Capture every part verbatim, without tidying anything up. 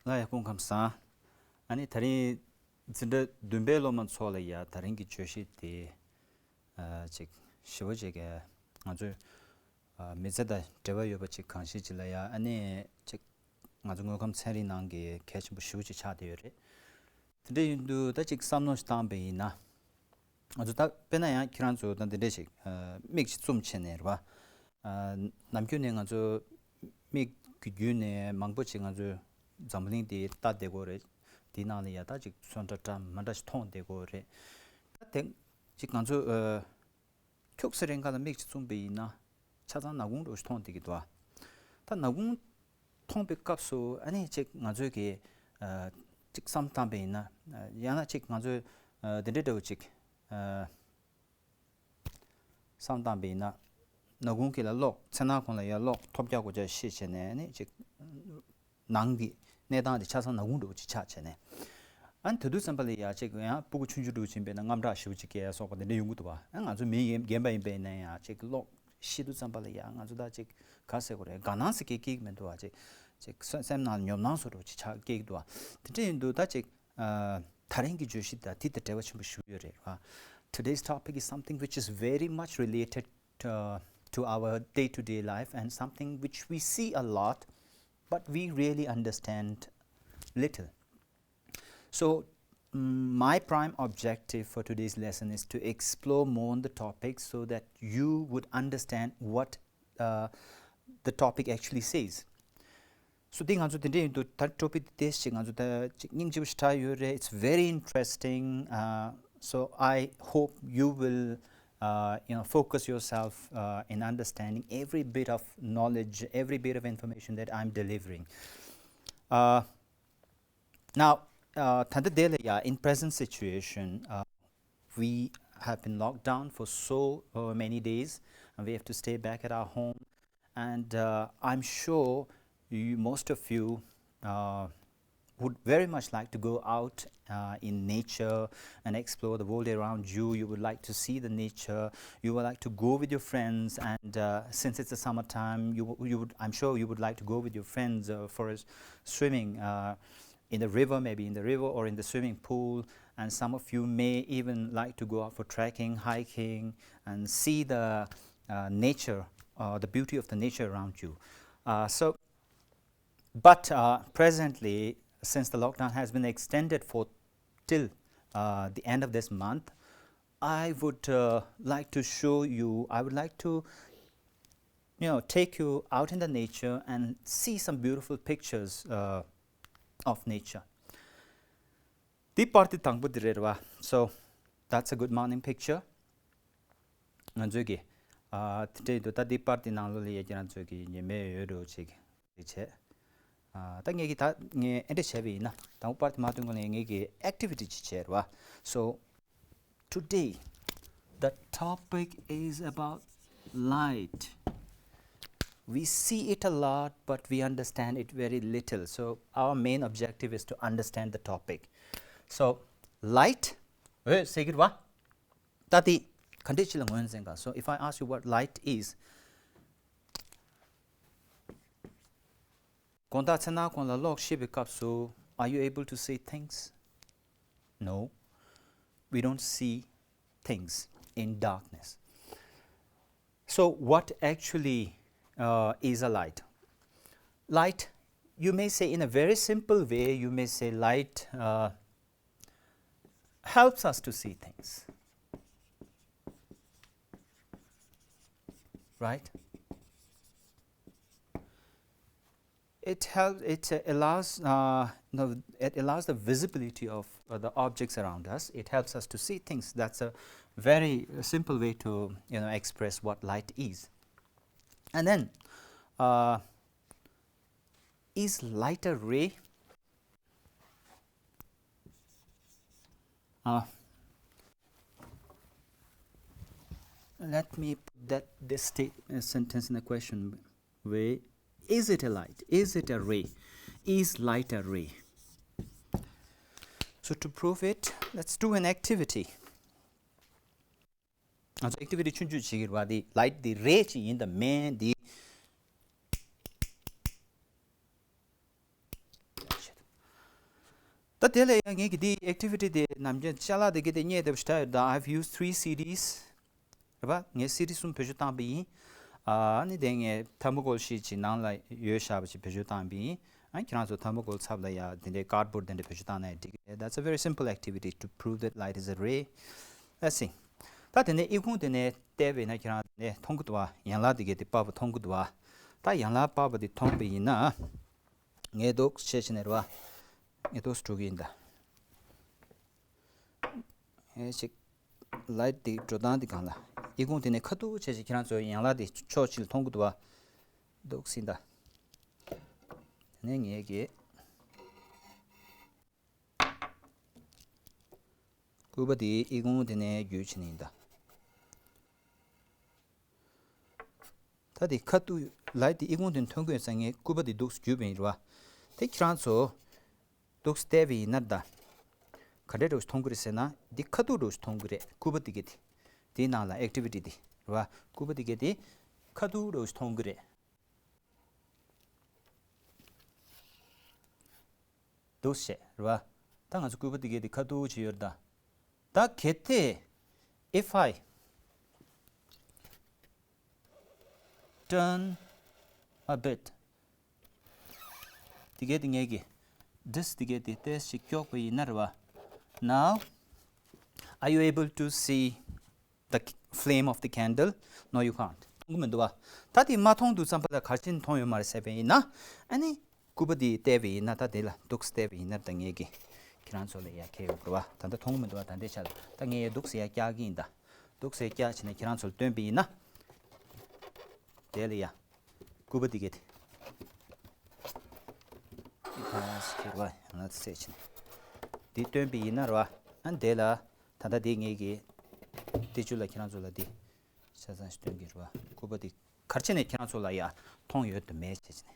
ལ་ཡ་སྐུ་ཁམས་བཟང་། ཨ་ནི་དེ་རིང་འཛིན་གྲྭ་བདུན་པའི་སློབ་མ་ཚོ་ལ་ཡ་དེ་རིང་གི་བརྗོད་གཞི་དེ་ཨ་ཅིག་ཞེ་པོ་ཅིག་གི་ང་ཚོས་ཨ་མི་ཚེ་དང་འབྲེལ་བ་ཡོད་པ་ཅིག་གང་ཞིག་ཅིག་ལ་ཡ་ཨ་ནི་ཅིག་ང་ཚོ་དངོས་ཁམས་ཚན་རིག་ནང་གི་གལ་ཆེན་པོ་ཞེ་པོ་ཅིག་ཆགས་བསྡད་ཡོད་རེད། དེ་འདྲ་ཡིན་དུས་ད་ཅིག་བསམ་བློ་ཞིག་བཏང་པ་ཡིན་ན། ང་ཚོ་ད་དཔེར་ན་ཡང་ཁྱེད་རང་ཚོ་ད་འདི་འདྲ་ཞིག་ཨ་མིག་ཅིག་བཙུམ་བྱས་ནས་རེད་བ། ཨ་ནམ་རྒྱུན་ནས་ང་ཚོ་མིག་གི་བརྒྱུད་ནས་མང་པོ་ཅིག་ང་ཚོ་འཛམ་བུ་གླིང་འདི་ལྟ་བསྡད་ཀྱི་ཡོད་རེད། འདིའི་ནང་ལ་ཡ་ད་ཅིག་སོན་འདྲ་འདྲ་མི་འདྲ་ཞིག་མཐོང་བསྡད་ཀྱི་ཡོད་རེད། ད་དེ་ཅིག་ང་ཚོ་ཨ་ཁྱུག་ཙམ་རིང་ག་ལ་མིག་ཅིག་བཙུམ་པ་ཡིན་ན་ཆ་ཚང་ནག་ཁུང་འདྲ་བོ་ཞིག་མཐོང་བསྡད་ཀྱི་འདུག་ཨ། ད་ནག་ཁུང་མཐོང་པའི་སྐབས་སུ་ཨ་ནི་ཅིག་ང་ཚོས་ཀྱི་ཨ་ཅིག་བསམ་བཏང་པ་ཡིན་ན། ཨ་ཡང་ན་ཅིག་ང་ཚོས་ཨ་འདི་འདྲའི་འདྲ་བོ་ཅིག་ཨ་བསམ་བཏང་པ་ཡིན་ན། ནག་ཁུང་གི་ལ་གློག་མཚན་ནག་ཁུང་ལ་ཡ་གློག་ཐོལ་རྒྱག་གོ་ཅག་ཤེས་བྱས་ནས་ཨ་ནི་ཅིག་ནང་གི་གནས་སྟངས་དེ་ཆ་ཚང་ནག་ཁུང་འདྲ་བོ་ཅིག་ཆགས་བྱས་ནས། ཨ་ནི་དེ་དུས་ཙམ་པ་ལ་ཡ་ཅིག་ཡང་སྤུ་གུ་ཆུང་ཆུང་འདྲ་བོ་ཅིག་ཡིན་པས་ན་དངངས་སྐྲག་ཞེ་པོ་ཅིག་སྐྱེ་ཡ་སོགས་པ་དེ་འདྲ་ཡོང་གི་འདུག་བ། ཨ་ང་ཚོ་མི་རྒན་རྒན་པ་ཡིན་པས་ན་ཡང་ཅིག་གློག་ཤི་དུས་ཙམ་པ་ལ་ཡང་ང་ཚོ་ད་ཅིག་ག་ཟེར་དགོས་རེད། དགའ་སྣང་ཟེར་མཁན་སྐྱེ་གི་མི་འདུག་བ། ཅིག་ཅིག་སེམས་སེམས་ནང་ཉོབ་སྣང་བཟོ་འདྲ་བོ་ཅིག་ཆགས་སྐྱེ་གི་འདུག་བ། དེ་འདྲ་ཡིན་དུས་ད་ཅིག་ཨ་ད་རིང་གི་བརྗོད་གཞི་དང་དེ་དང་འབྲེལ་བ་ཆེན་པོ་ཞིག་ཡོད་རེད་བ། Today's topic is something which is very much related uh, to our day-to-day life and something which we see a lot, but we really understand little. So, mm, my prime objective for today's lesson is to explore more on the topic so that you would understand what uh, the topic actually says. So, དེ་ང་ཚོ་དེ་འདྲ་ཡིན་དུས་ད་ཊོ་པིག་དེ་ཞིག་ང་ཚོ་ད་ཅིག་སྙིང་རྗེ་པོ་ཞིག་ཆགས་ཡོད་རེད། It's very interesting. Uh, so I hope you will, uh, you know, focus yourself uh, in understanding every bit of knowledge, every bit of information that I'm delivering. Uh, Now, uh, ད་ལྟ་དེ་ལ་ཡ་in present situation, uh, we have been locked down for so uh, many days, and we have to stay back at our home. And uh, I'm sure you, most of you uh, would very much like to go out uh, in nature and explore the world around you. You would like to see the nature. You would like to go with your friends. And uh, since it's the summertime, you, you would, I'm sure you would like to go with your friends uh, for a s- swimming. Uh, in the river, maybe in the river or in the swimming pool. And some of you may even like to go out for trekking, hiking, and see the uh, nature, uh, the beauty of the nature around you. Uh, so, but uh, presently, since the lockdown has been extended for till uh, the end of this month, I would uh, like to show you, I would like to you know, take you out in the nature and see some beautiful pictures uh, of nature. འདི་པར་ཏི་དང་པོ་འདི་རེད་བ། So, that's a good morning picture. ང་ཚོས་ཀྱི་ཨ་དེ་འདྲ་ཡིན་དུས་ད་འདི་པར་ཏི་ནང་ལོགས་ལ་ཡ་ཁྱེད་རང་ཚོས་ཀྱི་ཉི་མའི་འོད་འདྲ་བོ་ཅིག་རེད་བྱས། ཨ་ད་ངས་ཀྱི་ད་ངས་ཨེ་འདྲ་བྱས་པ་ཡིན་ན་དང་པོ་པར་ཏི་མ་སྟོན་གོང་ལ་ངས་ཀྱི་ཨེག་ཊི་བི་ཊི་ཅིག་བྱས་རེད་བ། So, today, the topic is about light. We see it a lot, but we understand it very little. So, our main objective is to understand the topic. So, light, ཨོ་ཟེར་གྱི་རེད་བ། ད་དེ་ག་འདྲས་ཅིག་ལ་ངོས་འཛིན་ག So, if I ask you what light is, དགོང་དག་མཚན་ནག་ཁུང་ལ་གློག་ཤེས་པའི་སྐབས་སུ, are you able to see things? No, we don't see things in darkness. So, what actually uh, is a light? Light, you may say, in a very simple way, you may say light uh, helps us to see things. Right? It helps, it uh, allows, uh, no, it allows the visibility of uh, the objects around us. It helps us to see things. That's a very simple way to, you know, express what light is. And then, uh, is light a ray? Uh, let me put that this state, uh, sentence in a question way. Is it a light? Is it a ray? Is light a ray? So to prove it, let's do an activity. ང་ཚོ་ཨེག་ཊི་བི་ཊི་ཆུང་ཆུང་བྱེད་ཀྱི་རེད་བ། འདི་ལའིཊ་འདི་རེ་ཅིག་ཡིན་དང་མིན་འདི། ད་དེ་ལས་ཡང་ངས་ཀྱི་དེའི་activity་དེ་ནམ་རྒྱུན་ཅ་ལག་དེ་གི་དེ་རྙེད་བསྡད་པ་ཞིག་ད་ཡོད། ད་I've used three C Ds། རེད་པ། ངས་སི་ཌི་གསུམ་བེད་སྤྱོད་བཏང་པ་ཡིན། ཨ་ནི་དེ་ངས་ཐར་མོ་ཀོལ་ཤིཊ་ཅིག་ནང་ལ་ཡོད་བཞག་པ་ཅིག་བེད་སྤྱོད་བཏང་པ་ཡིན། ཨ་ཁྱེད་རང་ཚོ་ཐར་མོ་ཀོལ་ཚབ་ལ་ཡ་དེ་འདྲའི་ཀར་ཌི་བོར་ཌི་དེ་འདྲ་བེད་སྤྱོད་བཏང་ན་ཡང་འགྲིག་གི་རེད། That's a very simple activity to prove that light is a ray. Let's see. ད་དེ་ནས་ཨི་ཁུང་དེ་ནས་བལྟས་པ་ཡིན་ན་ཁྱེད་རང་དེ་ནས་མཐོང་གི་འདུག་བ། ཡན་ལག་དེ་གས་དེ་པགས་པ་མཐོང་གི་འདུག་བ། ད་ཡན་ལག་པགས་པ་དེ་མཐོང་པ་ཡིན་ན། ངས་འདུག་བྱས་བྱས་ནས་རེད་བ། ངས་འདུག་འགྲོ་གི་ཡིན་ད། ཨེ་ཅིག་ལའིཊ་དེ་འགྲོ་སྟངས་དེ་གང་ལ། ཨི་ཁུང་དེ་ནས་ཁ་ཐུག་བྱས་བྱས་ཁྱེད་རང་ཚོའི་ཡན་ལག་དེ་ཕྱོགས་གཅིག་ལ་མཐོང་གི་འདུག་བ། འདུག་ཟིན་ད། དེ་ནས་ངས་ཀྱིས་སྐུད་པ་དེ་ཨི་ཁུང་དེ་ནས་བརྒྱུད་བྱས་ནས་ཡིན་ད། ད་དེ་ཁ་ཐུག་ལའིཊ་དེ་ཨི་ཁུང་དེ་མཐོང་གི་ཡོད་ཙང་ངས་སྐུད་པ་དེ་འདུག་སེ་བརྒྱུད་པ་ཡིན་རེད་བ། དེ་ཁྱེད་རང་ཚོ་འདུག་སེ་བལྟས་པ་ཡིན་ན་ད། ག་འདྲས་འདྲ་བོ་ཞིག་མཐོང་གི་རེད་ཟེར་ན། འདི་ཁ་ཐུག་འདྲ་བོ་ཞིག་མཐོང་གི་རེད། སྐུད་པ་དེ་གས་དེ། དེའི་ནང་ལ་ཨེག་ཊི་བི་ཊི་དེ་རེད་བ། སྐུད་པ་དེ་གས་དེ་ཁ་ཐུག་འདྲ་བོ་ཞིག་མཐོང་གི་རེད། འདུག་སེ་རེད་བ། ད་ང་ཚོ་སྐུད་པ་དེ་གས་དེ་ཁ་ཐུག་བྱས་ཡོད་རེད་ད། ད་གལ་ཏེ། If I turn a bit. དེ་གས་དེ་ངས་ཀྱི་ཌིསྐ་དེ་གས་དེ་ཏོག་ཙམ་ཞིག་གཡོགས་པ་ཡིན་ན་རེད་བ། Now, are you able to see the flame of the candle? No, you can't. མཐོང་གི་མི་འདུག་བ། ད་དེ་མ་མཐོང་དུས་ཙམ་པ་ལ་ག་རེ་བྱས་ནས་མཐོང་ཡོད་མ་རེད་ཟེར་བ་ཡིན་ན། ཨ་ནི། སྐུད་པ་འདི་བལྟས་པ་ཡིན་ན། ད་དེ་ལ་འདུག་སེ་བལྟས་པ་ཡིན་ན། ད་ངས་ཀྱི་ཁྱེད་རང་ཚོ་ལ་ཡ་ཁྱེར་ཡོང་དགོས་པ། ད་ལྟ་མཐོང་གི་མི་འདུག་བ། ད་འདི་ཆ་ལ་ད་ངས་ཡ་འདུག་སེ་ཡ་བཀྱག་གི་ཡིན་ད། འདུག་སེ་བཀྱག་བྱས་ནས་ཁྱེད་རང་ཚོ་ལ་སྟོན་པ་ཡིན་ན། དེ་ལ་ཡ་སྐུད་པ་འདི་གས་དེ་ཨི་ཕ་སི་ཁེར་བ་ཡང་ན་ཚད་བྱས་ནས་འདི་སྟོན་པ་ཡིན་ན་རེད་བ། ཨ་དེ་ལ་ད་ལྟ་འདི་ངས་ཀྱི་དེ་བཅུ་ལ་ཁྱེད་རང་ཚོ་ལ་འདི་ཆ་ཚང་ཞིག་སྟོན་གྱི་རེད་བ། སྐུད་པ་འདི་ག་རེ་བྱས་ནས་ཁྱེད་རང་ཚོ་ལ་ཡ་མཐོང་ཡོད་དམ་མེད་བྱས་བྱས་ནས།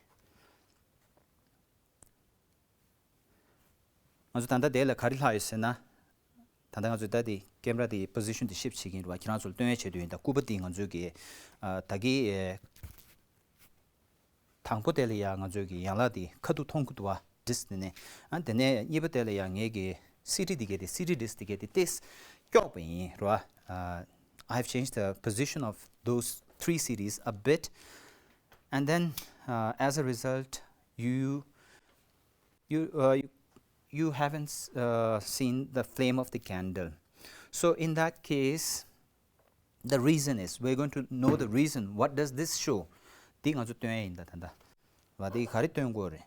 ང་ཚོ་ད་ལྟ་དེ་ལ་ག་རེ་ལྷག་ཡོད་ཟེར་ན། ད་ལྟ་ང་ཚོ་ད་དེ་ཀེམ་ར་དེ་པོ་ཟི་ཤན་དེ་ཤིབ་བྱེད་ཀྱི་ཡིན་རེད་བ། ཁྱེད་རང་ཚོ་ལ་སྟོན་ཡའི་ཆེད་དུ་ཡིན། ད་སྐུད་པ་དེ་ང་ཚོས་ཀྱི་ཨ་ད་གི་ཨེ་དང་པོ་དེ་ལ་ཡ་ང་ཚོས་ཀྱི་ཡན་ལག་དེ་ཁ་ཐུག་མཐོང་གི་འདུག་བ། ཌིསྐ་དེ་ནས། ཨ་དེ་ནས་གཉིས་པ་དེ་ལ་ཡ་ངས་ཀྱི་སི་ཌི་དེ་གས་དེ་སི་ཌི་ཌིསྐ་དེ་གས་དེ་ཏོག་ཙམ་གཡོགས་པ་ཡིན་རེད་བ། ཨ། I've changed the position of those three C Ds a bit, and then, uh, as a result, you you, uh, you, you haven't, uh, seen the flame of the candle. So in that case, the reason is, we're going to know the reason. What does this show? འདི་ང་ཚོ་སྟོན་ཡ་ཡིན་ད། ད་ད་བ་འདི་ག་རེ་སྟོན་དགོས་རེད།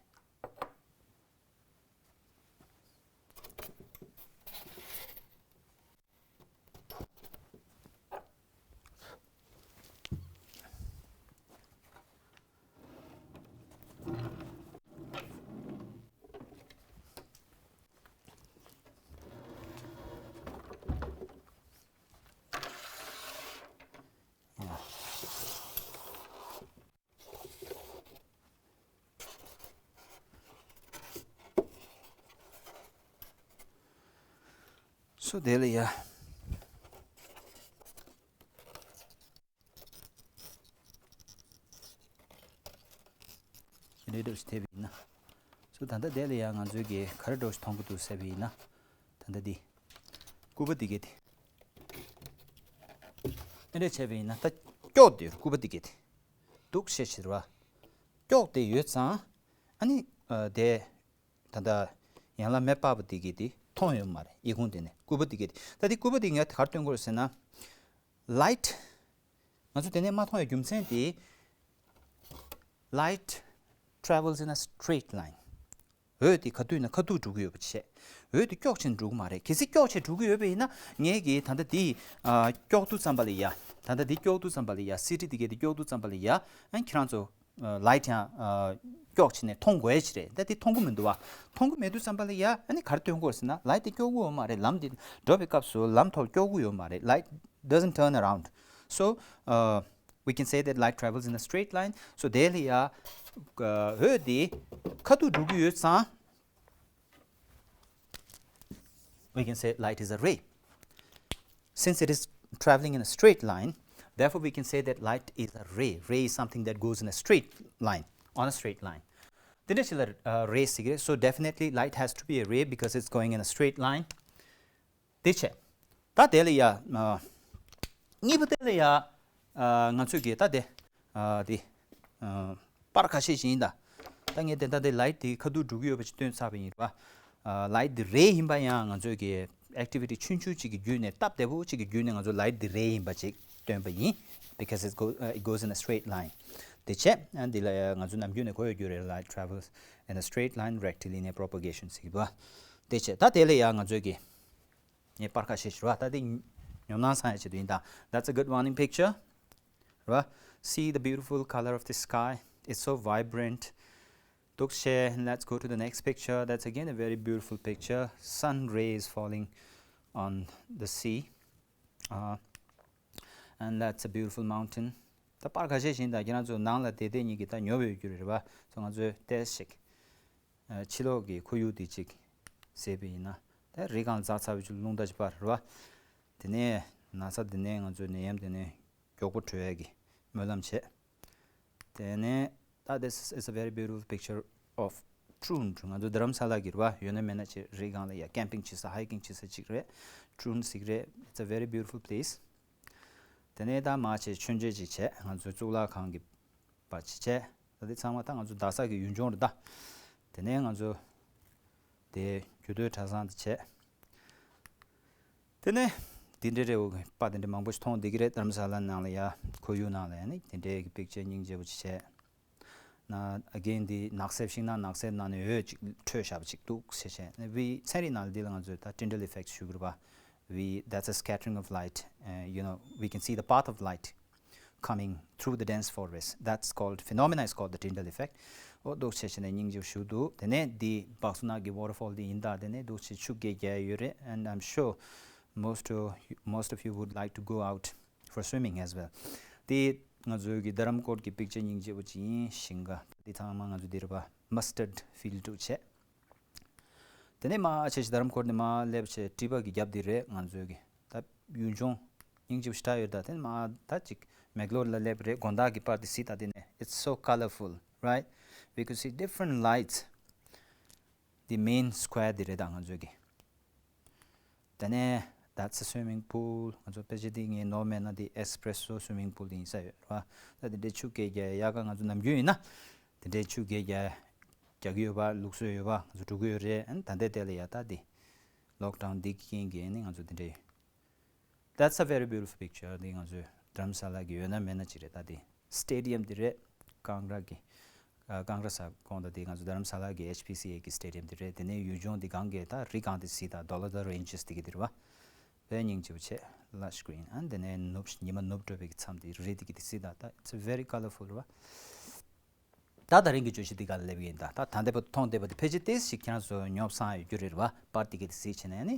སོ་དེ་ལ་ཡ། རེ་འདྲ་ཞིག་ཐེབས་ཡིན་ན། སོ་ད་ལྟ་དེ་ལ་ཡ་ང་ཚོས་ཀྱི་ག་རེ་འདྲ་ཞིག་མཐོང་གི་འདུག་ཟེར་བ་ཡིན་ན། ད་ལྟ་འདི། སྐུད་པ་འདི་གས་དེ། ཨེ་འདྲ་བྱས་པ་ཡིན་ན་ད་སྐྱོགས་དེ་སྐུད་པ་འདི་གས་དེ། འདུག་སེ་བྱས་རེད་བ། སྐྱོགས་དེ་ཡོད་ཙང་། ཨ་ནི་ཨ་དེ། ད་ལྟ་ཡན་ལག་མེ་པགས་པ་འདི་གས་དེ་མཐོང་ཡོད་མ་རེད། ཨི་ཁུང་དེ་ནས་སྐུད་པ་འདི་གས་དེ། ད་དེ་སྐུད་པ་འདི་ངས་ག་རེ་སྟོན་དགོས་རེད་ཟེར་ན། ལའིཊ། ང་ཚོ་དེ་ནས་མ་མཐོང་བའི་རྒྱུ་མཚན་དེ། Light travels in a straight line. འོད་དེ་ག་དུས་ན་ཁ་ཐུག་འགྲོ་གི་ཡོད་པ་བྱས། འོད་དེ་སྐྱོགས་བྱས་འགྲོ་གི་མ་རེད། གལ་སྲིད་སྐྱོགས་བྱས་འགྲོ་གི་ཡོད་པ་ཡིན་ན། ངས་ཀྱིས་ད་ལྟ་འདི་ཨ་སྐྱོགས་དུས་ཙམ་པ་ལ་ཡ། ད་ལྟ་འདི་སྐྱོགས་དུས་ཙམ་པ་ལ་ཡ། སི་ཌི་འདི་གས་འདི་སྐྱོགས་དུས་ཙམ་པ་ལ་ཡ། ཨ་ཁྱེད་རང་ཚོ་ཨ་ལའིཊ་ཡང་ཨ་སྐྱོགས་བྱས་ནས་མཐོང་དགོས་ཀྱི་རེད། ད་འདི་མཐོང་གི་མི་འདུག་བ། མཐོང་གི་མེད་དུས་ཙམ་པ་ལ་ཡ། ཨ་ནི་ག་རེ་སྟོན་དགོས་ཟེར་ན། ལའིཊ་དེ་སྐྱོག་གི་ཡོད་མ་རེད། ལམ་འདི་འགྲོ་བའི་སྐབས་སུ་ལམ་ཐོག་སྐྱོག་གི་ཡོད་མ་རེད། Light doesn't turn around. So, uh, we can say that light travels in a straight line. So དེ་ལ་ཡ་འོད་དེ་ཁ་ཐུག་འགྲོ་གི་ཡོད་ཙང་། We can say light is a ray. Since it is traveling in a straight line, therefore we can say that light is a ray. Ray is something that goes in a straight line, on a straight line. དེ་འདྲ་ཞིག་ལ་ཨ་ray ཟེར་གི་རེད། So definitely light has to be a ray because it's going in a straight line. དེ་བྱས། ད་དེ་ལ་ཡ། ཨ་གཉིས་པ་དེ་ལ་ཡ། ཨ་ང་ཚོས་གི་ད་དེ། ཨ་དེ། ཨ་པར་ཁ་ཤས་ཤིག་ཡིན་ད། ད་ངས་དེ་ད་དེ་light དེ་ཁ་ཐུག་འགྲོ་གི་ཡོད་པ་ཅིག་སྟོན་ཚར་བ་ཡིན་རེད་པ། ཨ་light དེ་ray ཡིན་པ་ཡང་ང་ཚོས་གི་activity ཆུང་ཆུང་ཅིག་གི་བརྒྱུད་ནས་སྟབས་བདེ་པོ་ཅིག་གི་བརྒྱུད་ནས་ང་ཚོ་light དེ་ray ཡིན་པ་ཅིག་སྟོན་པ་ཡིན། Because it go, uh, it goes in a straight line. དེ་བྱས། ཨ་འདི་ལ་ཡ་ང་ཚོ་ནམ་རྒྱུན་ནས་གོ་ཡོད་རྒྱུ་རེད། Light travels in a straight line, rectilinear propagation ཟེར་གི་འདུག་པ། དེ་བྱས། ད་དེ་ལ་ཡ་ང་ཚོས་གི་ངས་པར་ཁ་ཤས་ཤིག་རེད་པ། ད་དེ་ཉོབ་སྣང་སངས་ཡག་ཆེད་དུ་ཡིན་ད། That's a good morning picture. རེད་པ། See the beautiful color of the sky. It's so vibrant. འདུག་བྱས། Let's go to the next picture. That's again a very beautiful picture. Sun rays falling on the sea. Uh, and that's a beautiful mountain. ད་པར་ཁ་ཤས་ཤིག་ཡིན་ད། ཁྱེད་རང་ཚོ་ནང་ལ་བསྡད་བསྡད་ཉིད་ཀྱི་ད་ཉོབ་ཡོད་རྒྱུ་རེད་པ། So ང་ཚོས་ཏོག་ཙམ་ཅིག་ཕྱི་ལོགས་ཀྱི་ཁོར་ཡུག་དེ་ཅིག་ཟེར་བ་ཡིན་ན། ད་རི་སྒང་འཛེགས་ཚར་བའི་ཕྱིར་རླུང་རྟ་ཅིག་པར་རེད་པ། དེ་ནས་ན་ཚ་དེ་ནས་ང་ཚོའི་ནད་ཡམས་དེ་ནས་མགྱོགས་པོ་གྲོལ་ཡག་གི་སྨོན་ལམ་བྱས། དེ་ནས་ད་this is a very beautiful picture of Troon. ང་ཚོ་རྡ་རམ་ས་ལ་གི་རེད་པ། ཡོད་ན་མེད་ན་ཅིག་རི་སྒང་ལ་ཡ་camping བྱེད་ས། hiking བྱེད་ས་ཅིག་རེད། Troon ཟེར་གི་རེད། It's a very beautiful place. དེ་ནས་ད་མར་བྱས་མཆོད་མཇལ་ཅིག་བྱས། ང་ཚོའི་གཙུག་ལག་ཁང་གི་པ་ཅིག་བྱས། ད་དེ་ཚང་མ་ད་ང་ཚོ་རྡ་ས་གི་ཡུལ་ལྗོངས་རེད་ད། དེ་ནས་ང་ཚོ་དེ་རྒྱུ་སྟོད་གྲྭ་ཚང་དེ་བྱས། དེ་ནས་འདི་འདྲའི་རེ་བོ་པ་དེ་འདྲ་མང་པོ་ཞིག་མཐོང་བསྡད་ཀྱི་རེད། རྡ་རམ་ས་ལ་ནང་ལ་ཡ། ཁོར་ཡུག་ནང་ལ་ཡ་ནི་དེ་འདྲའི་གི་picture སྙིང་རྗེ་པོ་ཅིག་བྱས། ན་again འདི་ནགས་གསེབ་ཤིང་ནགས། ནགས་གསེབ་ནང་ནས་འོད་ཅིག་འཕྲོས་བཞག་པ་ཅིག་འདུག་ཟེར་བྱས། ནས་བི་ཚན་རིག་ནང་ལ་འདི་ལ་ང་ཚོས་ད་Tyndall effect ཞུ་གི་རེད་པ། We, that's a scattering of light. Uh, you know, we can see the path of light coming through the dense forest. That's called, phenomena is called the Tyndall effect. ཨོ་འདུག་བྱས་བྱས་ནས་སྙིང་རྗེ་པོ་ཞིག་འདུག་དེ་ནས་འདི་བག་སུ་ནག་གི་waterfall འདི་ཡིན་ད། དེ་ནས་འདུག་བྱས་ཆུ་རྐྱལ་རྒྱག་ཡོད་རེད། And I'm sure most of, most of you would like to go out for swimming as well. དེ་ང་ཚོའི་གི་རྡ་རམ་ཀོར་གྱི་picture སྙིང་རྗེ་པོ་ཅིག་ཡིན། ཞིང་ཁ་འདི་ཚང་མ་ང་ཚོ་འདི་རེད་པ། Mustard field འདུག་བྱས། དེ་ནས་མར་བྱས་བྱས་རྡ་རམ་ཀོར་ནས་མར་སླེབས་བྱས་ཊི་པ་གི་རྒྱབ་འདི་རེད། ང་ཚོའི་གི་ད་ཡུལ་ལྗོངས་སྙིང་རྗེ་པོ་ཞེ་དྲག་ཡོད་ད། དེ་ནས་མར་ད་ཅིག་མེག་ལོར་ལ་སླེབས་རེད། དགོང་དག་གི་པར་འདི་གཟིགས་ད། དེ་ནས་it's so colorful, right? We could see different lights. འདི་main square འདི་རེད་ད་ང་ཚོའི་གི། དེ་ནས་that's a swimming pool. ང་ཚོ་ཕལ་ཆེར་འདི་ངས་ནོར་མེད་ན་འདི་espresso swimming pool འདི་ཡིན་ས་ཡོད་རེད་པ། ད་དེ་འདྲའི་ཆུ་རྐྱལ་རྒྱག་ཡག་ག་ང་ཚོ་ནམ་རྒྱུན་ཡིན་ན་དེ་འདྲའི་ཆུ་རྐྱལ་རྒྱག་རྒྱག་གི་ཡོད་པ། ལུགས་སྲོལ་ཡོད་པ། ང་ཚོ་འགྲོ་གི་ཡོད་རེད། ཨ་ནི་ད་ལྟའི་དེ་ལ་ཡ་ད་འདི་lockdown འདི་གི་རྐྱེན་གྱིས་ནི་ང་ཚོ་དེ་འདྲའི། That's a very beautiful picture. འདི་ང་ཚོའི་རྡ་རམ་ས་ལ་གི་ཡོད་ན་མེད་ན་ཅིག་རེད། ད་འདི་stadium འདི་རེད། ཀང་ར་གི་ཨ་ཀང་ར་ས་དགོན། ད་འདི་ང་ཚོ་རྡ་རམ་ས་ལ་གི་ཨེཆ་པི་སི་ཨེ་གི་stadium འདི་རེད། དེ་ནས་ཡུལ་ལྗོངས་འདི་སྒང་གི་ད་རི་སྒང་འདི་གཟིགས་ད། Dholadhar Ranges འདི་གི་འདི་རེད་པ། དཔེ་སྙིང་རྗེ་པོ་བྱས། Lush green. ཨ་དེ་ནས་ནུབ་ཉི་མ་ནུབ་འགྲོ་བའི་མཚམས་འདི་རི་འདི་གི་འདི་གཟིགས་ད། ད་it's very colorful རེད་པ། ད་ད་རིང་གི་བརྗོད་གཞི་འདི་ག་ལ་སླེབས་ཡིན་ད། ད་ད་ལྟ་བུ་མཐོང་བསྡད་པ་དེ་ཕལ་ཆེར་ཏོག་ཙམ་ཞིག་ཁྱེད་རང་ཚོ་ཉོབ་སངས་ཡོད་རྒྱུ་རེད་པ། པར་དེ་གའི་དེ་གཟིགས་བྱས་ནས་ནི།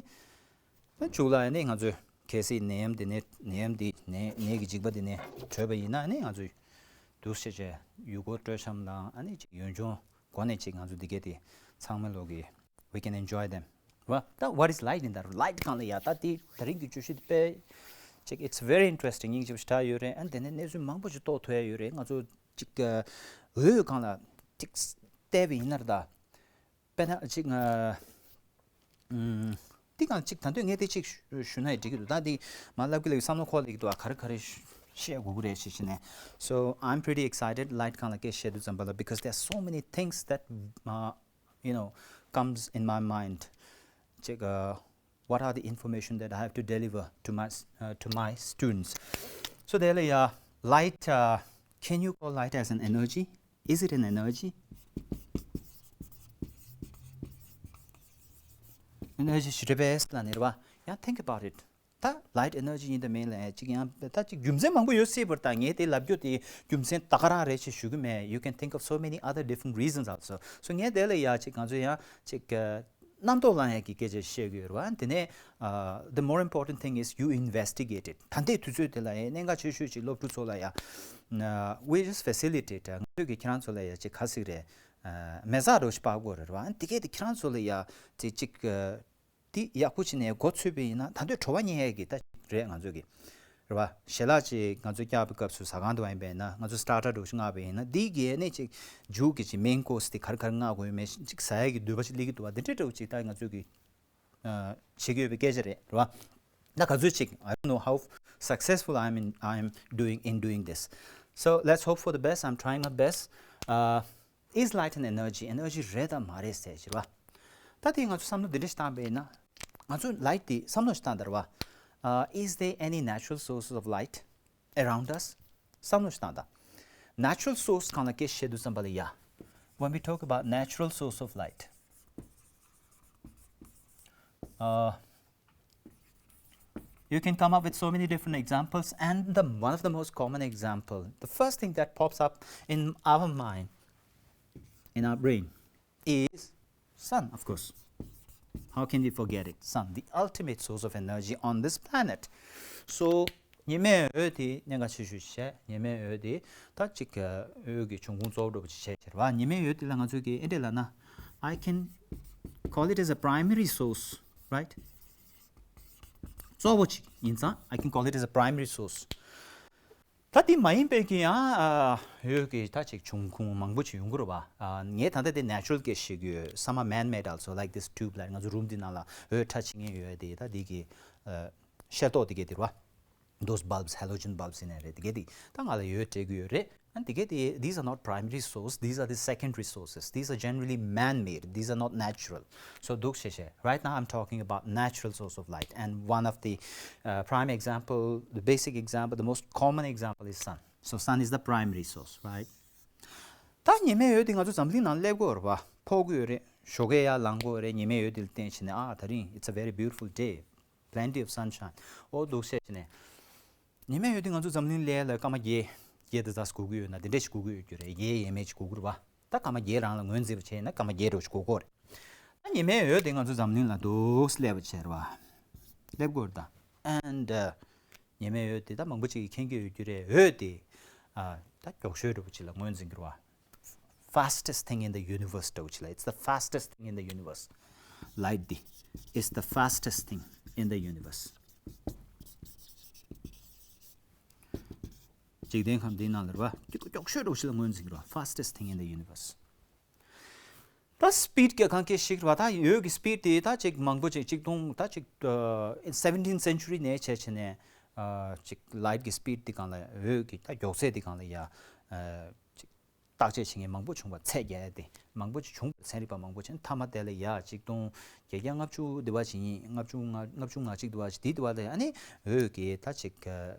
ད་མཇུག་ལ་ནི་ང་ཚོས་གལ་སྲིད་ནད་ཡམས་འདི་ནས་ནད་ཡམས་འདི་ནད་ནད་ཀྱི་འཇིགས་པ་འདི་ནས་གྲོལ་བ་ཡིན་ན་ནི། ང་ཚོས་འདུག་བྱས་བྱས་ཡུལ་སྐོར་སྤྲོ་འཆམ་དང་། ཨ་ནི་ཅིག་ཡུལ་ལྗོངས་སྒོ་ནས་ཅིག་ང་ཚོ་འདི་གའི་དེ་ཚང་མ་ལོག་གི we can enjoy them. རེད་པ། ད་what is light in that? Light སྒང་ལ་ཡ་ད་དེ་ད་རིང་གི་བརྗོད་གཞི་དེ་དཔེ་ཅིག it's very interesting. སྙིང་རྗེ་པོ་ཞེ་དྲག་ཡོད་རེད། ཨ་དེ་ནས་གནས་ཚུལ་མང་པོ་ཞིག་རྟོགས་ཐུབ་ཡ་ཡོད་རེད། ང་ཚོ་ཅིག་འོད་སྒང་ལ་ཅིག་བལྟས་པ་ཡིན་ན་རེད་ད། དཔེར་ན་ཅིག་ང་ཨུམ། འདི་སྒང་ཅིག་ད་དུང་ངས་དེ་ཅིག་ཞུ་ཞུ་ན་ཡང་འགྲིག་གི་འདུག་ད་འདི་མ་ལབ་ཀྱི་ལབ་ཀྱི་བསམ་བློ་འཁོར་ལེ་གི་འདུག་ཨ་ག་རེ་ག་རེ་བཤད་དགོས་ཀྱི་རེད་ཞེས་བྱས་ནས། So I'm pretty excited. Light སྒང་ལ་སྐད་བཤད་དུས་ཙམ་པ་ལ། Because there are so many things that, uh, you know, comes in my mind. ཅིག uh, what are the information that I have to deliver to my, uh, to my students? So དེ་ལ་ཡ། Light, uh, can you call light as an energy? Is it an energy? Energy ཞེས་པའི་ལ་ནི་རེད་པ། ཡང་think about it. ད་light energy ཡིན་ད་མིན་ལ་ཅིག་ཡང་ད་ཅིག་རྒྱུ་མཚན་མང་པོ་ཡོད་སྲིད་པ་རེད། ད་ངས་དེ་ལབ་རྒྱུ་དེ་རྒྱུ་མཚན་ད་ག་རང་རེད་ཅེས་ཞུ་གི་མེད། You can think of so many other different reasons also. So ངས་དེ་ལ་ཡ་ཅིག་ང་ཚོ་ཡང་ཅིག་རྣམ་རྟོག་ལངས་ཡག་གི་སྐད་ཆ་བཤད་ཀྱི་ཡོད་རེད་པ། དེ་ནས་uh, the more important thing is you investigate it. ད་ལྟའི་དུས་ཚོད་དེ་ལ་ཡ་གནད་འགག་ཆེ་ཤོས་ཅིག་སློབ་ཕྲུག་ཚོ་ལ་ཡ། Uh, we just facilitate. ང་ཚོས་ཀྱིས་ཁྱེད་རང་ཚོ་ལ་ཡ་ཅིག་ག་ཟེར་རེད། Uh, མེ་བཙའ་རོ་ཞིག་སྤར་དགོས་རེད་པ། དེ་གས་དེ་ཁྱེད་རང་ཚོ་ལ་ཡ་ཅིག་ཅིག uh, དེ་ཡག་པོ་བྱས་ནས་འགོ་ཚུགས་པ་ཡིན་ན་ད་དུང་བྲོ་བ་རྙེད་ཡག་གི་ད་རེད་ང་ཚོ་གི། རེད་བ། ཞལ་ལག་ཅིག་ང་ཚོས་བཀྱག་པའི་སྐབས་སུ་ཟ་ཁང་དུ་བ་ཡིན་པས་ན། ང་ཚོས་སི་ཊར་ཊར་འདྲ་བོ་ཞིག་མངགས་པ་ཡིན་ན། འདི་གའི་ནས་ཅིག་མཇུག་གི་ཅིག་མེན་ཀོར་སི་དེ་ག་རེ་ག་རེ་མངགས་དགོས་ཡོད་མེད་ཅིག་ཟ་ཡ་གི་འདོད་པ་ཅིག་སླེབས་ཀྱི་འདུག་བ། འདི་འདྲ་འདྲ་བོ་ཅིག་ད་ང་ཚོས་ཀྱི་ཨ་བྱེད་ཀྱི་ཡོད་པའི་སྐད་ཆ་རེད། རེད་བ། ད་ག་ཚོད་ཅིག I don't know how successful I am in, I am doing in doing this. So let's hope for the best. I'm trying my best. Uh, is light an energy? Energy རེད་དམ་མ་རེད་ཟེར་ཞིག་རེད་བ། ད་དེ་ང་ཚོ་བསམ་བློ་འདི་འདྲ་ཞིག་བཏང་པས་ན། ང་ཚོ་ལའིཊ་དེ་བསམ་བློ་ཞིག་བཏང་དང་རེད་བ། Uh, is there any natural sources of light around us? བསམ་བློ་ཞིག་བཏང་དང་། Natural source གང་ལ་སྐད་ཆ་བཤད་དུས་ཙམ་པ་ལ་ཡ། When we talk about natural source of light, uh, you can come up with so many different examples, and the one of the most common example, the first thing that pops up in our mind, in our brain, is sun, of course. How can we forget it? Sun, the ultimate source of energy on this planet. So, ཉི་མའི་འོད་དེ་གནད་འགག་ཆེ་ཤོས་ཤིག་བྱས། ཉི་མའི་འོད་དེ་ད་ཅིག་འོད་ཀྱི་འབྱུང་ཁུངས་གཙོ་བོ་འདྲ་པོ་ཅིག་བྱས་ཟེར་བ། ཉི་མའི་འོད་དེ་ལ་ང་ཚོས་ཀྱི་ཨེ་འདྲ་ལབ་ན། I can call it as a primary source, right? གཙོ་བོ་ཅིག་ཡིན་ཙང་། I can call it as a primary source. ད་དེ་མ་ཡིན་པའི་གི་ཡང་ཨ་འོད་ཀྱི་ད་ཅིག་འབྱུང་ཁུངས་མང་པོ་ཅིག་ཡོང་གི་རེད་བ། ཨ་ངས་ད་ལྟ་དེ་ནེ་ཅུ་རལ་སྐད་ཆ་བཤད་ཀྱི་ཡོད། Some are man made also, like this tube light. ང་ཚོ་རུམ་འདི་ནང་ལ་འོད་ཁྲ་ཆིལ་མཁན་ཡོད་དེ། ད་འདི་གི་ཨ་ཤེལ་ཏོག་འདི་གས་དེ་རེད་བ། Those bulbs, halogen bulbs ཡིན་ནའི་རེད། འདི་གས་དེ་ད་ང་ལ་འོད་སྤྲད་ཀྱི་ཡོད་རེད། ཨ་འདི་གས་དེ། These are not primary source, these are the secondary sources, these are generally man made, these are not natural. So འདུག་བྱས་བྱས། Right now I'm talking about natural source of light, and one of the uh, prime example, the basic example, the most common example is sun. So sun is the primary source, right? ད་ཉི་མའི་འོད་དེ་ང་ཚོ་འཛམ་གླིང་ནང་སླེབས་ཀྱི་ཡོད་རེད་བ། ཕོག་གི་ཡོད་རེད། ཞོགས་ཀས་ཡར་ལངས་ཀྱི་ཡོད་རེད། ཉི་མའི་འོད་དེ་ལ་བརྟེན་བྱས་ནས། ཨ་ད་རིང་it's a very beautiful day, plenty of sunshine. འོ་འདུག་བྱས་བྱས་ནས། ཉི་མའི་འོད་དེ་ང་ཚོ་འཛམ་གླིང་སླེབས་ལ་སྐར་མ་བརྒྱད། བརྒྱད་དེ་ཙམ་འགོར་གྱི་ཡོད་ན། དེ་འདྲ་ཞིག་འགོར་གྱི་ཡོད་རྒྱུ་རེད། བརྒྱད་ཡས་མས་ཅིག་འགོར་གྱི་རེད་བ། ད་སྐར་མ་བརྒྱད་རང་ལ་ངོས་འཛིན་པ་བྱས་ན་སྐར་མ་བརྒྱད་འདྲ་བོ་ཞིག་འགོར་གྱི་ཡོད་རེད། ད་ཉི་མའི་འོད་དེ་ང་ཚོ་འཛམ་གླིང་ལ་འདུག་སླེབས་པ་བྱས་རེད་བ། སླེབས་ཀྱི་ཡོད་རེད་ད། And uh, ཉི་མའི་འོད་དེ་ད་མང་པོ་ཅིག་གིས་མཁྱེན་གྱི་ཡོད་རྒྱུ་རེད། འོད་དེ་ཨ་ད་མགྱོགས་ཤོས་འདྲ་པོ་ཅིག་ལ་ངོས་འཛིན་གྱི་རེད་བ། Fastest thing in the universe འདྲ་བོ་ཅིག་ལ། It's the fastest thing in the universe. Light འདི། It's the fastest thing in the universe. འཇིག་རྟེན་ཁམས་འདིའི་ནང་ལ་རེད་བ། མགྱོགས་ཤོས་འདྲ་པོ་ཞིག་ལ་ངོས་འཛིན་གྱི་རེད་བ། Fastest thing in the universe. ད་སི་པིཌ་གང་གི་ཞིག་རེད་བ། ད་འོད་ཀྱི་སི་པིཌ་དེ་ད་ཅིག་མང་པོ་ཅིག་གཅིག་སྟོང་ད་ཅིག་ཨ་སེ་ཝེན་ཊིན་སེན་ཅུ་རི་ནས་བྱས་བྱས་ནས། ཨ་ཅིག་ལའིཊ་གི་སི་པིཌ་དེ་སྒང་ལ། འོད་ཀྱི་ད་མགྱོགས་ཚད་དེ་སྒང་ལ་ཡ། ཨ་ཅིག་བརྟག་དཔྱད་བྱེད་མཁན་མང་པོ་བྱུང་བ། ཚད་བརྒལ་ཏེ་མང་པོ་ཅིག་བྱུང་བ། ཚན་རིག་པ་མང་པོ་ཅིག་མཐའ་མ་དེ་ལ་ཡ་གཅིག་སྟོང་བརྒྱད་བརྒྱ་ལྔ་བཅུ་དེ་བ་ཅིག་ཡིན། ལྔ་བཅུ་ང་ལྔ་བཅུ་ང་གཅིག་དེ་བ་ཅིག་དེ་དེ་བ་ལ་ཨ་ནི་འོད་ཀྱི་ད་ཅིག་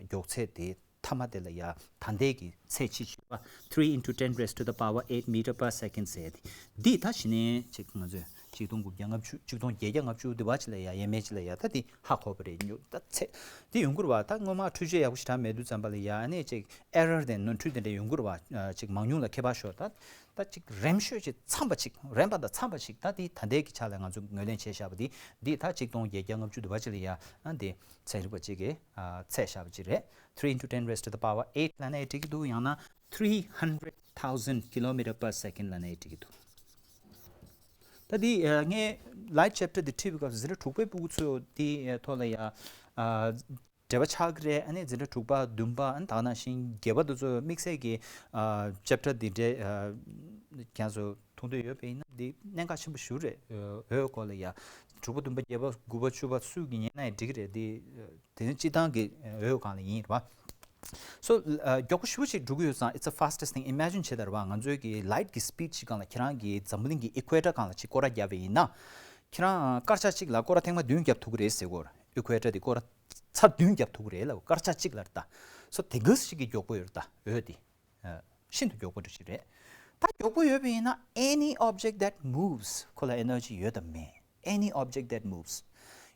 མགྱོགས་ཚད་དེ་མཐའ་མ་དེ་ལ་ཡ་ད་ལྟའི་གི་ཚད་ཅིག་བྱས་པ། three into ten raised to the power eight meter per second ཟེར་ཏེ། འདི་ད་གཞི་ནས་ཅིག་ང་ཚོས་གཅིག་སྟོང་དགུ་བརྒྱ་ལྔ་བཅུ། གཅིག་སྟོང་བརྒྱད་བརྒྱ་ལྔ་བཅུ་དེ་བ་ཅིག་ལ་ཡ། ཡས་མས་ཅིག་ལ་ཡ། ད་འདི་ཧ་གོ་བ་རེད། ཉོ་ད་ཚད་འདི་ཡོང་གི་རེད་བ། ད་སྔོན་མ་འཕྲུལ་ཆས་ཡག་པོ་ཞེ་དྲག་མེད་དུས་ཙམ་པ་ལ་ཡ། ཨ་ནི་ཅིག་ཨེ་རར་དེ་ནོར་འཁྲུལ་དེ་འདྲ་ཡོང་གི་རེད་བ། ཅིག་མང་ཉུང་ལ་ཁྱད་པར་ཤོར། ད་ད་ཅིག་རིམ་ཤོས་ཅིག་འཚམས་པ་ཅིག་རིམ་པ་དང་འཚམས་པ་ཅིག་ད་འདི་ད་ལྟའི་གི་ཆ་ལ་ང་ཚོ་ངོས་ལེན་བྱས་བཞག་པ་འདི། འདི་ད་གཅིག་སྟོང་བརྒྱད་བརྒྱ་ལྔ་བཅུ་དེ་བ་ཅིག་ལ་ཡ། ཨ་འདི་ཚན་རིག་པ་ཅིག་གིས་ཨ་ཚད་བཞག་པ་ཅིག་རེད། three into ten raised to the power eight ལབ་ནའི་འགྲིག་གི་འདུག་ཡང་ན་three hundred thousand kilometer per second ལབ་ནའི་འགྲིག་གི་འདུག་ད་འདི་ཨ་ངས་Light chapter འདི་ཁྲིད་པའི་སྐབས་སུ་འཛིན་གྲྭ་དྲུག་པའི་ཕྲུ་གུ་ཚོ་འདི་ཐོག་ལ་ཡ་ཨ་འབྲེལ་བ་ཆགས་ཀྱི་རེད། ཨ་ནི་འཛིན་གྲྭ་དྲུག་པ་བདུན་པ། ཨ་ནི་ད་ག་ནང་བཞིན་བརྒྱད་པ་དེ་ཚོ་དམིགས་བསལ་གྱི་ཨ་ཅེབ་ཊར་འདི་འདྲའི་ཨ་ཁྱེད་ཚོ་མཐོང་འདོད་ཡོད་པ་ཡིན་ན། འདི་གནད་འགག་ཆེན་པོ་ཞིག་རེད། འོད་སྐོར་ལ་ཡ། དྲུག་པ་བདུན་པ་བརྒྱད་པ་དགུ་པ་བཅུ་པ་སུས་ཀྱིས་ཉན་ན་ཡང་འགྲིག་གི་རེད། འདི་དེ་ནི་སྤྱིར་བཏང་གི་འོད་སྒང་ལ་ཡིན་རེད་བ། So མགྱོགས་པོ་ཞེ་པོ་ཅིག་འགྲོ་གི་ཡོད་ཙང་། It's the fastest thing. Imagine བྱེད་དང་རེད་བ། ང་ཚོའི་གི་light གི་speed ཅིག་སྒང་ལ་ཁྱེད་རང་གི་འཛམ་བུ་གླིང་གི་equator སྒང་ལ་ཅིག་སྐོར་ར་བརྒྱབ་པ་ཡིན་ན། ཁྱེད་རང་སྐར་ཆ་གཅིག་ལ་སྐོར་ར་ཐེངས་མ་བདུན་བརྒྱབ་ཐུབ་ཀྱི་རེད་ཟེར་གོ། equator དེ་སྐོར་ར་ཚར་བདུན་བརྒྱབ་ཐུབ་ཀྱི་རེད་ལབ། སྐར་ཆ་གཅིག་ལ་རེད་ད། So དེ་ག་ཞིག་གི་མགྱོགས་པོ་ཡོད་རེད་ད་འོད་དེ། ཤིན་ཏུ་མགྱོགས་པོ་འདྲ་ཞིག་རེད། ད་མགྱོགས་པོ་ཡོད་པ་ཡིན་ན། Any object that moves ཁོ་ལ་energy ཡོད་དམ་མེད། Any object that moves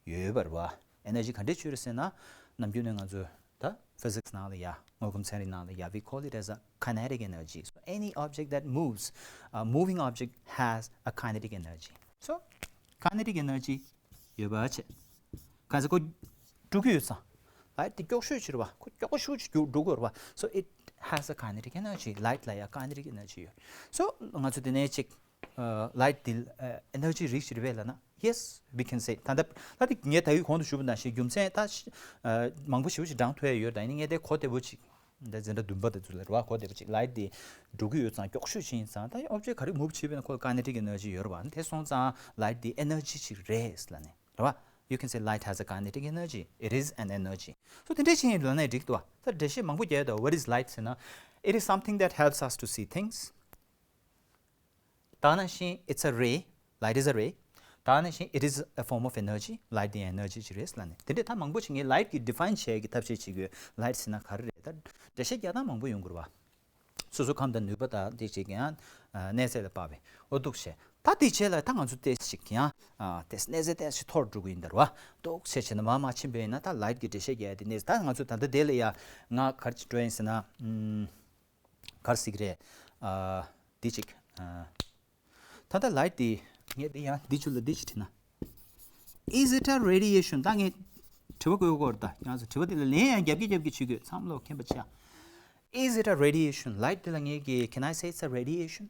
ཡོད་པ་རེད་བ། Energy ག་འདྲས་ཅིག་ཡོད་རེད་ཟེར་ན། ནམ་རྒྱུན་ནས་ང་ཚོས་ད་physics ནང་ལ་ཡ། དངོས་ཁམས་ཚན་རིག་ནང་ལ་ཡ། we call it as a kinetic energy. So any object that moves, a moving object, has a kinetic energy. So kinetic energy ཡོད་པ་བྱས། གང་ཟེར་ཁོ་འགྲོ་གི་ཡོད་ཙང་། Light དེ་མགྱོགས་ཤོས་ཅིག་རེད་བ། ཁོ་མགྱོགས་པོ་ཞེ་པོ་ཅིག་འགྲོ་གི་ཡོད་རེད་བ། So it has a kinetic energy. Light ལ་ཡ་kinetic energy ཡོད། So ང་ཚོ་དེ་ནས་ཅིག light འདི་energy རིགས་ཤིག་རེད་པས་ལབ་ན། Yes, we can say. ད་ལྟ་ད་དེ་ངས་ད་ཡིག་གོང་དུ་ཞུས་པ་ནང་བཞིན་རྒྱུ་མཚན་ད་མང་པོ་ཞེ་པོ་ཞིག་བགྲང་ཐུབ་ཡ་ཡོད། ད་ཡིན་ནའི་ངས་དེ་གོ་བདེ་པོ་ཅིག་ད་འཛིན་གྲྭ་བདུན་པ་དེ་ཚོ་ལ་རེད་བ། གོ་བདེ་པོ་ཅིག light འདི་འགྲོ་གི་ཡོད་ཙང་མགྱོགས་ཤོས་ཅིག་ཡིན་ཙང་། ད་object ག་རེ་move བྱེད་པ་ཡིན་ན་ཁོ་kinetic energy ཡོད་རེད་བ། དེ་སོང་ཙང་light འདི་energy ཅིག་རེད་ལབ་ནས་རེད་བ། You can say light has a kinetic energy. It is an energy. So དེ་འདྲ་ཅིག་ཡིན་ལབ་ན་འགྲིག་འདུག་བ། ད་འགྲེལ་བཤད་མང་པོ་རྒྱག་ཡོད་དོ། What is light ཟེར་ན། It is something that helps us to see things. ད་ནང་བཞིན་it's a ray. Light is a ray. ད་ནང་བཞིན་it is a form of energy. Light འདི་energy ཅིག་རེད་ལབ་ནས། དེ་འདྲས་ད་མང་པོ་ཅིག་ངས་light གི་define བྱེད་ཀྱི་ཐབས་ཤེས་བྱེད་དགོས། Light ཟེར་ན་ག་རེ་རེད། ད་འགྲེལ་བཤད་རྒྱག་སྟངས་མང་པོ་ཡོང་དགོས་རེད་བ། སོ་སོ་ཁམས་དང་ནུས་པ་དང་དེ་ཅིག་ཡང་གནས་ཚད་ལ་དཔག་པའི། འོ་འདུག་བྱས། ད་དེ་བྱས་ལ་ད་ང་ཚོ་ཏོག་ཙམ་ཅིག་ཡང་ཏོག་ཙམ་གནས་ཚད་ཏོག་ཙམ་ཅིག་མཐོ་རུ་འགྲོ་གི་ཡིན་ད་རེད་བ། ཏོག་ཙམ་བྱས་ན་མར་མར་ཕྱིན་པ་ཡིན་ན་ད་light གི་འགྲེལ་བཤད་རྒྱག་ཡ་དེ་གནས་ཚད། ད་ང་ཚོ་ད་ལྟ་དེ་ལ་ཡ་ང་ག་རེ་ཅིག་འགྲོ་ཡིན་ཟེར་ན། ག་རེ་ཟེར་གི་རེད། ཨ། འདི་གཅིག་ཨ། ད་ལྟ་light འདི་ངས་འདི་ཡང་འདི་ཚུར་ལ་འདི་གཅིག་བྲིས་ན། Is it a radiation? ད་ངས་དྲི་བ་བཀོད་དགོས་རེད། ད་ཡང་སོ་དྲི་བ་འདི་ལ་ལན་ཡང་རྒྱབ་ཀྱི་རྒྱབ་ཀྱི་བྱེད་དགོས། བསམ་བློ་མཁྱེན་པ་བྱ། Is it a radiation? Light འདི་ལ་ངས་ཀྱི་can I say it's a radiation?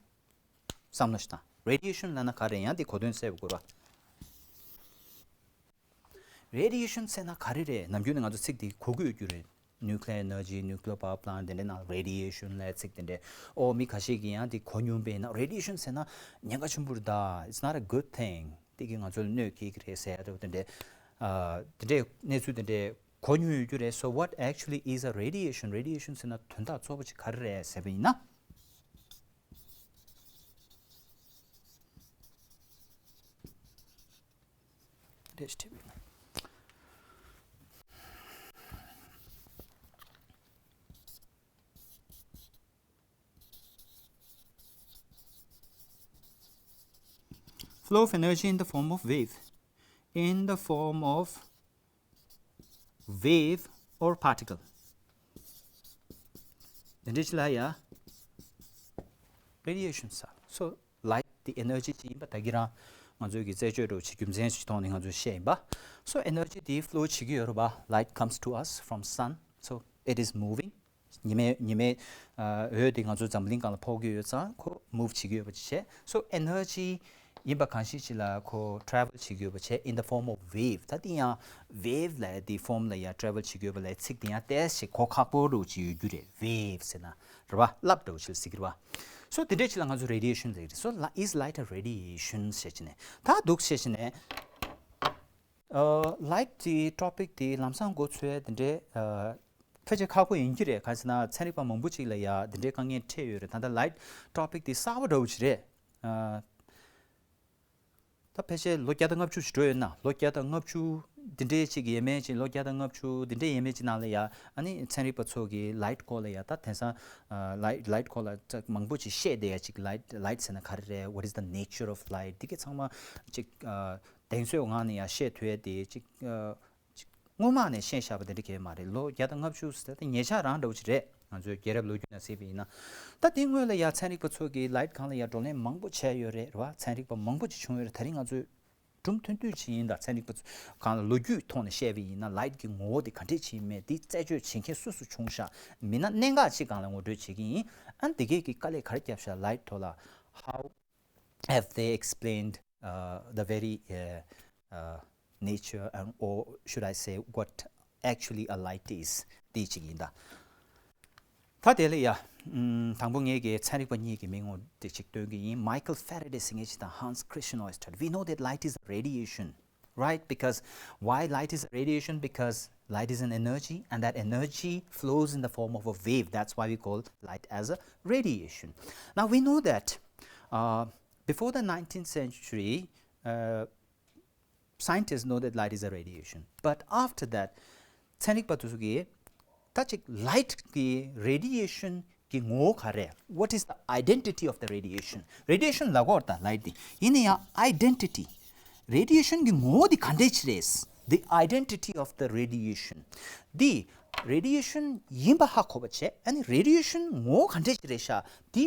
བསམ་བློ་ཞིག་བཏང་། Radiation ལབ་ན་ག་རེ། ཡང་འདི་གོ་དོན་གསལ་པོ་དགོས་ར། Radiation ཟེར་ན་ག་རེ་རེད། ནམ་རྒྱུན་ནས་ང་ཚོ་ཚིག་འདི་གོ་གི་ཡོད་རྒྱུ་རེད། Nuclear energy, nuclear power plant དེ་འདྲའི་ནང་radiation ལབ་ཚིག་དེ་འདྲའི། ཨོ་མི་ཁ་ཤས་ཀྱིས་ཡང་དེ་གོ་མྱོང་པས་ན་radiation ཟེར་ན་ཉེན་ཁ་ཆེན་པོ་རེད་ད། It's not a good thing. དེ་གིས་ང་ཚོ་ལ་གནོད་སྐྱེལ་གྱི་རེད་ཟེར་ཡ་དེ་འདྲའི། ཨ། དེ་འདྲའི་གནས་ཚུལ་དེ་འདྲའི་གོ་མྱོང་ཡོད་རྒྱུ་རེད། So what actually is a radiation? Radiation ཟེར་ན་དོན་དག་གཙོ་བོ་ཅིག་ག་རེ་རེད་ཟེར་བ་ཡིན་ན། རེད་ཤག Flow of energy in the form of wave. In the form of wave or particle. དེ་འདྲ་ཅིག་ལ་ཡ་radiation ཟེར། So light འདི་energy ཅིག་ཡིན་པ་ད་གིན་རང་ང་ཚོའི་གི་རྩད་གཅོད་འདྲ་བོ་ཅིག་རྒྱུ་མཚན་ཞིག་མཐོང་ནས་ང་ཚོས་བཤད་ཡིན་པ། So energy འདི་flow བྱེད་ཀྱི་ཡོད་རེད་པ། Light comes to us from sun, so it is moving. ཉི་མའི་ཉི་མའི་ཨ་འོད་དེ་ང་ཚོའི་འཛམ་གླིང་སྒང་ལ་ཕོག་གི་ཡོད་ཙང་ཁོ་move བྱེད་ཀྱི་ཡོད་པ་ཅིག་བྱས། So energy ཡིན་པ་གང་ཞིག་ཅིག་ལ་ཁོ་travel བྱེད་ཀྱི་ཡོད་པ་བྱས། In the form of wave. ད་དེ་ཡང་wave ལབ་ཡ་དེ་form ལ་ཡ་travel བྱེད་ཀྱི་ཡོད་པ་ལབ་ཡ་ཚིག་དེ་ཡང་ཏོག་ཙམ་གོ་ཁག་པོ་འདྲ་བོ་ཅིག་ཡོད་རྒྱུ་རེད། Wave ཟེར་ན་རེད་པ། རླབས་འདྲ་བོ་ཅིག་ལ་ཟེར་གྱི་རེད་པ། So དེ་འདྲ་ཅིག་ལ་ང་ཚོ་radiation ཟེར་གྱི་རེད། So li- is light a radiation ཟེར་བྱས་ནས་ད་འདུག་བྱས་བྱས་ནས། ཨ། light དེ་topic དེ་ལམ་སང་འགོ་ཚུགས་ཡ་དེ་འདྲའི་ཨ་ཕལ་ཆེར་ཁག་པོ་ཡིན་གྱི་རེད། གང་ཟེར་ན་ཚན་རིག་པ་མང་པོ་ཅིག་ལ་ཡ་དེ་འདྲའི་དཀའ་ངལ་འཕྲད་ཡོད་རེད། ད་ལྟ་light topic དེ་གསར་པ་འདྲ་བོ་ཅིག་རེད། ཨ། ད་ཕལ་ཆེར་ལོ་བརྒྱ་དང་ལྔ་བཅུ་ཞིག་འགྲོ་ཡོད་ན། ལོ་བརྒྱ་དང་ལྔ་བཅུ་འདི་འདྲའི་ཅིག་ཡས་མས་ཅིག་ལོ་བརྒྱ་དང་ལྔ་བཅུ་འདི་འདྲའི་ཡས་མས་ཅིག་ནང་ལ་ཡ། ཨ་ནི་ཚན་རིག་པ་ཚོ་གིས་light སྐོར་ལ་ཡ་ད་དེང་སང་ཨ་light light སྐོར་ལ་ད་མང་པོ་ཅིག་བཤད་བསྡད་ཡ་ཅིག light light ཟེར་ན་ག་རེ་རེད། What is the nature of light? འདི་གའི་ཚང་མ་ཅིག་ཨ་གདེང་ཚོད་ངང་ནས་ཡ་བཤད་ཐུབ་ཡ་དེ་ཅིག་ཨ་ཅིག་སྔོན་མ་ནས་ཤེས་བཞག་པ་དེ་འདྲ་གང་ཡང་མ་རེད། ལོ་བརྒྱ་དང་ལྔ་བཅུ་ཟེར་ད་ཉེ་ཆར་རང་འདྲ་བོ་ཅིག་རེད། ང་ཚོའི་རྒྱལ་རབས་ལོ་རྒྱུས་ནང་གཟིགས་པ་ཡིན་ན། ད་དེ་སྔོན་ལ་ཡ་ཚན་རིག་པ་ཚོ་གིས་light སྒང་ལ་ཡ་བགྲོ་གླེང་མང་པོ་བྱས་ཡོད་རེད། རེད་བ། ཚན་རིག་པ་མང་པོ་ཅིག་བྱུང་ཡོད་རེད། ད་རིང་ང་ཚོས་གྲུབ་མཐུན་མཐུན་ཅིག་ཡིན་ད། ཚན་རིག་པ་ཚོ་སྒང་ལ་ལོ་རྒྱུས་ཐོག་ནས་བཤད་པ་ཡིན་ན་light གི་ངོ་བོ་དེ་ག་འདྲས་ཅིག་ཡིན་མིན་དེ་རྩད་གཅོད་བྱེད་མཁན་སུ་སུ་བྱུང་ཤག་མིན་ན་གནད་འགག་ཅིག་སྒང་ལ་ངོ་སྤྲོད་བྱེད་ཀྱི་ཡིན། ཨ་ནི་དེ་གས་ཀྱིས་དཀའ་ལས་ག་རེ་བརྒྱབ་ཤག light ཐོག་ལ། How have they explained uh, the very uh, uh, nature and or should I say what actually a light is? དེ་གཅིག་ཡིན་ད། ད་དེ་ལ་ཡ། ཨམ། དང་པོ་ངས་ཀྱི་ཚན་རིག་པ་གཉིས་ཀྱི་མིང་ངོ་དེ་གཅིག་སྟོན་གྱི་ཡིན། Michael Faraday ཟེར་མཁན་ཅིག་དང་Hans Christian Oersted. We know that light is a radiation, right? Because why light is a radiation? Because light is an energy, and that energy flows in the form of a wave. That's why we call light as a radiation. Now we know that uh, before the nineteenth century, uh, scientists know that light is a radiation. But after that, ཚན་རིག་པ་དེ་ཚོ་གིས་ད་ཅིག་light གི་radiation གི་ངོ་བོ་ག་རེ། What is the identity of the radiation? Radiation ལབ་ཀྱི་ཡོད་རེད་ད་light དེ། ཡིན་ན་ཡང་identity, radiation གི་ངོ་བོ་དེ་ག་འདྲས་ཅིག་རེད། The identity of the radiation. འདི་radiation ཡིན་པ་ཧ་གོ་བ་བྱས། ཨ་ནི་radiation ངོ་བོ་ག་འདྲས་ཅིག་རེད་ཤག་འདི་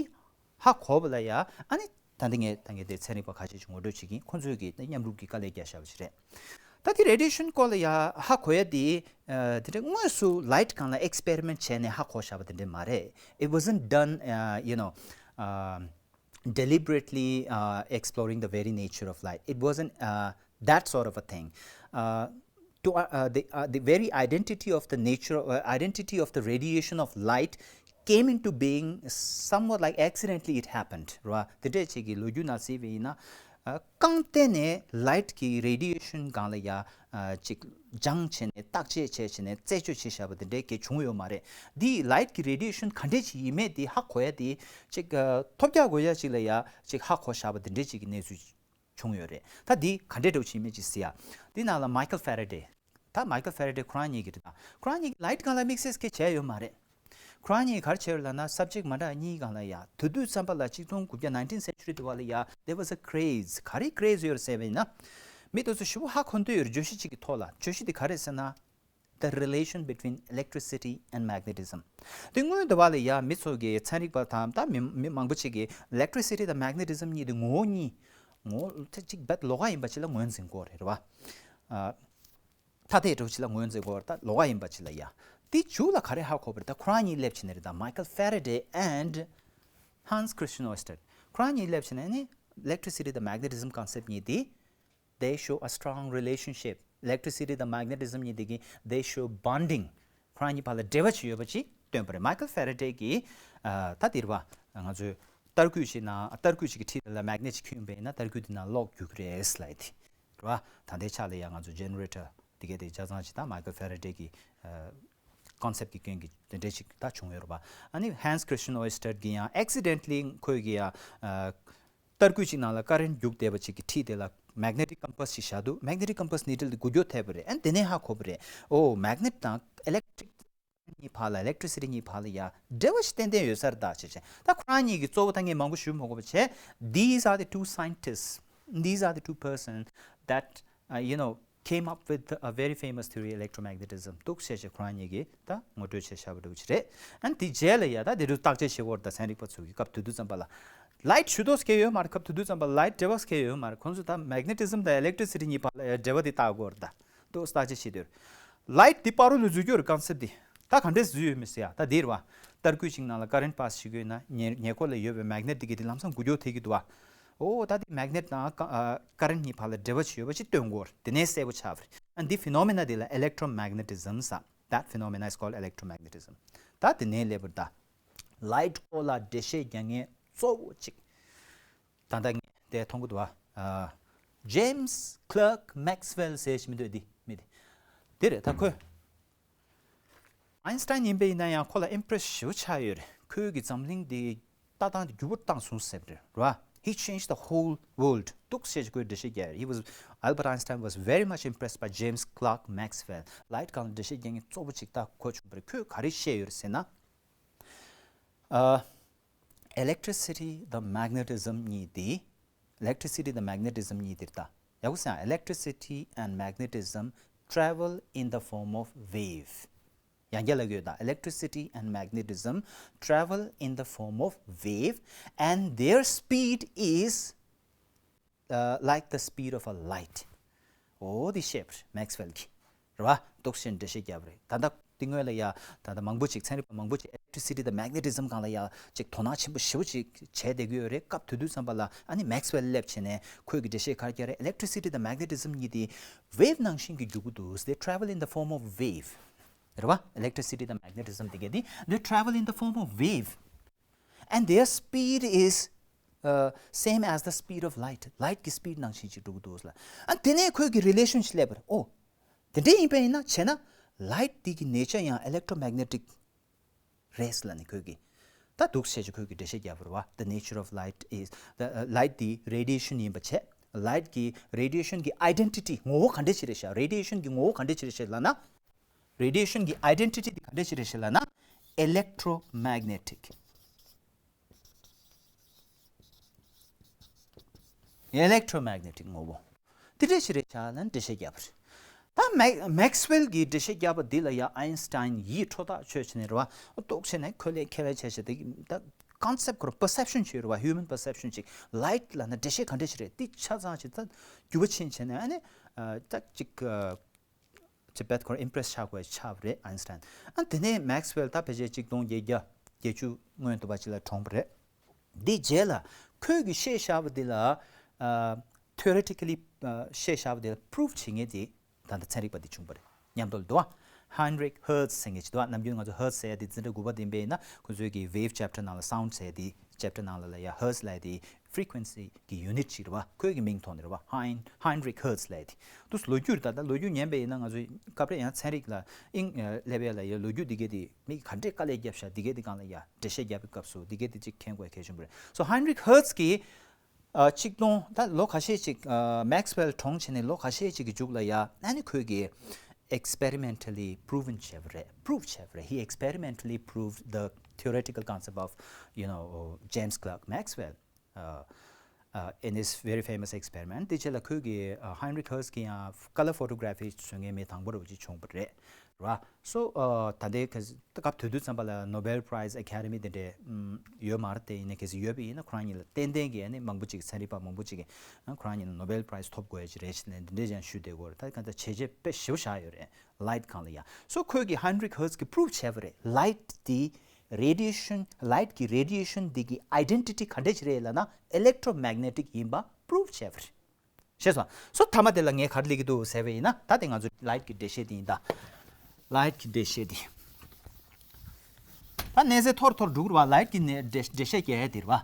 ཧ་གོ་བ་ལ་ཡ། ཨ་ནི་ད་འདི་ངས་ད་ངས་དེ་ཚན་རིག་པ་ཁ་ཤས་ཅིག་ངོ་སྤྲོད་བྱེད་ཀྱིན། ཁོང་ཚོས་ཀྱིས་ད་མཉམ་རུབ་ཀྱིས་དཀའ་ལས་བརྒྱབ་བཞག་པ་ཞིག་རེད། ད་དེ་radiation སྐོར་ལ་ཡ་ཧ་གོ་ཡ་དེ་ཨ་དེ་འདྲ་དངོས་སུ་light སྒང་ལ་experiment བྱས་ནས་ཧ་གོ་བཞག་པ་དེ་འདྲ་མ་རེད། It wasn't done, uh, you know, uh, deliberately uh, exploring the very nature of light. It wasn't uh, that sort of a thing. Uh, to, uh, uh, the, uh, the very identity of the nature, uh, identity of the radiation of light came into being somewhat like accidentally it happened, ར། དེ་འདྲས་ཅིག་གི་ལོ་རྒྱུས་ནང་གཟིགས་པ་ཡིན་ན། ཨ། རྐང་སྟེང་ནས་light གི་radiation སྒང་ལ་ཡ། ཨ། ཅིག་སྦྱངས་བྱས་ནས་བརྟག་དཔྱད་བྱས་བྱས་ནས་རྩད་གཅོད་བྱས་བཞག་པ་དེ་འདྲས་གས་བྱུང་ཡོད་མ་རེད། འདི་light གི་radiation ག་འདྲས་ཅིག་ཡིན་མེད་དེ་ཧ་གོ་ཡ་དེ་ཅིག་ཨ། ཐོལ་རྒྱག་དགོས་ཡ་ཅིག་ལ་ཡ་ཅིག་ཧ་གོ་བཞག་པ་དེ་འདྲས་ཅིག་གི་གནས་ཚུལ་བྱུང་ཡོད་རེད། ད་འདི་ག་འདྲས་འདྲ་བོ་ཅིག་ཡིན་མེད་ཅིག་གཟིགས་ཡ། འདི་ནང་ལ་Michael Faraday། ད་Michael Faraday ཁོ་རང་ཉིད་ཀྱིས་རེད། ད་ཁོ་རང་ཉིད་light སྒང་ལ་དམིགས་བསལ་གང་བྱས་ཡོད་མ་རེད། ཁོ་རང་ཉིད་ག་རེ་བྱས་ཡོད་ལབ་ན། subject མ་འདྲ་གཉིས་སྒང་ལ་ཡ། དེ་དུས་ཙམ་པ་ལ་ཆིག་སྟོང་དགུ་བརྒྱ་nineteenth century དུ་བ་ལ་ཡ། There was a craze. ག་རེ་craze ཡོད་ཟེར་བ་ཡིན་ན། མི་དེ་ཚོ་ཞེ་པོ་ཧ་གོ་འདོད་ཡོད་རེད། བརྗོད་གཞི་གཅིག་གི་ཐོག་ལ། བརྗོད་གཞི་དེ་ག་རེ་ཟེར་ན། The relation between electricity and magnetism. དེ་སྔོན་དུ་བ་ལ་ཡ་མི་ཚོ་གི་ཚན་རིག་པ་དང་ད་མི་མི་མང་པོ་ཅིག་གིས་electricity དང་magnetism གཉིས་དེ་ངོ་བོ་གཉིས། ངོ་བོ་ཚིག་གཅིག་རྦད་ལོགས་ཀ་ཡིན་པ་ཅིག་ལ་ངོས་འཛིན་གྱི་ཡོད་རེད། རེད་བ། ཨ། ཐ་དད་འདྲ་བོ་ཅིག་ལ་ངོས་འཛིན་གྱི་ཡོད་རེད། ད་ལོགས་ཀ་ཡིན་པ་ཅིག་ལ་ཡ། དེ་མཇུག་ལ་ག་རེ་ཧ་གོ་བ་རེད། ད་ཁོ་རང་གཉིས་སླེབས་བྱས་ནས་རེད། ད་Michael Faraday and Hans Christian Oersted ཁོ་རང་གཉིས་སླེབས་བྱས་ནས་ནི་electricity དང་magnetism concept གཉིས་དེ། They show a strong relationship. Electricity དང་magnetism གཉིས་དེ་གིས་they show bonding. ཁོ་རང་གཉིས་བར་ལ་འབྲེལ་བ་ཅིག་ཡོད་པ་ཅིག་སྟོན་པ་རེད། Michael Faraday གིས། ཨ། ད་དེ་རེད་བ། ང་ཚོའི་ཏར་སྐུད་ཅིག་ནང་ཏར་སྐུད་ཅིག་གི་འཁྲིས་ལ་magnet ཅིག་འཁྱེར་ཡོང་པ་ཡིན་ན། ཏར་སྐུད་དེ་ནང་གློག་རྒྱུག་གི་རེད་ལབ་ཡ་དེ་རེད་བ། ད་ལྟའི་ཆ་ལ་ཡ་ང་ཚོ་generator དེ་གའི་དེ་ཆ་ཚང་ཅིག་ད་Michael Faraday གི། ཨ། concept གི་སྐྱོན་གྱིས་དེ་འདྲས་ཅིག་ད་བྱུང་ཡོད་རེད་བ། ཨ་ནི་Hans Christian Oersted གིས་ཡང་accidentally ཁོས་གིས་ཡ། ཨ། ཏར་སྐུད་ཅིག་ནང་ལ་current རྒྱུག་བསྡད་པ་ཅིག་གི་འཁྲིས་དེ་ལ་magnetic compass ཞིག་བཞག་འདུག magnetic compass needle དེ་འགུལ་སྐྱོད་ཐེབས་པ་རེད། ཨ་ནི་དེ་ནས་ཧ་གོ་བ་རེད། ཨོ། magnet དང་electric གཉིས་བར་ལ། electricity གཉིས་བར་ལ་ཡ་འབྲེལ་བ་ཞིག་ཏན་ཏན་ཡོད་ས་རེད་ད་ཅེས་བྱས། ད་ཁོ་རང་གཉིས་ཀྱི་གཙོ་བོ་ད་ངས་མང་པོ་ཞུ་མ་དགོས་པ་བྱས། These are the two scientists, these are the two persons that, uh, you know, came up with a very famous theory, electromagnetism. འདུག་སེ་བྱས་ཁོ་རང་གཉིས་ཀྱིས་ད་ངོ་སྤྲོད་བྱས་བཞག་པ་འདྲ་བོ་ཅིག་རེད། ཨ་ནི་དེ་རྗེས་ལ་ཡ་ད་དེ་འདྲ་བརྟག་དཔྱད་བྱེད་དགོས་རེད། ད་ཚན་རིག་པ་ཚོ་གིས་སྐབས་དེ་དུས་ཙམ་པ་ལ་light ཞུ་དོགས་སྐྱེ་ཡོད་མ་རེད། སྐབས་དེ་དུས་ཙམ་པ་ལ་light འབྲེལ་བ་སྐྱེ་ཡོད་མ་རེད། ཁོང་ཚོ་ད་magnetism དང་electricity གཉིས་བར་ལ་འབྲེལ་བ་དེ་བརྟག་དགོས་རེད། ད་འདུག་བརྟག་དཔྱད་བྱེད་དུས་light དེ་བར་དུ་ལ་འཛུལ་རྒྱུ་རེད། concept དེ་ད་ག་འདྲས་འཛུལ་ཡོད་མེད་ཟེར་ཡ། ད་དེ་རེད་བ། ཏར་སྐུད་ཅིག་ནང་ལ་current pass བྱེད་དགོས་ན་ཉེ་ཉེ་འཁོར་ལ་ཡོད་པའི་magnet དེ་གིས་དེ་ལམ་སང་འགུལ་སྐྱོད་ཐེབས་ཀྱི་འདུག་བ། ཨོ། ད་དེ་magnet དང་ཀ་ཨ་current གཉིས་བར་ལ་འབྲེལ་བ་ཅིག་ཡོད་པ་ཅིག་སྟོན་དགོས་རེད། དེ་ནས་གསལ་པོ་ཆགས་པ་རེད། ཨ་ནི་འདི་phenomena དེ་ལ་electromagnetism ཟེར། That phenomena is called electromagnetism. ད་དེ་ནས་སླེབས་པ་རེད། ད་light སྐོར་ལ་འགྲེལ་བཤད་རྒྱག་མཁན་གཙོ་བོ་ཅིག་ད་ལྟ་ངས་དེ་མཐོང་གི་འདུག་བ། ཨ། James Clerk Maxwell ཟེར་ཞིག་མི་འདུག་འདི་མི་དེ། དེ་རེད། ད་ཁོས། Einstein ཡིན་པ་ཡིན་ན་ཡང་ཁོ་ལ་impress ཞེ་པོ་ཆགས་ཡོད་རེད། ཁོའི་གི་འཛམ་གླིང་འདི་ལྟ་སྟངས་འདི་འགྱུར་བ་བཏང་སོང་ཟེར་བ་རེད། རེད་བ། He changed the whole world. འདུག་སེ་ཁོས་འགྲེལ་བཤད་རྒྱག་ཡོད་རེད། He was, Albert Einstein was very much impressed by James Clerk Maxwell. Light སྒང་ལ་འགྲེལ་བཤད་རྒྱག་མཁན་གཙོ་བོ་ཅིག་ད་ཁོ་བྱུང་བ་རེད། ཁོས་ག་རེ་བཤད་ཡོད་རེད་ཟེར་ན། ཨ། Electricity དང་magnetism གཉིས་དེ། Electricity དང་magnetism གཉིས་དེ་ད། ཡག་པོ་གསན། Electricity and magnetism travel in the form of wave. ཡང་བསྐྱར་ལབ་ཀྱི་ཡོད་ད། Electricity and magnetism travel in the form of wave, and their speed is uh, like the speed of a light. ཨོ་དེ་བཤད་པ་རེད། Maxwell གིས། རེད་བ། འདུག་སེ་འགྲེལ་བཤད་བརྒྱབ་པ་རེད། ད་ལྟ་དེ་སྔོན་ལ་ཡ། ད་ལྟ་མང་པོ་ཅིག་ཚན་རིག་པ་མང་པོ་ཅིག་electricity དང་magnetism སྒང་ལ་ཡ་ཅིག་དོ་སྣང་ཆེན་པོ་ཞེ་པོ་ཅིག་བྱས་བསྡད་ཀྱི་ཡོད་རེད། སྐབས་དེ་དུས་ཙམ་པ་ལ་ཨ་ནི་Maxwell སླེབས་བྱས་ནས་ཁོས་ཀྱི་འགྲེལ་བཤད་ག་རེ་བརྒྱབ་རེད། Electricity དང་magnetism གཉིས་དེ་wave ནང་བཞིན་གྱི་རྒྱུག་གི་འདུག They travel in the form of wave. རེད་བ། Electricity དང་magnetism དེ་གས་དེ། They travel in the form of wave. And their speed is, uh, same as the speed of light. Light གི་speed ནང་བཞིན་ཅིག་འགྲོ་གི་འདུག་ལ། ཨ་དེ་ནས་ཁོས་ཀྱི་relation ཞིག་སླེབས་པ་རེད། ཨོ། དེ་འདྲ་ཡིན་པ་ཡིན་ན་བྱས་ན་light དེ་གི་nature ཡང་electromagnetic རེད་ལབ་ནས་ཁོས་ཀྱི། ད་འདུག་སེ་ཁོས་ཀྱི་འགྲེལ་བཤད་བརྒྱབ་པ་རེད་བ། The nature of light is the, uh, light དེ་radiation ཡིན་པ་བྱས། Light གི་radiation གི་identity ངོ་བོ་ག་འདྲ་ཅིག་རེད་ཤག radiation གི་ངོ་བོ་ག་འདྲ་ཅིག་རེད་ཤག་ལབ་ན། Radiation གི་identity དེ་ག་འདྲ་ཞིག་རེད་ཤག་ལབ་ན། Electromagnetic. Electromagnetic ངོ་བོ། དེ་འདྲ་ཞིག་རེད་ཤག་ལབ་འགྲེལ་བཤད་བརྒྱབ་པ་རེད། ད་Max- Maxwell གིས་འགྲེལ་བཤད་བརྒྱབ་པ་འདི་ལ་ཡ་Einstein ཡིད་འཕྲོག་ཐག་ཆོད་བྱས་ནས་རེད་བ། ཏོག་བྱས་ནས་ཁོ་ལས་ཁྱད་པར་ཆེ་ཤོས་དེ་ད་concept ཁོ་རང་perception ཅིག་རེད་བ། Human perception ཅིག light ལབ་ན་འགྲེལ་བཤད་ག་འདྲ་ཞིག་རེད། དེ་ཆ་ཚང་ཞིག་ད་འགྱུར་བ་ཕྱིན་བྱས་ནས་ཨ་ནི་ད་ཅིག་ཅེས་པད་ཁོར་impress ཆགས་དགོས་ཆགས་པ་རེད་Einstein། ཨ་དེ་ནས་Maxwell ད་ཕལ་ཆེར་གཅིག་སྟོང་བརྒྱད་བརྒྱ་བརྒྱད་ཅུ་སྔོན་དུ་བ་ཅིག་ལ་གྲོངས་པ་རེད། འདི་རྗེས་ལ་ ཁོས་ཀྱིས་བཤད་བཞག་པ་འདི་ལ་ཨ་theoretically ཨ་བཤད་བཞག་པ་འདི་ལ་prove བྱེད་མཁན་དེ་ད་ལྟ་ཚན་རིག་པ་འདི་བྱུང་པ་རེད། མཉམ་དུ་ལ་འདུག་བ། Heinrich Hertz ཟེར་མཁན་ཅིག་འདུག་བ། ནམ་རྒྱུན་ང་ཚོ་Hertz ཟེར་ཡ་དེ་འཛིན་གྲྭ་དགུ་པ་དེ་ཡིན་པས་ན་ཁོ་ཚོའི་གི་wave chapter ནང་ལ་sound ཟེར་ཡ་དེ་chapter ནང་ལ་ལ་ཡ་Hertz ལབ་ཡ་དེ་frequency གི་unit ཅིག་རེད་བ། ཁོའི་གི་མིང་ཐོག་ནས་རེད་བ། Hein- Heinrich Hertz ལབ་ཡ་དེ། འདུག་ལོ་རྒྱུས་ད་ལྟ་ལོ་རྒྱུས་ཉན་པ་ཡིན་ན་ང་ཚོ་སྐབས་རེ་ཡང་ཚན་རིག་ལ་ཨིང་ཨ་སླེབས་ཡ་ལ་ཡ་ལོ་རྒྱུས་འདི་གས་དེ་མི་ག་འདྲས་དཀའ་ལས་བརྒྱབ་ཤག་འདི་གས་དེ་སྒང་ལ་ཡ་འགྲེལ་བཤད་རྒྱབ་པའི་སྐབས་སུ་འདི་གས་དེ་གཅིག་མཁྱེན་དགོས་གལ་ཆེན་པོ་རེད། So Heinrich Hertz གིས་ཨ་ཆིག་སྟོང་ད་ལོ་ཁ་ཤས་ཅིག་ཨ་Maxwell གྲོངས་བྱས་ནས་ལོ་ཁ་ཤས་ཅིག་གི་མཇུག་ལ་ཡ་ཨ་ནི་ཁོས་གི་experimentally proven བྱས་པ་རེད། Prove བྱས་པ་རེད། He experimentally proved the theoretical concept of, you know, James Clerk Maxwell uh, uh, in his very famous experiment. དེ་རྗེས་ལ་ཁོས་གི་ཨ་Heinrich Hertz གི་ཡང་color photography བཟོ་མཁན་མི་དང་པོ་རུ་ཅིག་བྱུང་བ་རེད། རེད་བ། So ཨ་ད་ལྟའི་ག་སྐབས་དེ་དུས་ཙམ་པ་ལ་Nobel Prize Academy དེ་འདྲས་ཨམ་ཡོད་མ་རེད་དེ། ཡིན་ན་གལ་སྲིད་ཡོད་པ་ཡིན་ན་ཁོ་རང་ཉིད་ལ་ཏན་ཏན་གྱི་ཨ་ནི་མང་པོ་ཅིག་ཚན་རིག་པ་མང་པོ་ཅིག་གིས་ཨ་ཁོ་རང་ཉིད་ལ་Nobel Prize ཐོབ་དགོས་ཡ་ཅིག་རེད་ཅེས་ནས་འདི་འདྲས་ཀྱང་ཞུས་བསྡད་ཀྱི་ཡོད་རེད། ད་ག་ད་བྱས་རྗེས་དཔེ་ཞེ་པོ་བཞག་ཡོད་རེད། Light སྒང་ལ་ཡ། So ཁོས་ཀྱི་Heinrich Hertz གིས་prove བྱས་པ་རེད། Light དེ་radiation, light གི་radiation དེ་གི་identity ག་འདྲས་ཅིག་རེད་ལབ་ན་electromagnetic ཡིན་པ་prove བྱས་པ་རེད། ཤེས་སོང་། So མཐའ་མ་དེ་ལ་ངས་ག་རེ་ལབ་ཀྱི་འདུག་ཟེར་བ་ཡིན་ན། ད་དེ་ང་ཚོ་light གི་འགྲེལ་བཤད་དེ་ཡིན་ད། Light གི་འགྲེལ་བཤད་དེ། ད་གནས་ཚད་མཐོ་རུ་མཐོ་རུ་འགྲོ་གི་རེད་བ། Light གི་ནས་འགྲེལ་འགྲེལ་བཤད་རྒྱག་ཡ་དེ་རེད་བ།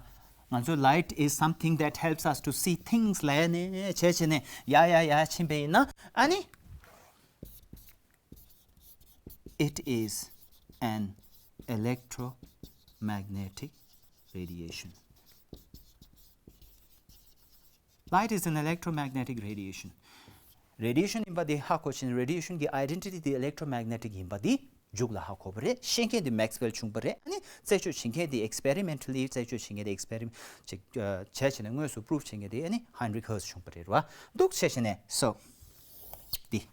ང་ཚོ་light is something that helps us to see things ལབ་ནས་བྱས་བྱས་ནས་ཡ་ཡ་ཡ་ཕྱིན་པ་ཡིན་ན། ཨ་ནི། It is an electromagnetic radiation. Light is an electromagnetic radiation. Radiation ཡིན་པ་དེ་ཧ་གོ་ཕྱིན། Radiation གི་identity དེ་electromagnetic ཡིན་པ་དེ་མཇུག་ལ་ཧ་གོ་བ་རེད། ཤེས་མཁན་དེ་Maxwell བྱུང་བ་རེད། ཨ་ནི་རྩད་གཅོད་བྱེད་མཁན་དེ་experimentally རྩད་གཅོད་བྱེད་མཁན་དེ་experiment ཅིག་བྱས་བྱས་ནས་དངོས་སུ་prove བྱེད་མཁན་དེ་ཨ་ནི་Heinrich Hertz བྱུང་བ་རེད་བ། འདུག་བྱས་བྱས་ནས། So དེ།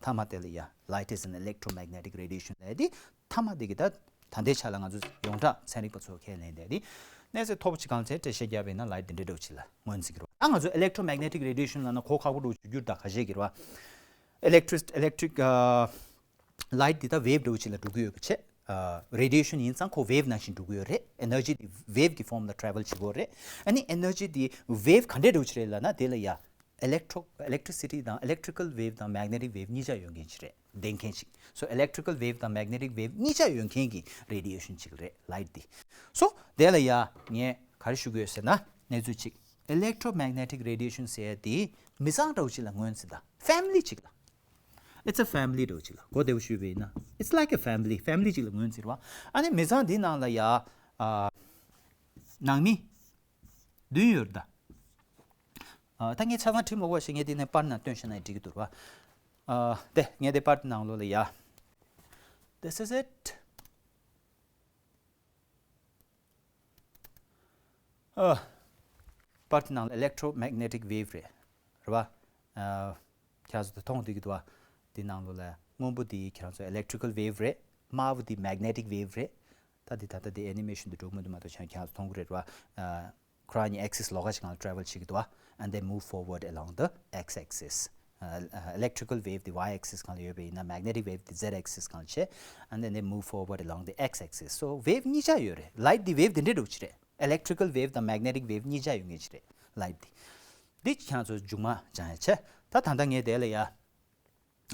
མཐའ་མ་དེ་ལ་ཡ། Light is an electromagnetic radiation ལབ་དེ། མཐའ་མ་དེ་གི་ད་ད་ལྟའི་ཆ་ལ་ང་ཚོ་ཡོངས་གྲགས་ཚན་རིག་པ་ཚོ་ཁས་ལེན་བསྡད་དེ། གནས་ཚད་མཐོ་པོ་ཅིག་གང་ཚད་འགྲེལ་བཤད་བརྒྱབ་པ་ཡིན་ན་light འདི་འདྲ་འདྲ་བོ་ཅིག་ལ་ངོས་འཛིན་གྱི་རེད་བ། ད་ང་ཚོ་electromagnetic radiation ལབ་ན་གོ་ཁག་པོ་འདྲ་བོ་ཅིག་གྱུར། ད་ཁ་ཤས་ཀྱིས་རེད་བ། Electric electric ཨ་light འདི་ད་wave འདྲ་བོ་ཅིག་ལ་འགྲོ་གི་ཡོད་པ་བྱས། ཨ་radiation ཡིན་ཙང་ཁོ་wave ནང་བཞིན་འགྲོ་གི་ཡོད་རེད། Energy འདི་wave གི་form ལ་travel བྱེད་ཀྱི་ཡོད་རེད། ཨ་ནི་energy འདི་wave ག་འདྲས་འདྲ་བོ་ཅིག་རེད་ལབ་ན། དེ་ལ་ཡ། Electro electricity དང་electrical wave དང་magnetic wave གཉིས་ཆ་ཡོད་མཁན་ཅིག་རེད། ལྡན་མཁན་ཅིག So electrical wave དང་magnetic wave གཉིས་ཆ་ཡོད་མཁན་གྱི་radiation ཅིག་རེད། Light འདི། So དེ་ལ་ཡ་ངས་ག་རེ་ཞུ་གི་ཡོད་ཟེར་ན། གནས་ཚུལ་ཅིག electromagnetic radiation ཟེར་ཡ་དེ་མི་ཚང་འདྲ་བོ་ཅིག་ལ་ངོས་འཛིན། ད་family ཅིག་ལ། It's a family འདྲ་བོ་ཅིག་ལ་གོ་བདེ་བོ་ཞུས་པ་ཡིན་ན། It's like a family. Family ཅིག་ལ་ངོས་འཛིན་རེད་བ། ཨ་ནི་མི་ཚང་འདི་ནང་ལ་ཡ་ཨ་ནང་མི་བདུན་ཡོད་རེད་ད། ཨ་ད་ངས་ཆ་ཚང་བྲིས་མ་དགོས་ཤིག་ངས་འདི་ནས་པར་ནང་སྟོན་ཤེས་ན་འགྲིག་གི་འདུག་ར། ཨ་དེ་ངས་འདི་པར་ནང་ལོགས་ལ་ཡ། This is it. ཨ་པར་དེ་ནང་ལ་electromagnetic wave རེད། རེད་བ། ཨ་ཁྱེད་རང་ཚོ་མཐོང་བསྡད་ཀྱི་འདུག་བ། འདི་ནང་ལོགས་ལ་སྔོན་པོ་འདི་ཁྱེད་རང་ཚོ་electrical wave རེད། དམར་པོ་འདི་magnetic wave རེད། ད་འདི་ད་ལྟ་འདི་animation དུ་འགྲོ་གི་མི་འདུག་མ་གཏོགས་ཁྱེད་རང་ཚོ་མཐོང་གི་རེད་བ། ཨ་ཁོ་རང་གཉིས་axis ལོགས་ཀ་ཞིག་སྒང་ལ་travel བྱེད་ཀྱི་འདུག་བ། And they move forward along the x-axis. Uh, uh, electrical wave དེ་y-axis སྒང་ལ་ཡོད་པ་ཡིན་ན། Magnetic wave དེ་z-axis སྒང་ལ་བྱས། And then they move forward along the x-axis. So wave གཉིས་ཆ་ཡོད་རེད། Light དེ་wave དེ་འདྲའི་འདྲ་བོ་ཅིག་རེད། Electrical wave དང་magnetic wave གཉིས་ཆ་ཡོད་མཁན་ཅིག་རེད། Light དེ། འདི་ཁྱེད་རང་ཚོ་མཇུག་མ་སྦྱང་ཡ་བྱས། ད་ད་ལྟ་ངས་དེ་ལ་ཡ།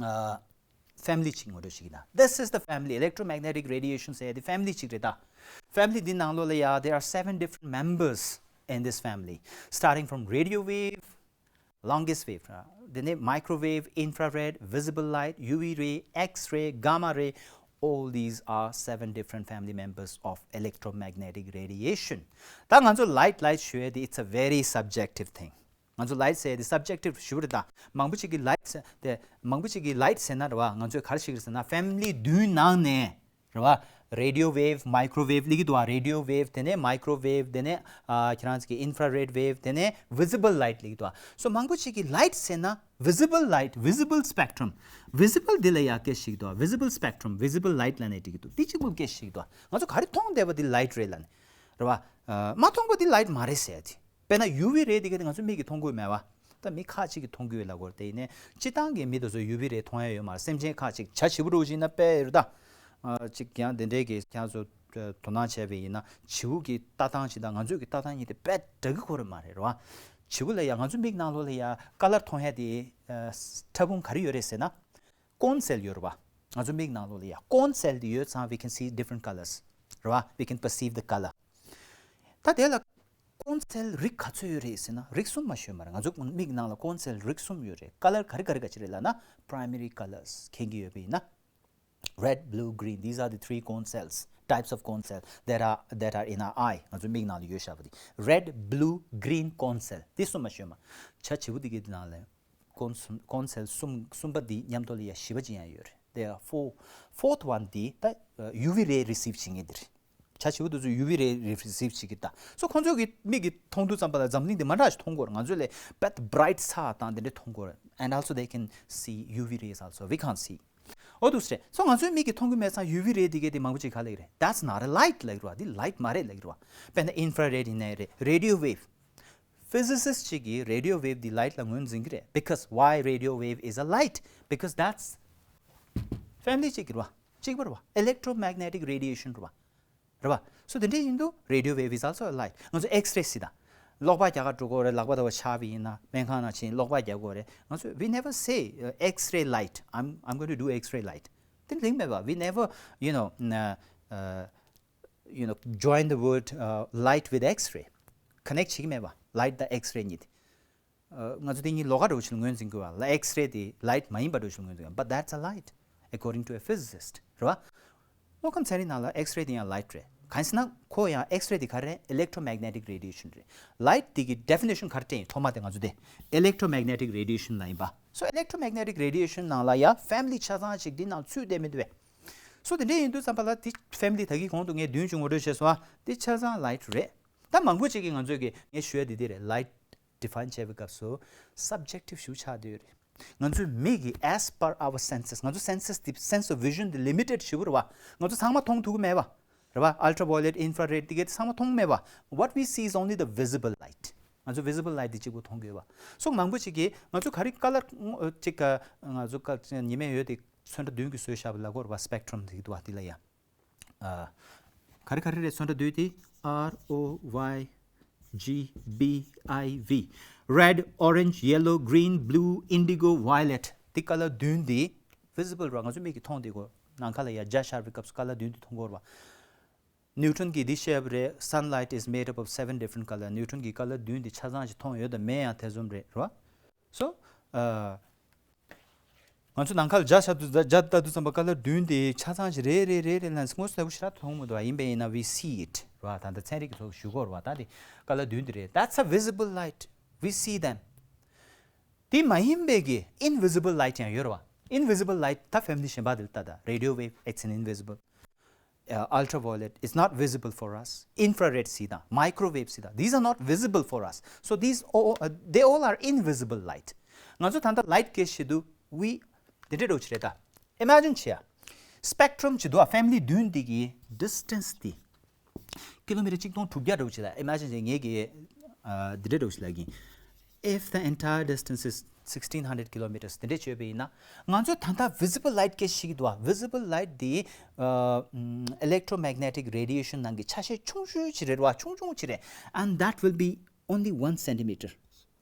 ཨ་family ཅིག་ངོ་སྤྲོད་བྱེད་ཀྱི་ན། This is the family. Electromagnetic radiation ཟེར་ཡ་དེ་family ཅིག་རེད་ད། Family འདི་ནང་ལོགས་ལ་ཡ། There are seven different members in this family, starting from radio wave, longest wave, དེ་ནས་microwave, infrared, visible light, U V ray, X-ray, gamma ray. All these are seven different family members of electromagnetic radiation. ད་ང་ཚོ་light light ཞུ་ཡ་དེ། It's a very subjective thing. ང་ཚོ་light ཟེར་ཡ་དེ་subjective ཞུ་རེད་ད། མང་པོ་ཅིག་གིས་light ཟེར་དེ། མང་པོ་ཅིག་གིས་light ཟེར་ན་རེད་བ། ང་ཚོས་ག་རེ་ཞིག་རེད་ཟེར་ན། family བདུན་ནང་ནས་རེད་བ། Radio wave, microwave ལབ་ཀྱི་འདུག་བ། Radio wave དེ་ནས་microwave དེ་ནས་ཨ་ཁྱེད་རང་ཚོ་གི་infrared wave དེ་ནས་visible light ལབ་ཀྱི་འདུག་བ། So མང་པོ་ཅིག་གིས་light ཟེར་ན། Visible light, visible spectrum. Visible འདི་ལ་ཡ་སྐད་ཞིག་འདུག་བ། Visible spectrum, visible light ལབ་ནས་འགྲིག་གི་འདུག་འདི་གཅིག་པོ་སྐད་ཞིག་འདུག་བ། ང་ཚོ་ག་རེ་མཐོང་བསྡད་པ་འདི་light རེད་ལབ་ནས་རེད་བ། ཨ་མ་མཐོང་པ་འདི་light མ་རེད་ཟེར་ཡ་དེ། དཔེར་ན་U V ray དེ་ག་དེ་ང་ཚོ་མིག་གིས་མཐོང་གི་ཡོད་མེད་བ། ད་མི་ཁ་ཅིག་གིས་མཐོང་གི་ཡོད་ལབ་ཀྱི་ཡོད་རེད། དེ་ཡིན་ནའི་སྤྱིར་བཏང་གི་མི་དེ་ཚོ་U V ray མཐོང་ཡ་ཡོད་མ་རེད། སེམས་ཅན་ཁ་ཅིག་བྱ་བྱིའུ་འདྲ་བོ་ཅིག་ཡིན་ན་དཔེ་རེད་ད། ཨ་ཅིག་ཡང་དེ་འདྲའི་གི་ཁྱེད་ཚོ་ དོ་སྣང་བྱས་པ་ཡིན་ན་བྱིའུ་གི་ལྟ་སྟངས་ཅིག་དང་ང་ཚོའི་གི་ལྟ་སྟངས་གཉིས་དེ་དཔེ་འདྲ་གི་ཁོ་རེ་མ་རེད་རེད་བ། བྱིའུ་ལ་ཡང་ང་ཚོའི་མིག་ནང་ལོགས་ལ་ཡང་ཀ་ལར་མཐོང་ཡ་དེ་ཕྲ་ཕུང་ག་རེ་ཡོད་རེད་ཟེར་ན། ཀོན་སེལ་ཡོད་རེད་བ། ང་ཚོ་མིག་ནང་ལོགས་ལ་ཡ་ཀོན་སེལ་དེ་ཡོད་ཙང་we can see different colors རེད་བ། We can perceive the color. ད་དེ་ལ་ཀོན་སེལ་རིགས་ག་ཚོད་ཡོད་རེད་ཟེར་ན་རིགས་གསུམ་མ་ཤོད་མ་རེད། ང་ཚོ་མིག་ནང་ལ་ཀོན་སེལ་རིགས་གསུམ་ཡོད་རེད། ཀ་ལར་ག་རེ་ག་རེ་ག་ཅི་རེད་ལབ་ན་primary colors མཁྱེན་གྱི་ཡོད་པ་ཡིན་ན། Red, blue, green, these are the three cone cells, types of cone cell that are that are in our eye. ང་ཚོ་མིག་ནང་ལ་ཡོད་བཞག་པ་དེ་red, blue, green cone cell དེ་གསུམ་མ་ཤོད་མ། བྱ་བྱིའུ་དེ་གའི་ནང་ལ། ཀོན་སུམ་ཀོན་སེལ་གསུམ་གསུམ་པ་འདི་མཉམ་དུ་ལ་ཡ་བཞི་པ་ཅིག་ཡང་ཡོད་རེད། There are four. Fourth one འདི་ད་ཡུ་ཝི་རེ་རི་སིབ་བྱེད་མཁན་འདི་རེད། བྱ་བྱིའུ་དེ་ཚོ་ཡུ་ཝི་རེ་རི་སིབ་བྱེད་ཀྱི་ད། སོ་ཁོང་ཚོ་གི་མིག་གིས་མཐོང་དུས་ཙམ་པ་ལ་འཛམ་གླིང་འདི་མ་འདྲ་ཞིག་མཐོང་གི་ཡོད་རེད། ང་ཚོས་ལས་དཔེ་bright ས་དང་དེ་འདྲ་མཐོང་གི་ཡོད་རེད། And also they can see U V rays also. We can't see. འོ་འདུག་སེ་རེད། སོ་ང་ཚོའི་མིག་གིས་མཐོང་གི་མེད་ཙང་ཡུ་ཝི་རེ་དེ་གའི་དེ་མང་པོ་ཅིག་ག་ལ་ཡོད་རེད། That's not a light ལབ་ཀྱི་རེད་བ། འདི་ལའིཊ་མ་རེད་ལབ་ཀྱི་རེད་བ། དཔེར་ན་infrared ཡིན་ནའི་རེད། Radio wave. Physicist གཅིག་གིས་radio wave འདི་light ལ་ངོས་འཛིན་གྱི་རེད། Because why radio wave is a light? Because that's family གཅིག་གི་རེད་བ། གཅིག་པ་རེད་བ། Electromagnetic radiation རེད་བ། རེད་བ། So དེ་འདྲ་ཡིན་དུས་radio wave is also a light. ང་ཚོ་X-ray གཟིགས་དང་། གློག་པ་རྒྱག་ག་འགྲོ་དགོས་རེད། ལག་པ་དང་པོ་ཆག་པ་ཡིན་ན་སྨན་ཁང་ནང་ཕྱིན་གློག་པ་རྒྱག་དགོས་རེད། ང་ཚོས we never say uh, X-ray light. I'm I'm going to do X-ray light. དེ་འདྲ་མེད་པ། We never, you know, uh, uh, you know, join the word uh, light with X-ray. Connect བྱེད་ཀྱི་མེད་པ། Light དང་X-ray གཉིས་དེ། ཨ། ང་ཚོ་དེ་གཉིས་ལོགས་ཀ་འདྲ་བོ་ཞིག་ལ་ངོས་འཛིན་དགོས་པ་ལ། X-ray དེ་light མ་ཡིན་པ་འདྲ་བོ་ཞིག་ལ་ངོས་འཛིན་དགོས། But that's a light, according to a physicist. རེད་བ། དངོས་ཁམས་ཚན་རིག་ནང་ལ་X-ray དེ་ཡང་light རེད། གང་ཡིན་ཟེར་ན་ཁོ་ཡང་X-ray དེ་ག་རེ་རེད། Electromagnetic radiation རེད། Light དེ་གི་definition ག་རེ་སྤྲད་ཡིན། ཐོག་མ་དེ་ང་ཚོ་དེ་electromagnetic radiation ལབ་ཡིན་པ། So electromagnetic radiation ནང་ལ་ཡང་family ཆ་ཚང་ཞིག་འདི་ནང་ཚུད་བསྡད་མི་འདུག་བས། So དེ་འདྲ་ཡིན་དུས་ཙམ་པ་ལ་དེ་family ད་གིན་གོང་དུ་ངས་བདུན་ཅུ་ངོ་སྤྲོད་བྱས་སོང་ཨ། དེ་ཆ་ཚང་light རེད། ད་མང་པོ་ཅིག་གིས་ང་ཚོས་ཀྱི་ངས་ཞུ་ཡ་དེ་འདི་རེད། Light define བྱེད་པའི་སྐབས་སུ་subjective ཞིག་ཆགས་བསྡད་ཡོད་རེད། ང་ཚོའི་མིག་གིས་as per our senses ང་ཚོ་senses དེ་sense of vision དེ་limited ཞེ་པོ་རེད་བ། ང་ཚོ་ཚང་མ་མཐོང་ཐུབ་ཀྱི་མེད་བ། རེད་བ། Ultraviolet, infrared དེ་གའི་དེ་ཚང་མ་མཐོང་མེད་བ། What we see is only the visible light. ང་ཚོ་visible light དེ་གཅིག་པུ་མཐོང་གི་ཡོད་བ། སོ་མང་པོ་ཅིག་གིས་ང་ཚོ་ག་རེ་color ཅིག་ག་ང་ཚོ་ཀ་ཉི་མའི་འོད་དེ་ཚོན་ཁྲ་བདུན་གྱིས་བཟོས་བཞག་པ་ལབ་ཀྱི་ཡོད་རེད་བ། Spectrum དེ་གི་འདུག་བ། དེ་ལ་ཡ། ཨ། ག་རེ་ག་རེ་རེད། ཚོན་ཁྲ་བདུན་དེ། R O Y G B I V. Red, orange, yellow, green, blue, indigo, violet. དེ་color བདུན་དེ་visible རེད་བ། ང་ཚོ་མིག་གིས་མཐོང་བསྡད་ཀྱི་ཡོད་རེད། ནམ་མཁའ་ལ་ཡ་འཇའ་ཤར་བའི་སྐབས་སུ་color བདུན་དེ་མཐོང་གི་ཡོད་རེད་བ། ནིའུ་ཊོན་གྱིས་འདི་བཤད་པ་རེད། Sunlight is made up of seven different color. ནིའུ་ཊོན་གྱིས་color བདུན་དེ་ཆ་ཚང་ཞིག་མཐོང་ཡོད་དམ་མེད་ཡང་ཐེ་ཚོམ་རེད། རེད་བ། So ཨ། ང་ཚོ་ནམ་མཁའ་ལ་འཇའ་ཤར་དུས་འཇའ་ལྟ་དུས་ཙམ་པ་color བདུན་དེ་ཆ་ཚང་ཞིག་རེད་རེད་རེད་རེད་ལབ་ནས་དངོས་སུ་ལྟ་བུ་ཞེ་དྲག་མཐོང་མི་འདུག་བ། ཡིན་པས་ཡིན་ན་we see it རེད་བ། ད་ལྟ་ཚན་རིག་གི་ཐོག་ཞུ་གི་ཡོད་རེད་བ། ད་དེ་color བདུན་དེ་རེད། That's a visible light. We see them. དེ་མ་ཡིན་པའི་གི་invisible light ཡང་ཡོད་རེད་བ། Invisible light ད་family གཞན་པ་དེ་ལ་ལྟ་ད། Radio wave, it's an invisible. Uh, ultraviolet is not visible for us. Infrared གཟིགས་དང་། Microwave གཟིགས་དང་། These are not visible for us. So these all, uh, they all are invisible light. ང་ཚོ་ད་ལྟ་light གི་ཞེ་དུས་we དེ་འདྲ་འདྲ་བོ་ཅིག་རེད་ད། Imagine བྱེད་ཡ། Spectrum ཅིག་འདུག་ཨ། Family བདུན་འདི་གི་distance དེ་ཀི་ལོ་མི་ཊར་གཅིག་སྟོང་དྲུག་བརྒྱ་འདྲ་བོ་ཅིག་ལ། Imagine བྱེད་ངས་ཀྱི་ཨ་འདི་འདྲ་འདྲ་བོ་ཅིག་ལབ་ཀྱིན། If the entire distance is sixteen hundred kilometers དེ་འདྲ་བྱས་པ་ཡིན་ན། ང་ཚོས་ད་ལྟ་visible light སྐད་ཆ་བཤད་ཀྱི་འདུག་ཨ། Visible light དེ་ཨ་ཨམ་electromagnetic radiation ནང་གི་ཆ་ཤས་ཆུང་ཤོས་ཅིག་རེད་བ། ཆུང་ཆུང་ཅིག་རེད། And that will be only one centimeter.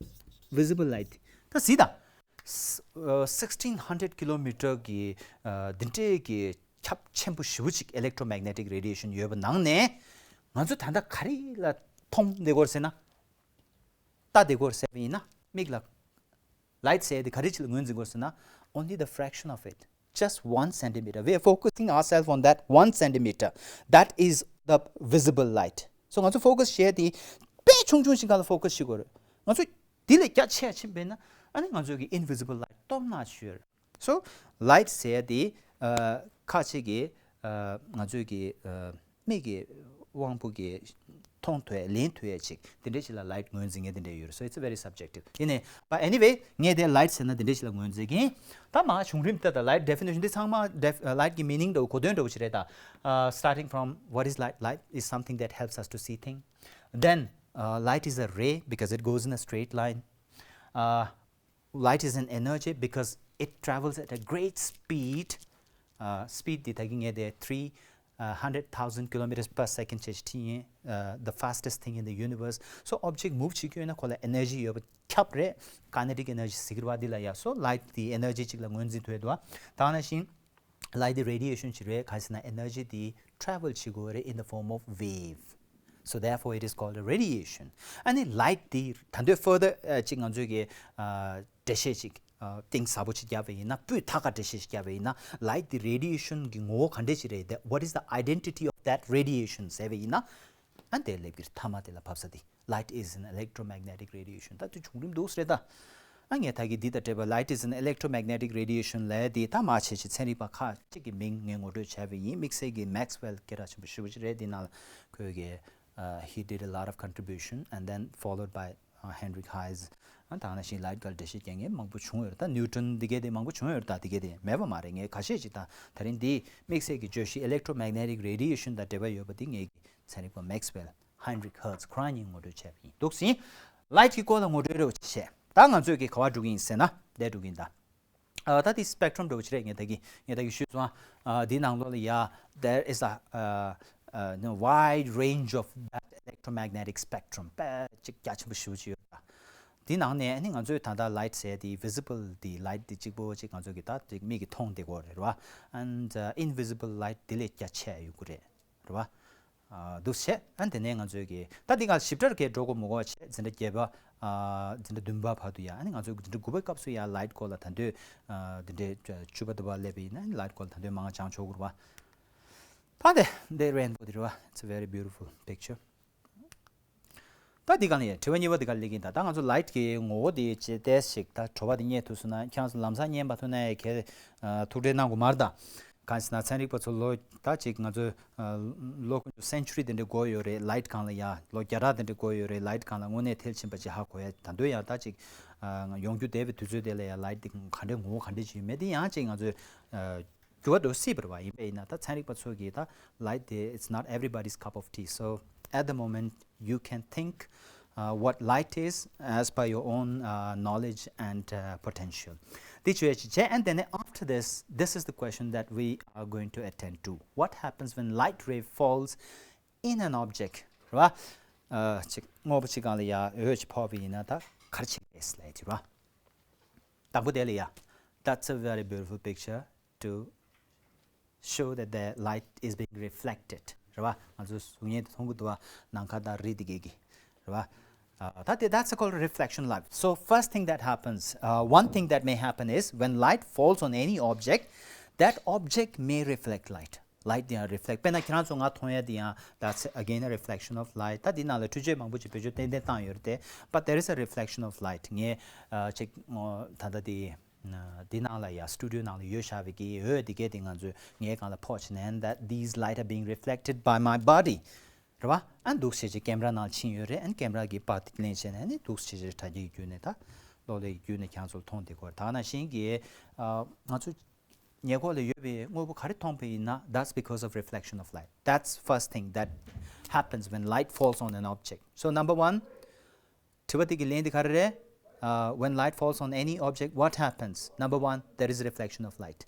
Visible light ད་གཟིགས་དང་། ཨ་sixteen hundred kilometer གི་ཨ་འདི་འདྲའི་གི་ཁྱབ་ཆེན་པོ་ཞེ་པོ་ཅིག་electromagnetic radiation ཡོད་པ་ནང་ནས། ང་ཚོ་ད་ལྟ་ག་རེ་ལ་མཐོང་བསྡད་ཀྱི་ཡོད་རེད་ཟེར་ན། ལྟ་བསྡད་ཀྱི་ཡོད་རེད་ཟེར་བ་ཡིན་ན། མིག་ལ་light ཟེར་ཡ་དེ་ག་རེ་ཅིག་ལ་ངོས་འཛིན་དགོས་ཟེར་ན། Only the fraction of it, just one centimeter. We are focusing ourselves on that one centimeter. That is the visible light. So ང་ཚོ་focus བྱེད་ཡ་དེ་དཔེ་ཆུང་ཆུང་ཞིག་སྒང་ལ་focus བྱེད་དགོས་རེད། ང་ཚོ་དེ་ལས་རྒྱ་ཆེ་ཡ་ཕྱིན་པ་ཡིན་ན། ཨ་ནི་ང་ཚོ་གི་invisible light སྟོབས་ནག་ཞིག་ཡོད་རེད། So light ཟེར་ཡ་དེ་ཨ་ཁ་ཅིག་གིས་ཨ་ང་ཚོའི་གི་ཨ་མིག་གི་དབང་པོ་གིས་མཐོང་ཐུབ་ཡ་ལེན་ཐུབ་ཡ་ཅིག་དེ་འདྲ་ཞིག་ལ་light ངོས་འཛིན་མཁན་དེ་འདྲ་ཡོད་རེད། So it's very subjective. ཡིན་ནའི་but anyway ངས་དེ་light ཟེར་ན་དེ་འདྲ་ཞིག་ལ་ངོས་འཛིན་གྱིན། ད་མ་བྱུང་རིམ་ལྟ་ད། Light definition འདི་ཚང་མ་def- uh, light གི་meaning འདྲ་བོ་གོ་དོན་འདྲ་བོ་ཞིག་རེད་ད། Uh, starting from what is light? Light is something that helps us to see thing. Then uh, light is a ray because it goes in a straight line. Uh, light is an energy because it travels at a great speed. Uh, speed འདི་ད་གིན་ངས་དེ་three uh, hundred thousand kilometers per second བྱས་ཅིག་ཁྲིད་ཡིན། uh, the fastest thing in the universe. So object move བྱེད་རྒྱུ་ཡིན་ན་ཁོ་ལ་energy ཡོད་པ་ཁྱབ་རེད། kinetic energy ཟེར་གྱི་རེད་བ། འདི་ལ་ཡ། So light དེ་energy ཅིག་ལ་ངོས་འཛིན་ཐུབ་ཡོད་འདུག་བ། ད་ག་ནང་བཞིན་light དེ་radiation ཅིག་རེད། ག་རེ་ཟེར་ན་energy དེ་travel བྱེད་དགོས་རེད། in the form of wave. So therefore it is called a radiation. ཨ་ནི་light དེ་ད་འདོད་further ཅིག་ང་ཚོས་ཀྱི་འགྲེལ་བཤད་ཅིག་གཏིང་ཟབ་པོ་ཅིག་བརྒྱབ་པ་ཡིན་ན། སྤུས་དག་ག་འགྲེལ་བཤད་ཅིག་བརྒྱབ་པ་ཡིན་ན། light དེ་radiation གི་ངོ་བོ་ག་འདྲས་ཅིག་རེད། That what is the identity of that radiation ཟེར་བ་ཡིན་ན། ཨ་དེ་ལབ་ཀྱི་རེད། མཐའ་མ་དེ་ལ་བབས་ས་དེ། Light is an electromagnetic radiation. ད་དེ་བྱུང་རིམ་འདུག་སེ་རེད་ད། ཨ་ངས་ད་གི་འདི་དང་འབྲེལ་བ། Light is an electromagnetic radiation ལབ་དེ་ད་མ་བྱས་ཅིག་ཚན་རིག་པ་ཁག་ཅིག་གི་མིང་ངས་ངོ་སྤྲོད་བྱས་པ་ཡིན། དམིགས་བསལ་གྱི་Maxwell སྐད་གྲགས་ཆེན་པོ་ཞེ་པོ་ཅིག་རེད། འདི་ནང་ལ་ཁོས་གི uh, he did a lot of contribution and then followed by uh, Heinrich Hertz. ཨ་ད་ག་ནང་བཞིན་light སྒང་འགྲེལ་བཤད་རྒྱག་མཁན་མང་པོ་བྱུང་ཡོད་རེད། ད་Newton འདི་གས་དེ་མང་པོ་བྱུང་ཡོད་རེད། ད་འདི་གས་དེ་མེད་པ་མ་རེད། ངས་ཁ་ཤས་ཅིག་ད་ད་རིང་འདི་དམིགས་བསལ་གྱི་བརྗོད་གཞི་electromagnetic radiation དང་འབྲེལ་བ་ཡོད་པ་འདི་ངས་ཚན་རིག་པ་Maxwell, Heinrich Hertz ཁོ་རང་གཉིས་ངོ་སྤྲོད་བྱས་པ་ཡིན། འདུག་སེ། Light གི་སྐོར་ལ་ངོ་སྤྲོད་རེ་བ་ཅིག་བྱས། ད་ང་ཚོས་ཀྱི་ག་པར་འགྲོ་གི་ཡིན་ཟེར་ན། འདིར་འགྲོ་གི་ཡིན་ད། ཨ་ད་དེ་spectrum འདྲ་བོ་ཅིག་རེད། ངས་ད་གི་ངས་ད་གི་ཞུས་སོང་། ཨ་འདི་ནང་ལོགས་ལ་ཡ། There is a uh, uh, you know, wide range of that electromagnetic spectrum. དཔེ་ཅིག་རྒྱ་ཆེན་པོ་ཞེ་པོ་ཅིག་ཡོད་ད། འདི་ནང་ནས་ཨ་ནི་ང་ཚོས་ད་ལྟ་light ཟེར་དེ་visible དེ་light དེ་གཅིག་པོ་ཅིག་ང་ཚོ་གི་ད་དེ་མིག་གིས་མཐོང་བསྡད་ཀྱི་ཡོད་རེད་བ། And uh, invisible light དེ་ལས་རྒྱ་ཆེ་ཡོད་ཀྱི་རེད། རེད་བ། ཨ་འདུག་སེ་བྱས། ཨ་དེ་ནས་ང་ཚོས་ཀྱི་ད་འདི་ག་ཞིབ་ཕྲ་གས་འགྲོ་དགོས་མི་དགོས་བྱས། འཛིན་གྲྭ་བརྒྱད་པ། ཨ་འཛིན་གྲྭ་བདུན་པ་བར་དུ་ཡ། ཨ་ནི་ང་ཚོས་འཛིན་གྲྭ་དགུ་པའི་སྐབས་སུ་ཡ་light སྐོར་ལ་ད་དུང་། ཨ་འདི་འདྲའི་བཅུ་པ་དུ་བ་སླེབས་པ་ཡིན་ན་light སྐོར་ལ་ད་དུང་མང་ང་སྦྱང་ཆོག་གི་རེད་བ། ད་དེ་འདི་rainbow དེ་རེད་བ། It's a very beautiful picture. ད་འདི་ག་ནས་དྲི་བ་གཉིས་པ་འདི་ག་སླེབས་ཀྱི་ཡིན་ད། ད་ང་ཚོ་light གི་ངོ་བོ་དེ་ཇི་ལྟར་ཞིག་ད་བྲོ་བ་དེ་རྙེད་ཐུབ་སོང་ན། ཁྱེད་རང་ཚོ་ལམ་སང་རྙེད་མ་ཐུབ་ན་ཡང་གལ། ཨ་ཐུགས་ཁྲལ་གནང་དགོས་མ་རེད་ད། གང་ཟེར་ན་ཚན་རིག་པ་ཚོ་ལོ་ད་ཅིག་ང་ཚོ་ཨ་ལོ་ཀུན་ཏུ་century དེ་འདྲ་འགོར་ཡོད་རེད། light སྒང་ལ་ཡ་ལོ་བརྒྱ་ཕྲག་དེ་འདྲ་འགོར་ཡོད་རེད། light སྒང་ལ་དངོས་གནས་མཐིལ་ཕྱིན་པ་ཅིག་ཧ་གོ་ཡ། ད་དུང་ཡང་ད་ཅིག་ཨ་ཡོང་རྒྱུ་བསྡད་པའི་དུས་ཚོད་དེ་ལ་ཡ་light དེ་ག་འདྲའི་ངོ་བོ་ག་འདྲ་ཅིག་ཡོད་མེད་དེ་ཡང་ཅིག་ང་ཚོས་ཨ་འགྱུར་བ་འགྲོ་སྲིད་པ་རེད་བ། ཡིན་པ་ཡིན་ན་ད་ཚན་རིག་པ་ཚོ་གིས་ད་light དེ། It's not everybody's cup of tea. So at the moment you can think uh, what light is as per your own uh, knowledge and uh, potential. དེ་བྱས་ཅིག་བྱས། And then after this, this is the question that we are going to attend to. What happens when light ray falls in an object? རེད་བ། ཨ་ཅིག་དངོས་པོ་ཅིག་སྒང་ལ་ཡ་འོད་ཅིག་ཕོག་པ་ཡིན་ན་ད་ག་རེ་བྱེད་ཀྱི་རེད་ལབ་ཡ་དེ་རེད་བ། དང་པོ་དེ་ལ་ཡ། That's a very beautiful picture to show that the light is being reflected. རེད་བ། ང་ཚོ་གཟུགས་བརྙན་དེ་མཐོང་གི་འདུག་བ། ནམ་མཁའ་དང་རི་དེ་གས་ཀྱི། རེད་བ། ཨ་ད་དེ། That's called reflection light. So first thing that happens, uh, one thing that may happen is when light falls on any object, that object may reflect light. Light དེ་ཡང་reflect། དཔེར་ན་ཁྱེད་རང་ཚོ་ང་མཐོང་ཡ་དེ་ཡང་that's again a reflection of light. ད་དེ་ནང་ལ་འཕྲུལ་ཆས་མང་པོ་ཅིག་བེད་སྤྱོད་ཏན་ཏན་བཏང་ཡོད་རེད་དེ། But there is a reflection of light. ངས་ཨ་ཅིག་ད་ལྟ་དེ་འདི་ནང་ལ་ཡ་studio ནང་ལ་ཡོད་བཞག་པའི་གི་འོད་འདི་གས་དེ་ང་ཚོས་ངའི་སྒང་ལ་ཕོག་བྱས་ནས། And that these light are being reflected by my body. རེད་བ། ཨ་འདུག་སེ་བྱས་ཀྱི་camera ནང་ཕྱིན་ཡོད་རེད། ཨ་camera གི་པར་དེ་ལེན་བྱས་ནས་ཨ་ནི་འདུག་སེ་བྱས་དྲ་རྒྱའི་བརྒྱུད་ནས་ད་གློག་ཀླད་ཀྱི་བརྒྱུད་ནས་ཁྱེད་ཚོར་མཐོང་བསྡད་ཀྱི་ཡོད་རེད། ད་ག་ནང་བཞིན་གྱི་ཨ་ང་ཚོ་ཉེ་འཁོར་ལ་ཡོད་པའི་དངོས་པོ་ག་རེ་མཐོང་པ་ཡིན་ན། That's because of reflection of light. That's first thing that happens when light falls on an object. So number one, དྲི་བ་དེ་གི་ལན་དེ་ག་རེ་རེད། Uh, when light falls on any object, what happens? Number one, there is reflection of light.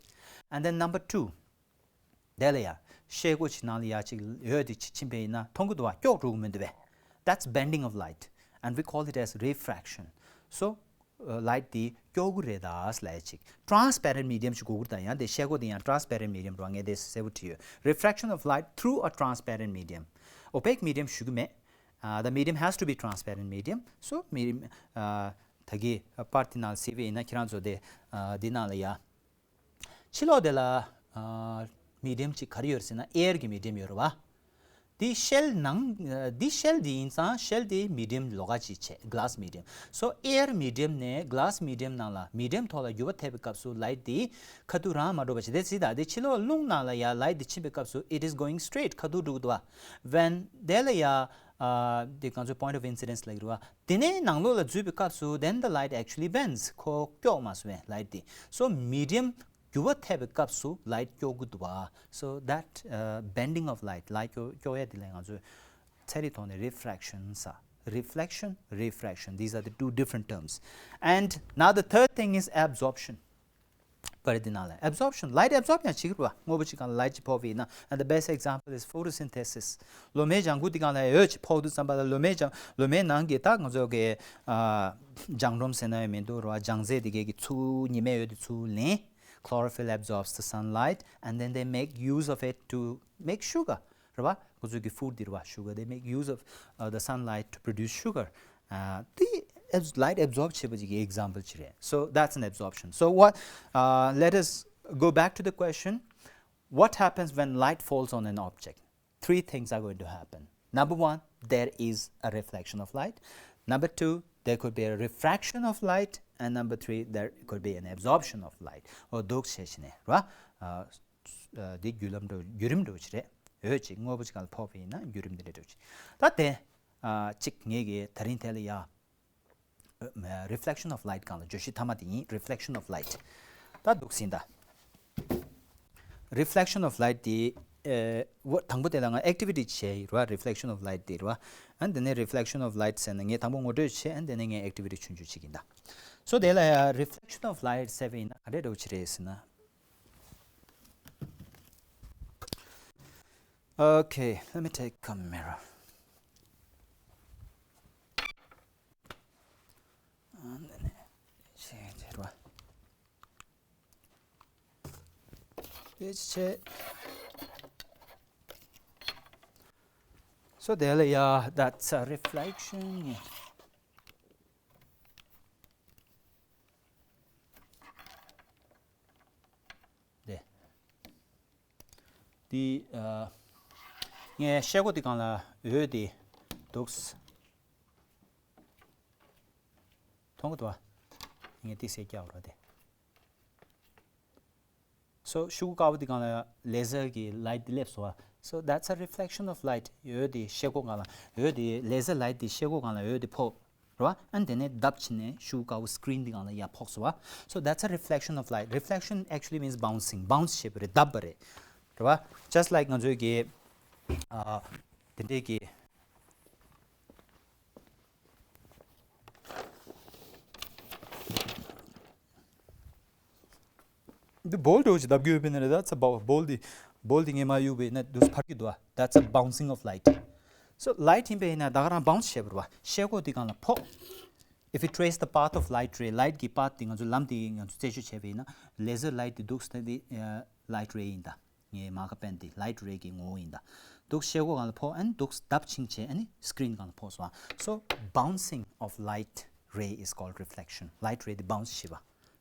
And then number two, དེ་ལ་ཡ་ཤེལ་སྒོ་ཅིག་ནང་ལ་ཡ་ཅིག་འོད་དེ་ཅིག་ཕྱིན་པ་ཡིན་ན་མཐོང་གི་འདུག་བ། སྐྱོ་འགྲོ་གི་མི་འདུག་བས། That's bending of light. And we call it as refraction. So, uh, light དེ་སྐྱོ་གི་རེད་ད་ལབ་ཅིག། Transparent medium ཅིག་དགོས་ཀྱི་རེད་ད། ཡང་དེ་ཤེལ་སྒོ་དེ་ཡང་transparent medium རེད་བ། ངས་དེ་གསལ་པོ་བྲིས་ཡོད། Reflection of light through a transparent medium. Opaque medium ཞུ་གི་མེད། Uh, the medium has to be transparent medium. So medium, uh, ད་གི་པར་དེ་ནང་གཟིགས་པ་ཡིན་ན་ཁྱེད་རང་ཚོ་དེ་ཨ་འདི་ནང་ལ་ཡ། ཕྱི་ལོགས་དེ་ལ་ཨ་medium ཅིག་ག་རེ་ཡོད་རེད་ཟེར་ན་air གི་medium ཡོད་རེད་བ། འདི་ཤེལ་ནང་ཨ་འདི་ཤེལ་འདི་ཡིན་ཙང་ཤེལ་འདི་medium ལོགས་ཀ་ཅིག་བྱས། Glass medium. So air medium ནས་glass medium ནང་ལ་medium ཐོག་ལ་འགྱུར་བ་ཐེབས་པའི་སྐབས་སུ་light འདི་ཁ་ཐུག་རང་མ་འགྲོ་བ་བྱས། དེ་གཟིགས་དང་། དེ་ཕྱི་ལོགས་རླུང་ནང་ལ་ཡ་light འདི་ཕྱིན་པའི་སྐབས་སུ་it is going straight. ཁ་ཐུག་འགྲོ་གི་འདུག་བ། When དེ་ལ་ཡ་ཨ་འདི་གང་ཚོད་point of incidence ལབ་ཀྱི་རེད་བ། དེ་ནས་ནང་ལོགས་ལ་འཛུལ་བའི་སྐབས་སུ་then the light actually bends. ཁོ་སྐྱོ་མ་སོང་བས་light དེ། So medium འགྱུར་བ་ཐེབས་པའི་སྐབས་སུ་light སྐྱོ་གི་འདུག་བ། So that uh, bending of light, light སྐྱོ་སྐྱོ་ཡ་དེ་ལ་ང་ཚོས་ཚན་རིག་ཐོག་ནས་refraction ཟེར། Reflection, refraction, these are the two different terms. And now the third thing is absorption. པར་འདི་ནང་ལ་absorption, light absorb ཡང་བྱེད་ཀྱི་རེད་བ། དངོས་པོ་གཅིག་སྒང་ལ་light གཅིག་ཕོག་པ་ཡིན་ན། And the best example is photosynthesis. ལོ་མའི་ལྗང་གུ་འདི་སྒང་ལ་འོད་གཅིག་ཕོག་དུས་ཙམ་པ་ལ་ལོ་མའི་ལྗང་ལོ་མའི་ནང་གི་ད་ང་ཚོ་གི་ཨ་ལྗང་སྒྲོམ་ཟེར་ན་ཡང་མི་འདུག་རེད་བ། ལྗང་རྫས་འདི་གའི་གི་ཚུར་ཉི་མའི་འོད་དེ་ཚུར་ལེན། Chlorophyll absorbs the sunlight and then they make use of it to make sugar. རེད་བ། ཁོ་ཚོའི་གི་food འདི་རེད་བ། sugar, they make use of uh, the sunlight to produce sugar. Uh, the abs- light absorb བྱེད་པ་ཅིག་གི་example ཅིག་རེད། So that's an absorption. So what, uh, let us go back to the question. What happens when light falls on an object? Three things are going to happen. Number one, there is a reflection of light. Number two, there could be a refraction of light. And number three, there could be an absorption of light. འོ་འདུག་བྱས་བྱས་ནས་རེད་བ། ཨ་འདི་བརྒྱུད་ལམ་འདྲ་བོ་བརྒྱུད་རིམ་འདྲ་བོ་ཅིག་རེད། འོད་ཅིག་དངོས་པོ་ཅིག་སྒང་ལ་ཕོག་པ་ཡིན་ན་བརྒྱུད་རིམ་འདི་འདྲ་འདྲ་བོ་ཅིག་ད་དེ་ཨ་གཅིག་ངེད་ཀྱིས་ད་རིང་དེ་ལ་ཡ་ཨ་reflection of light སྒང་ལ་བརྗོད་གཞི་མཐའ་མ་དེ་ཡིན། Reflection of light. ད་འདུག་སེ་ཡིན་ད། Reflection of light དེ་ཨེ་འོ་དང་པོ་དེ་ལ་ང་activity བྱས་ཡོད་རེད་བ། Reflection of light དེ་རེད་བ། ཨ་ནི་དེ་ནས་reflection of light ཟེར་ན་ངས་དང་པོ་ངོ་སྤྲོད་བྱས། ཨ་ནི་དེ་ནས་ངས་activity ཆུང་ཆུང་བྱེད་ཀྱིན་ད། So དེ་ལ་ཡ་reflection of light ཟེར་བ་ཡིན་ན་ག་འདྲས་འདྲ་བོ་ཅིག་རེད་ཟེར་ན། Okay, let me take a mirror. ཨ་ནི་ནས་བྱས་བྱས་རེད་བ། དེ་བྱས། So དེ་ལ་ཡ་that's a reflection. དེ་དེ་ཨ་ངས་ཤེལ་སྒོ་དེ་སྒང་ལ་འོད་དེ་འདུག་མཐོང་གི་འདུག་བ། ངས་དེ་སེ་རྒྱག་རོགས་དེ། So ཤུ་གུ་དཀར་པོ་དེ་སྒང་ལ་laser གི་light དེ་སླེབས་སོང་བ། So that's a reflection of light. འོད་དེ་ཤེལ་སྒོ་སྒང་ལ་འོད་དེ་laser light དེ་ཤེལ་སྒོ་སྒང་ལ་འོད་དེ་ཕོག་རེད་བ། ཨ་ནི་དེ་ནས་བརྡབ་ཕྱིན་ནས་ཤུ་གུ་དཀར་པོ་screen དེ་སྒང་ལ་ཡར་ཕོག་སོང་བ། So that's a reflection of light. Reflection actually means bouncing. Bounce བྱེད་པ་རེད། བརྡབ་པ་རེད། རེད་བ། Just like ང་ཚོའི་གི་ཨ་དེ་འདྲའི་གི་འདི་ball འདྲ་བོ་ཅིག་བརྡབ་རྒྱུ་ཡོད་པས་ན་རེད། that's a ball. ball འདི་ball འདི་ངས་མར་གཡུགས་པས་ན་འདུག་སེ་འཕར་གྱི་འདུག་བ། That's a bouncing of light. So light ཡིན་པས་ན་ད་ག་རང་bounce བྱས་པ་རེད་བ། ཤེལ་སྒོ་འདི་སྒང་ལ་ཕོག If we trace the path of light ray, light གི་path དེ་ང་ཚོ་ལམ་དེ་ང་ཚོ་རྩད་གཅོད་བྱས་པས་ན་laser light དེ་འདུག་སེ་འདི་ཨ་light ray ཡིན་ད། ངའི་མར་ཁ་པན་དེ་light ray གི་ངོ་བོ་ཡིན་ད། འདུག་ཤེལ་སྒོ་སྒང་ལ་ཕོག་ཨ་ནི་འདུག་བརྡབ་ཕྱིན་བྱས་ཨ་ནི་screen སྒང་ལ་ཕོག་སོང་བ། So bouncing of light ray is called reflection. Light ray དེ་bounce བྱེད་པ་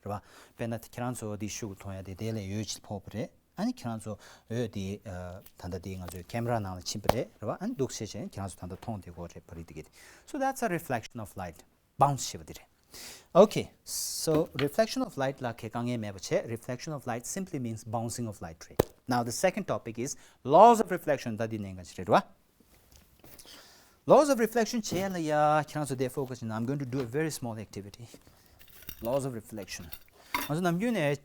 རེད་བ། དཔེར་ན་ཁྱེད་རང་ཚོ་འདི་ཤུ་གུ་མཐོང་ཡ་དེ་དེ་ལ་འོད་ཅིག་ཕོག་པ་རེད། ཨ་ནི་ཁྱེད་རང་ཚོ་འོད་དེ་ཨ་ད་ལྟ་དེ་ང་ཚོའི་camera ནང་ལ་ཕྱིན་པ་རེད་རེད་བ། ཨ་ནི་འདུག་བྱས་བྱས་ཁྱེད་རང་ཚོ་ད་ལྟ་མཐོང་བསྡད་ཀྱི་ཡོད་རེད་པར་རིས་དེ་གི་དེ། So that's a reflection of light. bounce བྱེད་པ་དེ་རེད། Okay, so reflection of light ལ་གའི་དཀའ་ངལ་མེད་པ་བྱས། Reflection of light simply means bouncing of light ray. Now the second topic is laws of reflection. ད་འདི་ནས་ག་ཅི་རེད་བ། Laws of reflection བྱེད་ཡ་ལ་ཡ་ཁྱེད་རང་ཚོ་དེ་focus བྱེད་ན། I'm going to do a very small activity. Laws of reflection. ང་ཚོ་ནམ་རྒྱུན་ནས་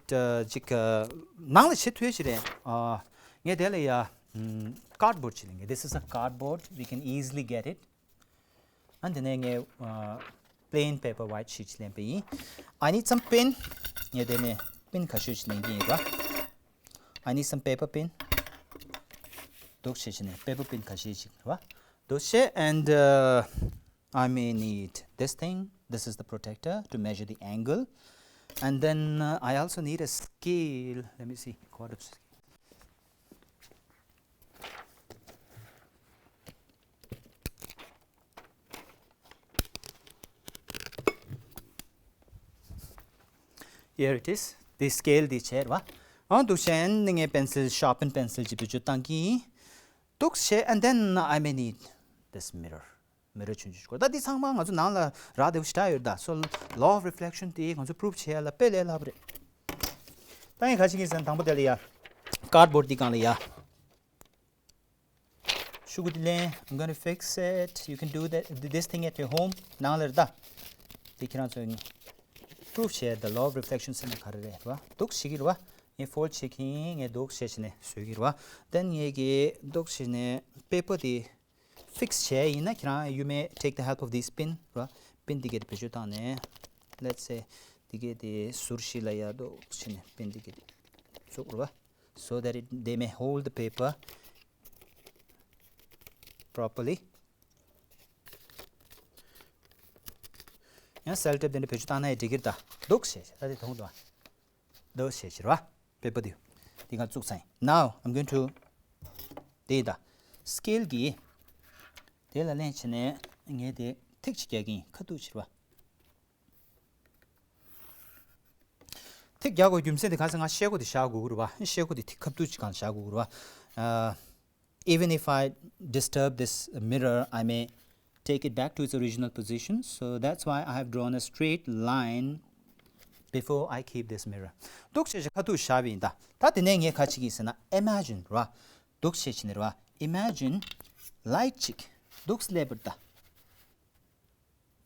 ཅིག་ནང་ལ་བྱེད་ཐུབ་ཡ་ཅིག་རེད། ཨ་ངས་དེ་ལ་ཡ་cardboard ཅིག་ལེན་གྱི། This is a cardboard. We can easily get it. ཨ་འདི་ནས་ངས་ཨ་plain paper white sheet ཅིག་ལེན་པ་ཡིན། I need some pin. ངས་དེ་ནས་pin ཁ་ཤས་ཤིག་ལེན་གྱི་ཡིན་པ། I need some paper pin. འདུག་བྱས་བྱས་ནས་paper pin ཁ་ཤས་ཤིག་རེད་བ། འདུག་བྱས། And uh, I may need this thing. This is the protector to measure the angle. And then uh, I also need a scale. Let me see. Quarter scale. Here it is. This scale འདི་བྱས་རེད་བ། ཨང་འདུག་བྱས་ནས་ངས་pencil, sharpen pencil ཅིག་བེད་སྤྱོད་བཏང་གི་ཡིན། འདུག་བྱས། And then I may need this mirror. mirror ཆུང་ཆུང་ཞིག་དགོས། ད་འདི་ཚང་མ་ང་ཚོ་ནང་ལ་རག་བདེ་པོ་ཞེ་དྲག་ཡོད་ད། So law of reflection དེ་ང་ཚོ་prove བྱེད་ཡ་ལ་དཔེ་ལས་སླ་པོ་རེད། ད་ངས་ག་ཅི་གིན་ཟེར་ན། དང་པོ་དེ་ལ་ཡ་cardboard འདི་སྒང་ལ་ཡ་ཤུ་གུ་འདི་ལེན། I'm gonna fix it. You can do that, this thing at your home. ནང་ལ་རེད་ད། འདི་ཁྱེད་རང་ཚོ་prove བྱེད་the law of reflection ཟེར་ན་ག་རེ་རེད་བ། འདུག་བྱེད་ཀྱི་རེད་བ། ངས་fold བྱེད་ཀྱི་ཡིན། ངས་འདུག་བྱས་བྱས་ནས་བཟོས་ཀྱི་རེད་བ། Then ངས་ཀྱིས་འདུག་བྱས་ནས་paper དེ་fix བྱས་ཡིན་ན། ཁྱེད་རང་you may take the help of this pin ར། pin འདི་གའི་བེད་སྤྱོད་བཏང་ནས། Let's say འདི་གས་དེ་ཟུར་བཞི་ལ་ཡ་འདུག་བྱས་ནས་པིན་འདི་གས་དེ་བཙུགས་རེད་བ། So that it, they may hold the paper properly. ཡང་སེལ་ཊེབ་དེ་འདྲ་བེད་སྤྱོད་བཏང་ན་ཡང་འགྲིག་གི་རེད་ད། འདུག་བྱས་ད་དེ་མཐོང་འདུག་བ། འདུག་བྱས་ཕྱིར་བ། པེ་པར་དེ། དེ་ག་བཙུགས་ཚར་ཡིན། Now I'm going to དེ་ད། སི་ཀེལ་གྱིས། དེ་ལ་ལན་བྱས་ནས་ངས་དེ་ཐིག་ཅིག་རྒྱག་གི་ཡིན། ཁ་ཐུག་ཕྱིར་བ། ཐིག་རྒྱག་དགོས་རྒྱུ་མཚན་དེ་གང་ཟེར་ང་ཤེལ་སྒོ་དེ་བཞག་དགོས་ཀྱི་རེད་བ། ཤེལ་སྒོ་དེ་ཐིག་ཁ་ཐུག་ཅིག་གང་བཞག་དགོས་ཀྱི་རེད་བ། ཨ། Even if I disturb this mirror, I may take it back to its original position. So that's why I have drawn a straight line before I keep this mirror. འདུག་བྱས་བྱས་ཁ་ཐུག་བཞག་པ་ཡིན་ད། ད་དེ་ནས་ངས་ག་བྱེད་ཀྱི་ཡིན་ཟེར་ན། Imagine ར། འདུག་བྱས་བྱས་ནས་ར། Imagine light ཅིག་འདུག་སླེབས་པ་རེད་ད།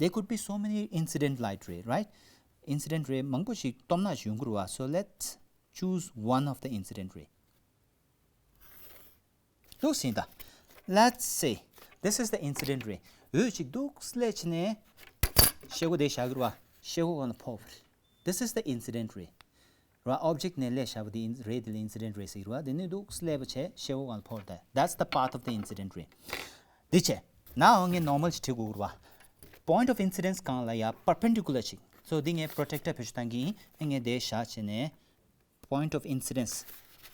There could be so many incident light ray, right? Incident ray མང་པོ་ཞིག་སྟོབས་ནག་ཞིག་ཡོང་གི་རེད་བ། So let's choose one of the incident ray. འདུག་སེ་ཡིན་ད། Let's say this is the incident ray. འོད་ཅིག་འདུག་སླེབས་བྱས་ནས་ཤེལ་སྒོ་དེ་བཞག་གི་རེད་བ། ཤེལ་སྒོ་སྒང་ལ་ཕོག་པ་རེད། This is the incident ray. ར། ཨོབ་ཇེག་ནས་སླེབས་བཞག་པ་དེ་ཨིན་རེད། དེ་ལ་incident ray ཟེར་གི་རེད་བ། དེ་ནས་འདུག་སླེབས་པ་བྱས་ཤེལ་སྒོ་སྒང་ལ་ཕོག་པ་རེད། That's the path of the incident ray. འདི་བྱས། Now ངས་normal ཅིག་བྲིས་དགོས་ཀྱི་རེད་བ། Point of incidence སྒང་ལ་ཡ་perpendicular ཅིག So འདི་ངས་protractor བེད་སྤྱོད་བཏང་གི་ཡིན། ངས་དེ་བཞག་བྱས་ནས། Point of incidence.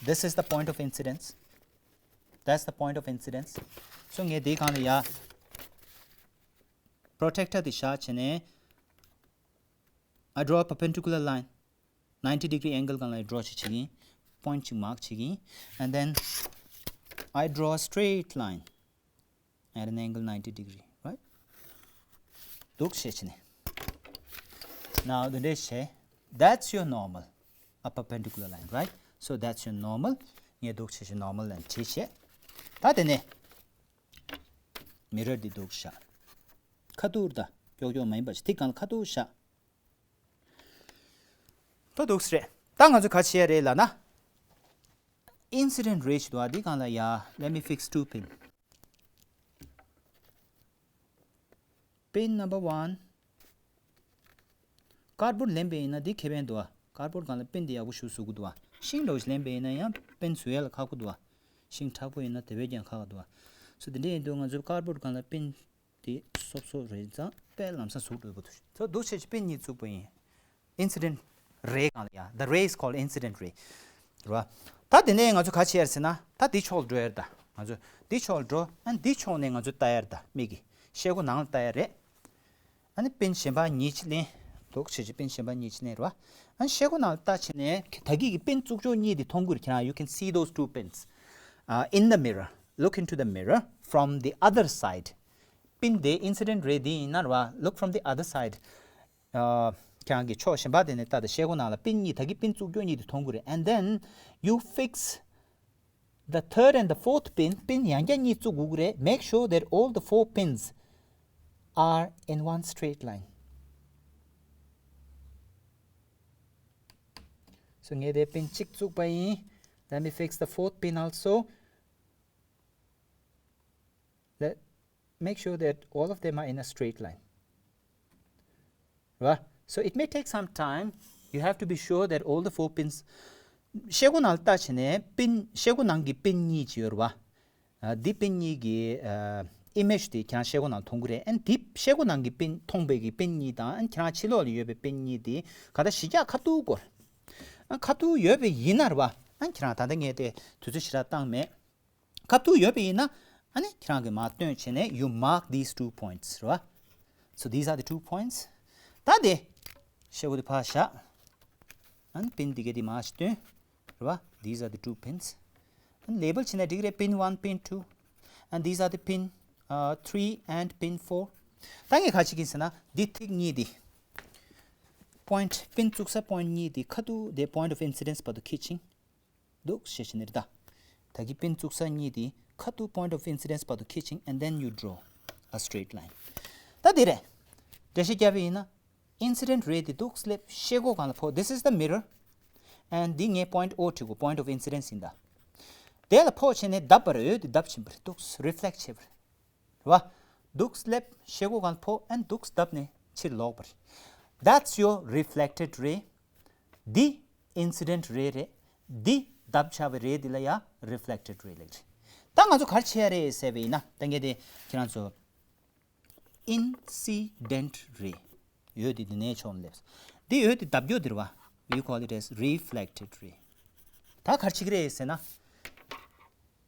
This is the point of incidence. That's the point of incidence. So ངས་དེའི་སྒང་ལ་ཡ་protractor དེ་བཞག་བྱས་ནས། I draw a perpendicular line. ninety degree angle སྒང་ལ་draw ཅིག་བྱེད་ཀྱི་ཡིན། Point ཅིག་mark བྱེད་ཀྱི་ཡིན། And then I draw a straight line at an angle ninety degree, right? འདུག་སེ་བྱས་ནས། Now འདི་འདྲས་བྱས། That's your normal. A perpendicular line, right? So that's your normal. ངས་འདུག་སེ་བྱས་normal ལ་བྲིས་བྱས། ད་དེ་ནས་mirror འདི་འདུག་བཞག་ཁ་ཐུག་ད་ཀྱོག་ཀྱོག་མ་ཡིན་པ་ཞིག་ཐིག་སྒང་ལ་ཁ་ཐུག་བཞག་ད་འདུག་སེ་རེད། ད་ང་ཚོ་ག་བྱེད་ཡ་རེད་ལབ་ན། Incident ray ཅིག་འདུག་ཨ། འདི་སྒང་ལ་ཡ། Let me fix two pin. Pin number one. Cardboard ལེན་པ་ཡིན་ན་འདི་ཁེ་ཕན་འདུག་ཨ། Cardboard སྒང་ལ་པིན་འདི་ཡག་པོ་ཞིག་བཟོ་གི་འདུག་ཨ། ཤིང་འདྲ་བོ་ཞིག་ལེན་པ་ཡིན་ན་ཡང་པིན་བཟོ་ཡ་ལ་ཁག་པོ་འདུག་ཨ། ཤིང་མཁྲེགས་པོ་ཡིན་ན་དེ་བས་ཀྱང་ཁག་འདུག་ཨ། So འདི་འདྲ་ཡིན་དུས་ང་ཚོ་cardboard སྒང་ལ་པིན་དེ་སོབ་སོབ་རེད་ཙང་དཔེ་ལམ་སང་ཟུག་འགྲོ་གི་འདུག So འདུག་བྱས་ཀྱི་པིན་གཉིས་བཙུགས་པ་ཡིན། Incident ray སྒང་ལ་ཡ། The ray is called incident ray. རེད་བ། ད་དེ་ནས་ང་ཚོ་ག་བྱེད་ཡ་རེད་ཟེར་ན། ད་འདི་ཕྱོགས་ལ་འགྲོ་ཡ་རེད་ད། ང་ཚོ་འདི་ཕྱོགས་ལ་འགྲོ། ཨ་ནི་འདི་ཕྱོགས་ནས་ང་ཚོ་ལྟ་ཡ་རེད་ད། མིག་གིས་ཤེལ་སྒོ་ནང་ལ་ལྟ་ཡ་རེད། ཨ་ནི་པིན་གཞན་པ་གཉིས་ཅིག་ལེན། འདུག་བྱས་ཀྱི་པིན་གཞན་པ་གཉིས་ཅིག་ལེན་རེད་བ། ཨ་ནི་ཤེལ་སྒོ་ནང་ལ་ལྟ་བྱས་ནས་ད་གིན་གྱི་པིན་བཙུགས་ཕྱོགས་གཉིས་དེ་མཐོང་གི་རེད། ཁྱེད་རང་། You can see those two pins, uh, in the mirror. Look into the mirror from the other side. པིན་དེ་incident ray དེ་ཡིན་ན་རེད་བ། Look from the other side. ཨ། ཁྱེད་རང་གིས་ཕྱོགས་གཞན་པ་དེ་ནས་ལྟ་དང་། ཤེལ་སྒོ་ནང་ལ་པིན་གཉིས། ད་གིན་པིན་བཙུགས་ཕྱོགས་གཉིས་དེ་མཐོང་གི་རེད། And then you fix the third and the fourth pin. པིན་ཡང་བསྐྱར་གཉིས་བཙུགས་དགོས་ཀྱི་རེད། Make sure that all the four pins are in one straight line. So ངས་དེ་པིན་གཅིག་བཙུགས་པ་ཡིན། Let me fix the fourth pin also. Let make sure that all of them are in a straight line. རེད་བ། So it may take some time. You have to be sure that all the four pins. ཤེལ་སྒོ་ནང་ལ་ལྟ་བྱས་ནས་པིན། ཤེལ་སྒོ་ནང་གི་པིན་གཉིས་ཅིག་ཡོད་རེད་བ། ཨ། འདི་པིན་གཉིས་ཀྱི་ཨ་image དེ་ཁྱེད་རང་ཤེལ་སྒོ་ནང་མཐོང་གི་རེད། And འདི་ཤེལ་སྒོ་ནང་གི་པིན་མཐོང་བའི་གི་པིན་གཉིས་དང་། And ཁྱེད་རང་ཕྱི་ལོགས་ལ་ཡོད་པའི་པིན་གཉིས་དེ་ག་ད་གཞི་རྒྱག་ཁ་ཐུག་སྐོར། ཨ། ཁ་ཐུག་ཡོད་པ་ཡིན་ན་རེད་བ། ཨ། ཁྱེད་རང་ད་ལྟ་ངས་དེ་དུས་ཚོད་ཞེ་དྲག་བཏང་མེད། ཁ་ཐུག་ཡོད་པ་ཡིན་ན། ཨ་ནི་ཁྱེད་རང་གིས་མར་སྟོན་བྱས་ནས། You mark these two points. རེད་བ། So these are the two points. ད་དེ་ཤེལ་སྒོ་དེ་ཕར་བཞག་ཨ་ནི་པིན་འདི་ག་དེ་མར་ཞིག་སྟོན། རེད་བ། These are the two pins. And label བྱས་ན་འགྲིག་རེད། Pin one, pin two. And these are the pin, uh, three and pin four. ད་ངས་ག་བྱེད་ཀྱི་ཡིན་ཟེར་ན། འདི་ཐིག་གཉིས་དེ་point། པིན་བཙུགས་ས་point གཉིས་དེ་ཁ་ཐུག་དེ་point of incidence བར་དུ་འཁྱེར་ཅིང་། འདུག་སེ་བྱས་ནས་རེད་ད། ད་གིན་པིན་བཙུགས་ས་གཉིས་དེ་ཁ་ཐུག་point of incidence བར་དུ་འཁྱེར་ཅིང་། And then you draw a straight line. ད་དེ་རེད། འགྲེལ་བཤད་བརྒྱབ་པ་ཡིན་ན། Incident ray དེ་འདུག་སེ་སླེབས། ཤེལ་སྒོ་སྒང་ལ་ཕོག This is the mirror. And འདི་ངས་point O བྲིས་གོ། Point of incidence ཡིན་ད། དེ་ལ་ཕོག་བྱས་ནས་བརྡབས་པ་རེད། འོད་དེ་བརྡབ་ཕྱིན་པ་རེད། འདུག་སེ་reflect བྱས་པ་རེད། རེད་བ། འདུག་སེ་སླེབས། ཤེལ་སྒོ་སྒང་ལ་ཕོག and འདུག་སེ་བརྡབས་ནས་ཕྱིར་ལོག་པ་རེད། That's your reflected ray. འདི་incident ray རེད། འདི་བརྡབ་ཆགས་པའི་ray འདི་ལ་ཡ་reflected ray ལབ་རེད། ད་ང་ཚོ་ག་རེ་བྱེད་ཡ་རེད་ཟེར་བ་ཡིན་ན། ད་ངས་དེ་ཁྱེད་རང་ཚོ་incident ray ཡོད་དེ་འདི་ནས་ཆོག་ལེབས། འདི་ཡོད་དེ་བརྡབ་རྒྱུ་འདི་རེད་བ། We call it as reflected ray. ད་ག་རེ་བྱེད་ཀྱི་རེད་ཟེར་ན།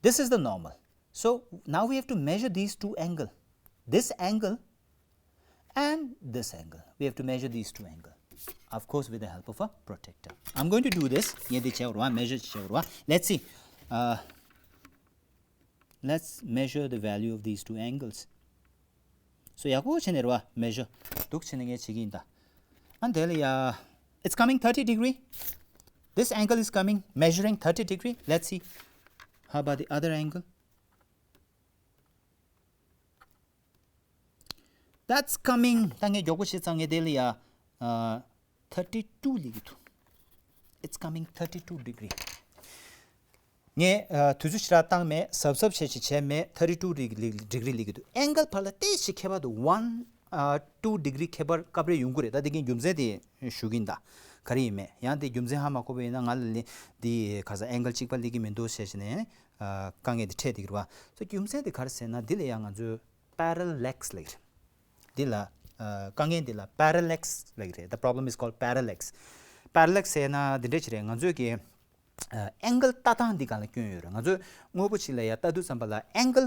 This is the normal. So now we have to measure these two angle. This angle and this angle. We have to measure these two angle. Of course, with the help of a protractor. I'm going to do this. ངས་འདི་བྱེད་རོགས། measure བྱེད་རོགས། Let's see. Uh, let's measure the value of these two angles. So ཡག་པོ་བྱས་ནས་རོགས། measure འདུག་བྱས་ནས་ངས་བྱེད་ཀྱི་ཡིན་ད། ཨ་འདི་ལ་ཡ། It's coming thirty degree. This angle is coming, measuring thirty degree. Let's see. How about the other angle? That's coming. ད་ངས་མགྱོགས་པོ་བྱས་ཙང་ངས་དེ་ལ་ཡ། ཨ། thirty two ལེགས་འདུག It's coming thirty two degree. ངས་ཨ། དུས་ཚོད་ཞེ་དྲག་བཏང་མེད། གཟབ་གཟབ་བྱས་ཅིག་བྱས་མེད། thirty two degree ལེགས་འདུག Angle བར་ལ་ཏོག་ཙམ་ཁྱད་པར་འདུག One ཨ། two degree ཁྱད་པར་སྐབས་རེ་ཡོང་གི་རེད། ད་དེ་གའི་རྒྱུ་མཚན་དེ་ཞུ་གི་ཡིན་ད། ག་རེ་ཡིན་མེད། ཡང་དེ་རྒྱུ་མཚན་ཧ་མ་གོ་བ་ཡིན་ན་ང་ལ་ལན་འདི་ག་ས་angle གཅིག་པ་སླེབས་ཀྱི་མི་འདུག་བྱས་བྱས་ནས། ཨ། དཀའ་ངལ་དེ་འཕྲད་བསྡད་ཀྱི་རེད་བ། སོ་རྒྱུ་མཚན་དེ་ག་རེ་ཟེར་ན། འདི་ལ་ཡང་ང་ཚོས་parallax ལབ་ཀྱི་རེད། འདི་ལ། ཨ། དཀའ་ངལ་འདི་ལ་parallax ལབ་ཀྱི་རེད། The problem is called parallax. Parallax ཟེར་ན་འདི་འདྲ་ཅིག་རེད། ང་ཚོས་ཀྱི་ཨ། angle ལྟ་སྟངས་འདི་སྒང་ལ་སྐྱོན་ཡོད་རེད། ང་ཚོས་དངོས་པོ་ཅིག་ལ་ཡ་ལྟ་དུས་ཙམ་པ་ལ་angle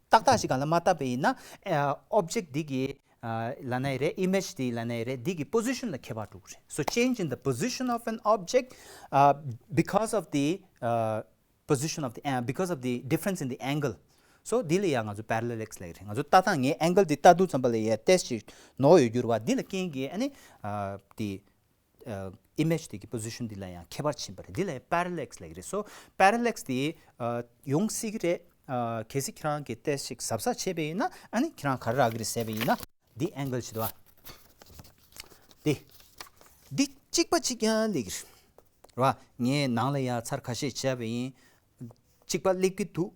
ཏག་ཏག་ཅིག་སྒང་ལ་མ་ལྟ་བ་ཡིན་ན། ཨ། object འདི་གི། ཨ། ལབ་ན་ཡང་རེད། image འདི་ལབ་ན་ཡང་རེད། འདི་གི་position ལ་ཁྱད་པར་འགྲོ་གི་རེད། So change in the position of an object, uh, because of the, uh, position of the, uh, because of the difference in the angle. So འདི་ལ་ཡང་ང་ཚོ་parallax ལབ་ཀྱི་རེད། ང་ཚོ་ལྟ་སྟངས། ངས་angle འདི་ལྟ་དུས་ཙམ་པ་ལ་ཡ་ཏོག་ཙམ་ཅིག་ནོར་ཡོད་རྒྱུ་རེད་བ། འདི་ལ་རྐྱེན་གྱིས་ཨ་ནི། ཨ། འདི། ཨ། image དེ་གི་position འདི་ལ་ཡང་ཁྱད་པར་ཕྱིན་པ་རེད། འདི་ལ་ཡང་parallax ལབ་ཀྱི་རེད། So parallax དེ། ཨ། ཡོང་སྲིད་ཀྱི་རེད། ཨ། གལ་སྲིད་ཁྱེད་རང་གིས་ཏོག་ཙམ་ཞིག་གཟབ་གཟབ་བྱས་པ་ཡིན་ན། ཨ་ནི་ཁྱེད་རང་ག་རེ་རག་གི་རེད་ཟེར་བ་ཡིན་ན། འདི་angle ཅིག་འདུག་བ། འདི། འདི་གཅིག་པ་གཅིག་རྐྱང་སླེབས་ཀྱི་རེད་བ། ངས་ནང་ལ་ཡང་ཚར་ཁ་ཤས་བྱས་པ་ཡིན། གཅིག་པ་སླེབས་ཀྱི་འདུག་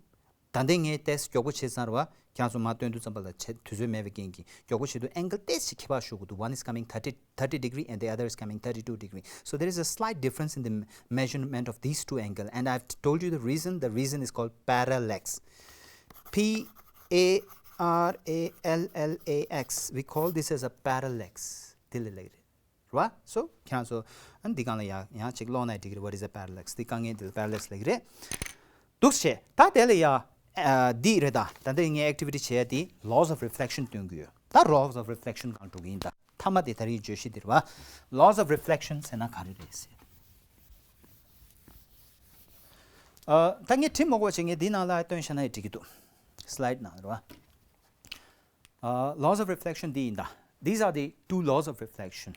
ད་ལྟ་ངས་ཏོག་ཙམ་མགྱོགས་པོ་བྱས་ཙང་རེད་བ། ཁྱེད་རང་ཚོ་མར་སྟོན་དུས་ཙམ་པ་ལ་བྱེད་དུས་ཚོད་མེད་པའི་རྐྱེན་གྱིས་མགྱོགས་པོ་བྱེད་དུས་angle ཏོག་ཙམ་ཁྱད་པར་ཤོར་གྱི་འདུག One is coming thirty, thirty degree and the other is coming thirty-two degree. So there is a slight difference in the m- measurement of these two angle. And I've told you the reason. The reason is called parallax. P A R A L L A X. We call this as a parallax. དེ་ལ་ལབ་ཀྱི་རེད། རེད་བ། So ཁྱེད་རང་ཚོ་ཨ་ནི་འདི་སྒང་ལ་ཡང་ཡང་ཅིག་ཀློག་ན་འགྲིག་གི་རེད། What is a parallax? འདི་དཀའ་ངལ་འདི་ལ་parallax ལབ་ཀྱི་རེད། འདུག་བྱས། ད་དེ་ལ་ཡ། ཨ། འདི་རེད་ད། ད་ལྟ་ངས་activity བྱས་ཡ་དེ་laws of reflection སྟོན་གྱི་ཡོད། ད་laws of reflection སྒང་འགྲོ་གི་ཡིན་ད། མཐའ་མ་དེ་ད་རིང་བརྗོད་གཞི་འདི་རེད་བ། Laws of reflection ཟེར་ན་ག་རེ་རེད་ཟེར། ཨ། ད་ངས་བྲིས་མ་དགོས་པ་བྱས། ངས་འདི་ནང་ལ་སྟོན་བཞག་ན་ཡང་འགྲིག་གི་འདུག Slide ནང་རེད་བ། ཨ། Laws of reflection འདི་ཡིན་ད། These are the two laws of reflection.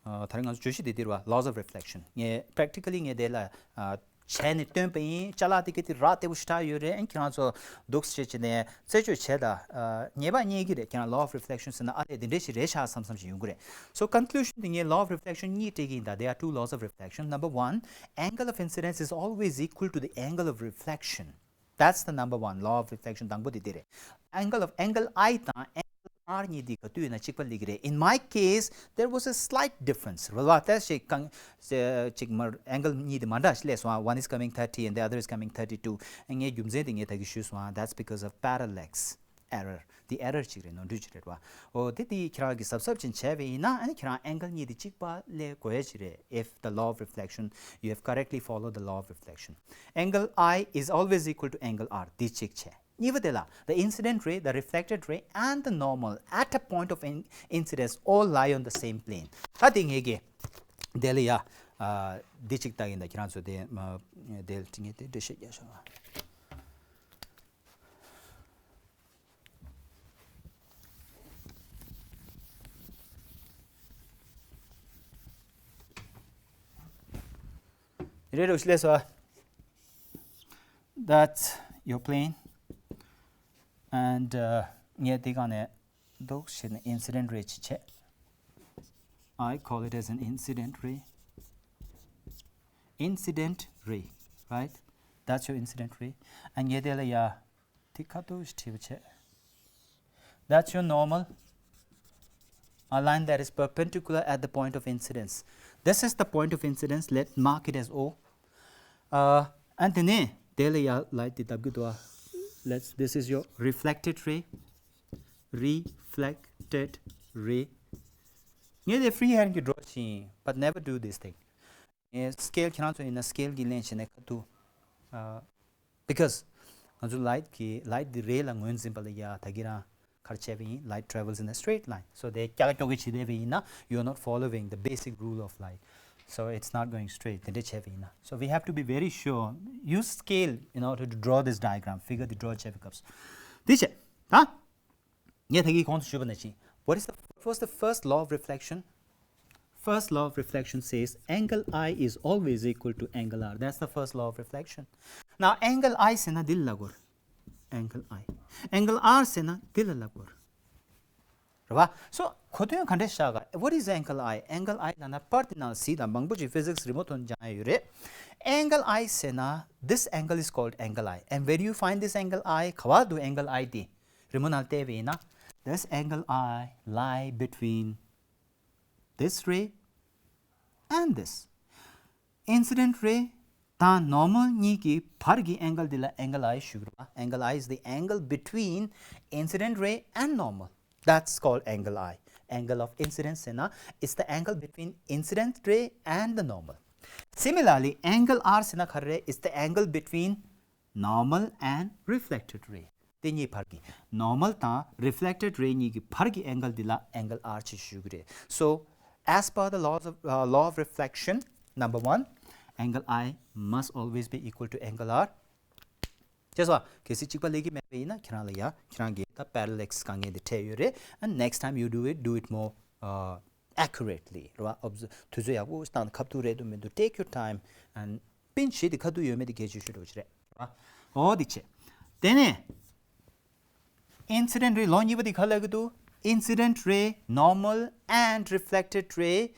ཨ། ད་རིང་ང་ཚོ་བརྗོད་གཞི་འདི་འདི་རེད་བ། Laws of reflection. ངས་practically ངས་དེ་ལ། ཨ། བྱས་ནས་སྟོན་པ་ཡིན། ཅ་ལག་དེ་ག་དེ་རག་བདེ་པོ་ཞེ་དྲག་ཡོད་རེད། ཨ། ཁྱེད་རང་ཚོ་འདུག་སེ་བྱས་ནས་རྩད་གཅོད་བྱས་ད། ཨ། ངེས་པ་རྙེད་ཀྱི་རེད། ཁྱེད་རང་law of reflection ཟེར་ན་ཨ་ལས་འདི་འདྲ་ཞིག་རེད་ཤག་བསམ་བསམ་ཞིག་ཡོང་གི་རེད། So conclusion དེ་ངས་law of reflection གཉིས་སྤྲད་ཀྱི་ཡིན་ད། There are two laws of reflection. Number one, angle of incidence is always equal to the angle of reflection. That's the number one law of reflection. དང་པོ་དེ་དེ་རེད། Angle of angle I དང་angle R གཉིས་དེ་ག་དུས་ཡིན་ན་གཅིག་པ་སླེབས་ཀྱི་རེད། In my case, there was a slight difference. རེད་བ། ད་ཞིག་གང་ཅིག་མར་angle གཉིས་དེ་མ་འདྲ་ཞིག་སླེབས་སོང་། One is coming thirty and the other is coming thirty-two. ངས་རྒྱུ་མཚན་དེ་ངས་ད་གིན་ཞུས་སོང་། That's because of parallax error. འདི་error ཅིག་རེད། ནོར་འཁྲུལ་ཅིག་རེད་བ། ཨོ་དེ་དེ་ཁྱེད་རང་གིས་གཟབ་གཟབ་ཅིག་བྱས་པ་ཡིན་ན། ཨ་ནི་ཁྱེད་རང་angle གཉིས་དེ་གཅིག་པ་སླེབས་དགོས་ཡ་ཅིག་རེད། If the law of reflection, you have correctly followed the law of reflection. Angle I is always equal to angle R. འདི་གཅིག་བྱས། གཉིས་པ་དེ་ལ། The incident ray, the reflected ray and the normal at a point of in- incidence all lie on the same plane. ད་དེ་ངས་ཀྱི་དེ་ལ་ཡ། ཨ། འདི་གཅིག་ལྟ་ཡིན་ད། ཁྱེད་རང་ཚོ་དེ་མ་དེ་ལ་ངས་དེ་འགྲེལ་བཤད་རྒྱག་ཤོག་ཨ། རེད་རེད། ལེགས་སོ། That's your plane. And, uh, ངས་དེ་གང་ནས་འདུག་བྱས་ནས་incident ray ཅིག་བྱས། I call it as an incident ray. Incident ray, right? That's your incident ray. And ངས་དེ་ལ་ཡ་དེ་ཁ་ཐུག་ཞིག་བྲིས་པ་བྱས། That's your normal. a line that is perpendicular at the point of incidence. This is the point of incidence. Let's mark it as O. Uh, and དེ་ནས་དེ་ལ་ཡ་light དེ་བརྡབ་ཀྱི་འདུག་ཨ། Let's, this is your reflected ray. Reflected ray. ངས་དེ་free hand གི་draw བྱས་ཡིན། But never do this thing. ངས་scale ཁྱེད་རང་ཚོ་ཡིན་ན་scale གི་ལེན་བྱས་ནས་ཁ་ཐུག་ཨ། Because ང་ཚོ་light གི་light དེ་ray ལ་ངོས་འཛིན་པ་ལ་ཡ་ད་གི་རང་ག་རེ་བྱས་པ་ཡིན། Light travels in a straight line. So དེ་ཀྱག་ཀྱོག་གི་བྱེད་བསྡད་པ་ཡིན་ན། You're not following the basic rule of light. So it's not going straight. དེ་འདྲ་བྱས་པ་ཡིན་ན། So we have to be very sure. Use scale in order to draw this diagram. Figure དེ་draw བྱས་པའི་སྐབས་སུ། དེ་བྱས། ད། ངས་ད་གིན་གོང་དུ་ཞུས་པ་ནང་བཞིན། What is the, what's the first law of reflection? First law of reflection says angle I is always equal to angle R. That's the first law of reflection. Now angle I ཟེར་ན་འདི་ལ་ལབ་དགོས། Angle I. Angle R ཟེར་ན་འདི་ལ་ལབ་དགོས། རེད་བ། So གོ་དོན་ག་འདྲས་ཤག་ག What is angle I? Angle I ལབ་ན་པར་དེ་ནང་གཟིགས་དང་། མང་པོ་ཅིག་physics རི་མོ་ཐོག་ནས་སྦྱང་ཡ་ཡོད་རེད། Angle I ཟེར་ན། This angle is called angle I. And where do you find this angle I? ག་བ་འདུག angle I དེ། རི་མོ་ནང་བལྟས་པ་ཡིན་ན། This angle I lie between this ray and this. Incident ray དང་normal གཉིས་ཀྱི་བར་གྱི་angle འདི་ལ་angle I ཞུ་གི་རེད་བ། Angle I is the angle between incident ray and normal. That's called angle I. Angle of incidence ཟེར་ན། It's the angle between incident ray and the normal. Similarly, angle R ཟེར་ན་ག་རེ་རེད། It's the angle between normal and reflected ray. དེ་གཉིས་བར་གྱི། Normal དང་reflected ray གཉིས་ཀྱི་བར་གྱི་angle འདི་ལ་angle R ཅེས་ཞུ་གི་རེད། So, as per the laws of, uh, law of reflection, number one, angle I must always be equal to angle R. ཅེས་སོ། གལ་སྲིད་གཅིག་པ་ལས་ཀྱི་མེད་པ་ཡིན་ན། ཁྱེད་རང་ལ་ཡ། ཁྱེད་རང་གིས་ད་parallax དཀའ་ངལ་འདི་འཕྲད་ཡོད་རེད། And next time you do it, do it more, uh, accurately. རེད་བ། Obs- དུས་ཚོད་ཡག་པོ་བཏང་། ཁ་ཐུག་རེད་འདུག་མི་འདུག Take your time and པིན་ཞིག་དེ་ཁ་ཐུག་ཡོད་མེད་དེ་གལ་ཆེ་ཤོས་འདྲ་བོ་ཅིག་རེད། རེད་བ། འོ་དེ་བྱས། དེ་ནས། Incident ray ལོ་གཉིས་པ་དེ་ག་ལབ་ཀྱི་འདུག Incident ray, normal and reflected ray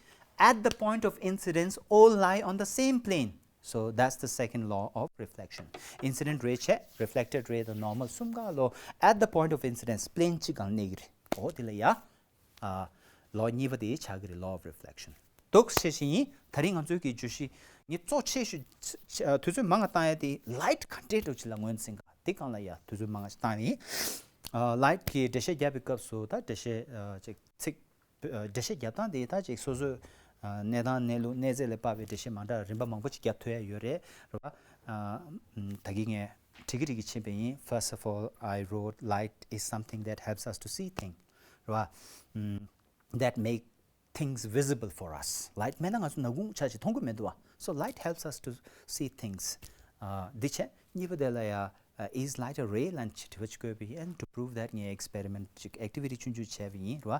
at the point of incidence all lie on the same plane. So that's the second law of reflection. Incident ray བྱས། Reflected ray དང་normal གསུམ་ཀ་ལོ་at the point of incidence plane གཅིག་སྒང་གནས་ཀྱི་རེད། འོ་དེ་ལ་ཡ། ཨ། ལོ་གཉིས་པ་དེ་ཆགས་ཀྱི་རེད། Law of reflection. འདུག་སེ་བྱས་བཞིན་ཡིན། ད་རིང་ང་ཚོའི་གི་བརྗོད་གཞི་ངས་གཙོ་ཆེ་ཤོས་ཆ- དུས་ཚོད་མང་ང་བཏང་ཡ་དེ་light ག་འདྲས་འདྲ་བོ་ཅིག་ལ་ངོས་འཛིན་ག་དེ་སྒང་ལ་ཡ་དུས་ཚོད་མང་ང་ཞིག་བཏང་ཡིན། ཨ། Light གི་འགྲེལ་བཤད་རྒྱབ་པའི་སྐབས་སུ་ད་འགྲེལ་བཤད། ཨ། ཅིག་ཚིག་ཨ། འགྲེལ་བཤད་རྒྱབ་སྟངས་དེ་ད་ཅིག་སོ་སོའི། ཨ། གནས་སྟངས་གནས་ལུགས་གནས་ཚད་ལ་དཔག་པའི་འགྲེལ་བཤད་མ་འདྲ་རིམ་པ་མང་པོ་ཅིག་རྒྱབ་ཐུབ་ཡ་ཡོད་རེད། རེད་བ། ཨ། ཨམ། ད་གིན་ངས་བྲིས་ཀྱི་བྲིས་ཀྱི་ཕྱིན་པ་ཡིན། First of all, I wrote light is something that helps us to see things. རེད་བ། ཨམ། That make things visible for us. Light མེད་ན་ང་ཚོ་ནག་ཁུང་ཆ་ཅིག་མཐོང་གི་མི་འདུག་བ། So light helps us to see things. ཨ། འདི་བྱས། གཉིས་པ་དེ་ལ་ཡ། ཨ། Is light a ray ལབ་ནས་དྲི་བ་ཅིག་བཀོད་པ་ཡིན། And to prove that ངས་experiment ཅིག་activity ཆུང་ཆུང་བྱས་པ་ཡིན། རེད་བ།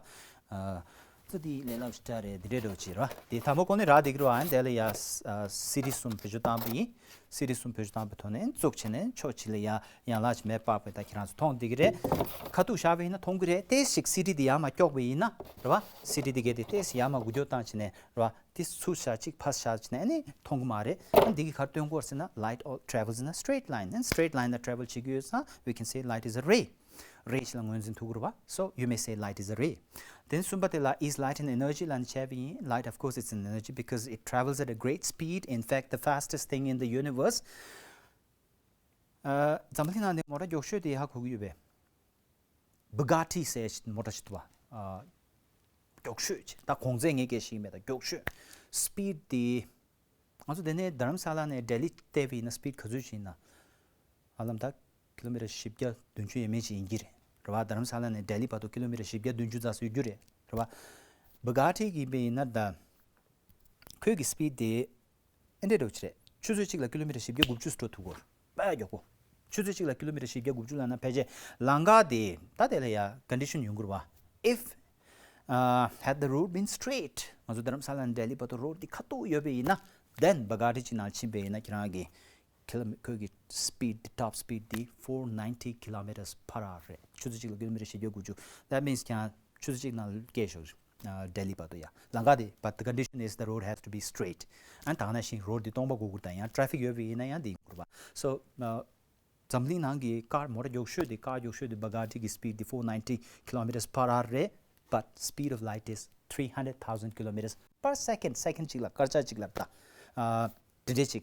ཨ། ཙི་དེ་ལས་སླ་པོ་ཞིག་འདྲ་རེད། འདི་འདྲས་འདྲ་བོ་ཅིག་རེད་བ། དེ་དང་པོ་ཁོ་ནི་རག་བསྡད་ཀྱི་རེད་བ། ཨ། དེ་ལ་ཡ། ཨ། སི་ཌི་གསུམ་བེད་སྤྱོད་བཏང་པ་ཡིན། སི་ཌི་གསུམ་བེད་སྤྱོད་བཏང་པའི་ཐོག་ནས་བཙུགས་བྱས་ནས་ཕྱོགས་གཅིག་ལ་ཡ་ཡན་ལག་ཅིག་མེ་སྤར་བ་ད་ཁྱེད་རང་ཚོ་མཐོང་བསྡད་ཀྱི་རེད། ཁ་ཐུག་བཞག་པ་ཡིན་ན་མཐོང་གི་རེད། ཏོག་ཙམ་ཞིག་སི་ཌི་དེ་ཡར་མར་དཀྱོག་པ་ཡིན་ན། རེད་བ། སི་ཌི་དེ་གས་དེ་ཏོག་ཙམ་ཡར་མར་འགུལ་སྐྱོད་བཏང་བྱས་ནས། རེད་བ། དེ་ཚུར་བཞག་གཅིག་ཕར་བཞག་བྱས་ནས་ཨ་ནི་མཐོང་གི་མ་རེད། ཨ། འདི་གིས་ག་རེ་སྟོན་གྱི་ཡོད་ཟེར་ན། Light all travels in a straight line. And straight line ལ་travel བྱེད་ཀྱི་ཡོད་ཙང་we can say light is a ray. རེ་ཞིག་ལ་ངོས་འཛིན་ཐུབ་ཀྱི་རེད་བ། So you may say light is a ray. Then གསུམ་པ་དེ་ལ། Is light an energy ལབ་ནས་བྱས་པ་ཡིན། Light, of course, it's an energy because it travels at a great speed. In fact, the fastest thing in the universe. ཨ། འཛམ་བུ་གླིང་ནང་ནས་མོ་ཊ་མགྱོགས་ཤོས་དེ་ཧ་གོ་གི་ཡོད་པས། Bugatti ཟེར་མོ་ཊ་ཞིག་འདུག་བ། ཨ། མགྱོགས་ཤོས་ཅིག་ད་གོང་ཚད་ངས་སྐད་ཆ་བཤད་ཀྱི་མེད། ད་མགྱོགས་ཤོས། Speed དེ། ང་ཚོ་དེ་ནས་རྡ་རམ་ས་ལ་ནས་ལྡི་ལི་བལྟས་པ་ཡིན་ན་speed ག་ཚོད་ཅིག་ཡིན་ན། ཧ་ལམ་ད་ཀི་ལོ་མི་ཊར་བཞི་བརྒྱ་བདུན་ཅུ་ཡས་མས་ཅིག་ཡིན་གྱི་རེད། རེད་བ། རྡ་རམ་ས་ལ་ནས་ལྡི་ལི་བར་དུ་ཀི་ལོ་མི་ཊར་བཞི་བརྒྱ་བདུན་ཅུ་ཙམ་ཞིག་ཡོད་རྒྱུ་རེད། རེད་བ། Bugatti གི་ཡིན་པ་ཡིན་ན་ད། ཁོའི་གི་speed དེ་ཨེ་འདྲས་འདྲ་བོ་ཅིག་རེད། ཆུ་ཚོད་གཅིག་ལ་ཀི་ལོ་མི་ཊར་བཞི་བརྒྱ་དགུ་བཅུ་འགྲོ་ཐུབ་ཀྱི་ཡོད་རེད། དཔེ་མགྱོགས་པོ། ཆུ་ཚོད་གཅིག་ལ་ཀི་ལོ་མི་ཊར་བཞི་བརྒྱ་དགུ་བཅུ་ལབ་ན་ཕལ་ཆེར་ལམ་ཁ་དེ། ད་དེ་ལ་ཡ་condition ཡོང་གི་རེད་བ། If, uh, had the road been straight, ང་ཚོ་རྡ་རམ་ས་ལ་ནས་ལྡི་ལི་བར་དུ་road དེ་ཁ་ཐུག་ཡོད་པ་ཡིན་ན། Then Bugatti ཅིག་ནང་ཕྱིན་པ་ཡིན་ན་ཁྱེད་རང་གི་ཀི་ལོ་མི- ཁོའི་གི་speed དེ། Top speed དེ་four ninety kilometers per hour རེད། ཆུ་ཚོད་གཅིག་ལ་ཀི་ལོ་མི་ཊར་བཞི་བརྒྱ་དགུ་བཅུ། That means ཁྱེད་རང་ཆུ་ཚོད་གཅིག་ནང་སྐྱེལ་ཤོག་ཨ། ལྡི་ལི་བར་དུ་ཡ། ལམ་ཁ་དེ། But the condition is the road has to be straight. ཨ། ད་ག་ནང་བཞིན་road དེ་སྟོང་པ་དགོས་ཀྱི་རེད། ད་ཡང་traffic ཡོད་པ་ཡིན་ན་ཡང་དེ་ཡོང་གི་རེད་བ། So, ཨ། འཛམ་གླིང་ནང་གི་ཀར་མོ་ཊ་མགྱོགས་ཤོས་དེ། ཀར་མགྱོགས་ཤོས་དེ་Bugatti གི་speed དེ་four ninety kilometers per hour རེད། But speed of light is three hundred thousand kilometers per second. Second གཅིག་ལ་སྐར་ཆ་གཅིག་ལ་ད་ཨ་དེ་འདྲས་ཅིག་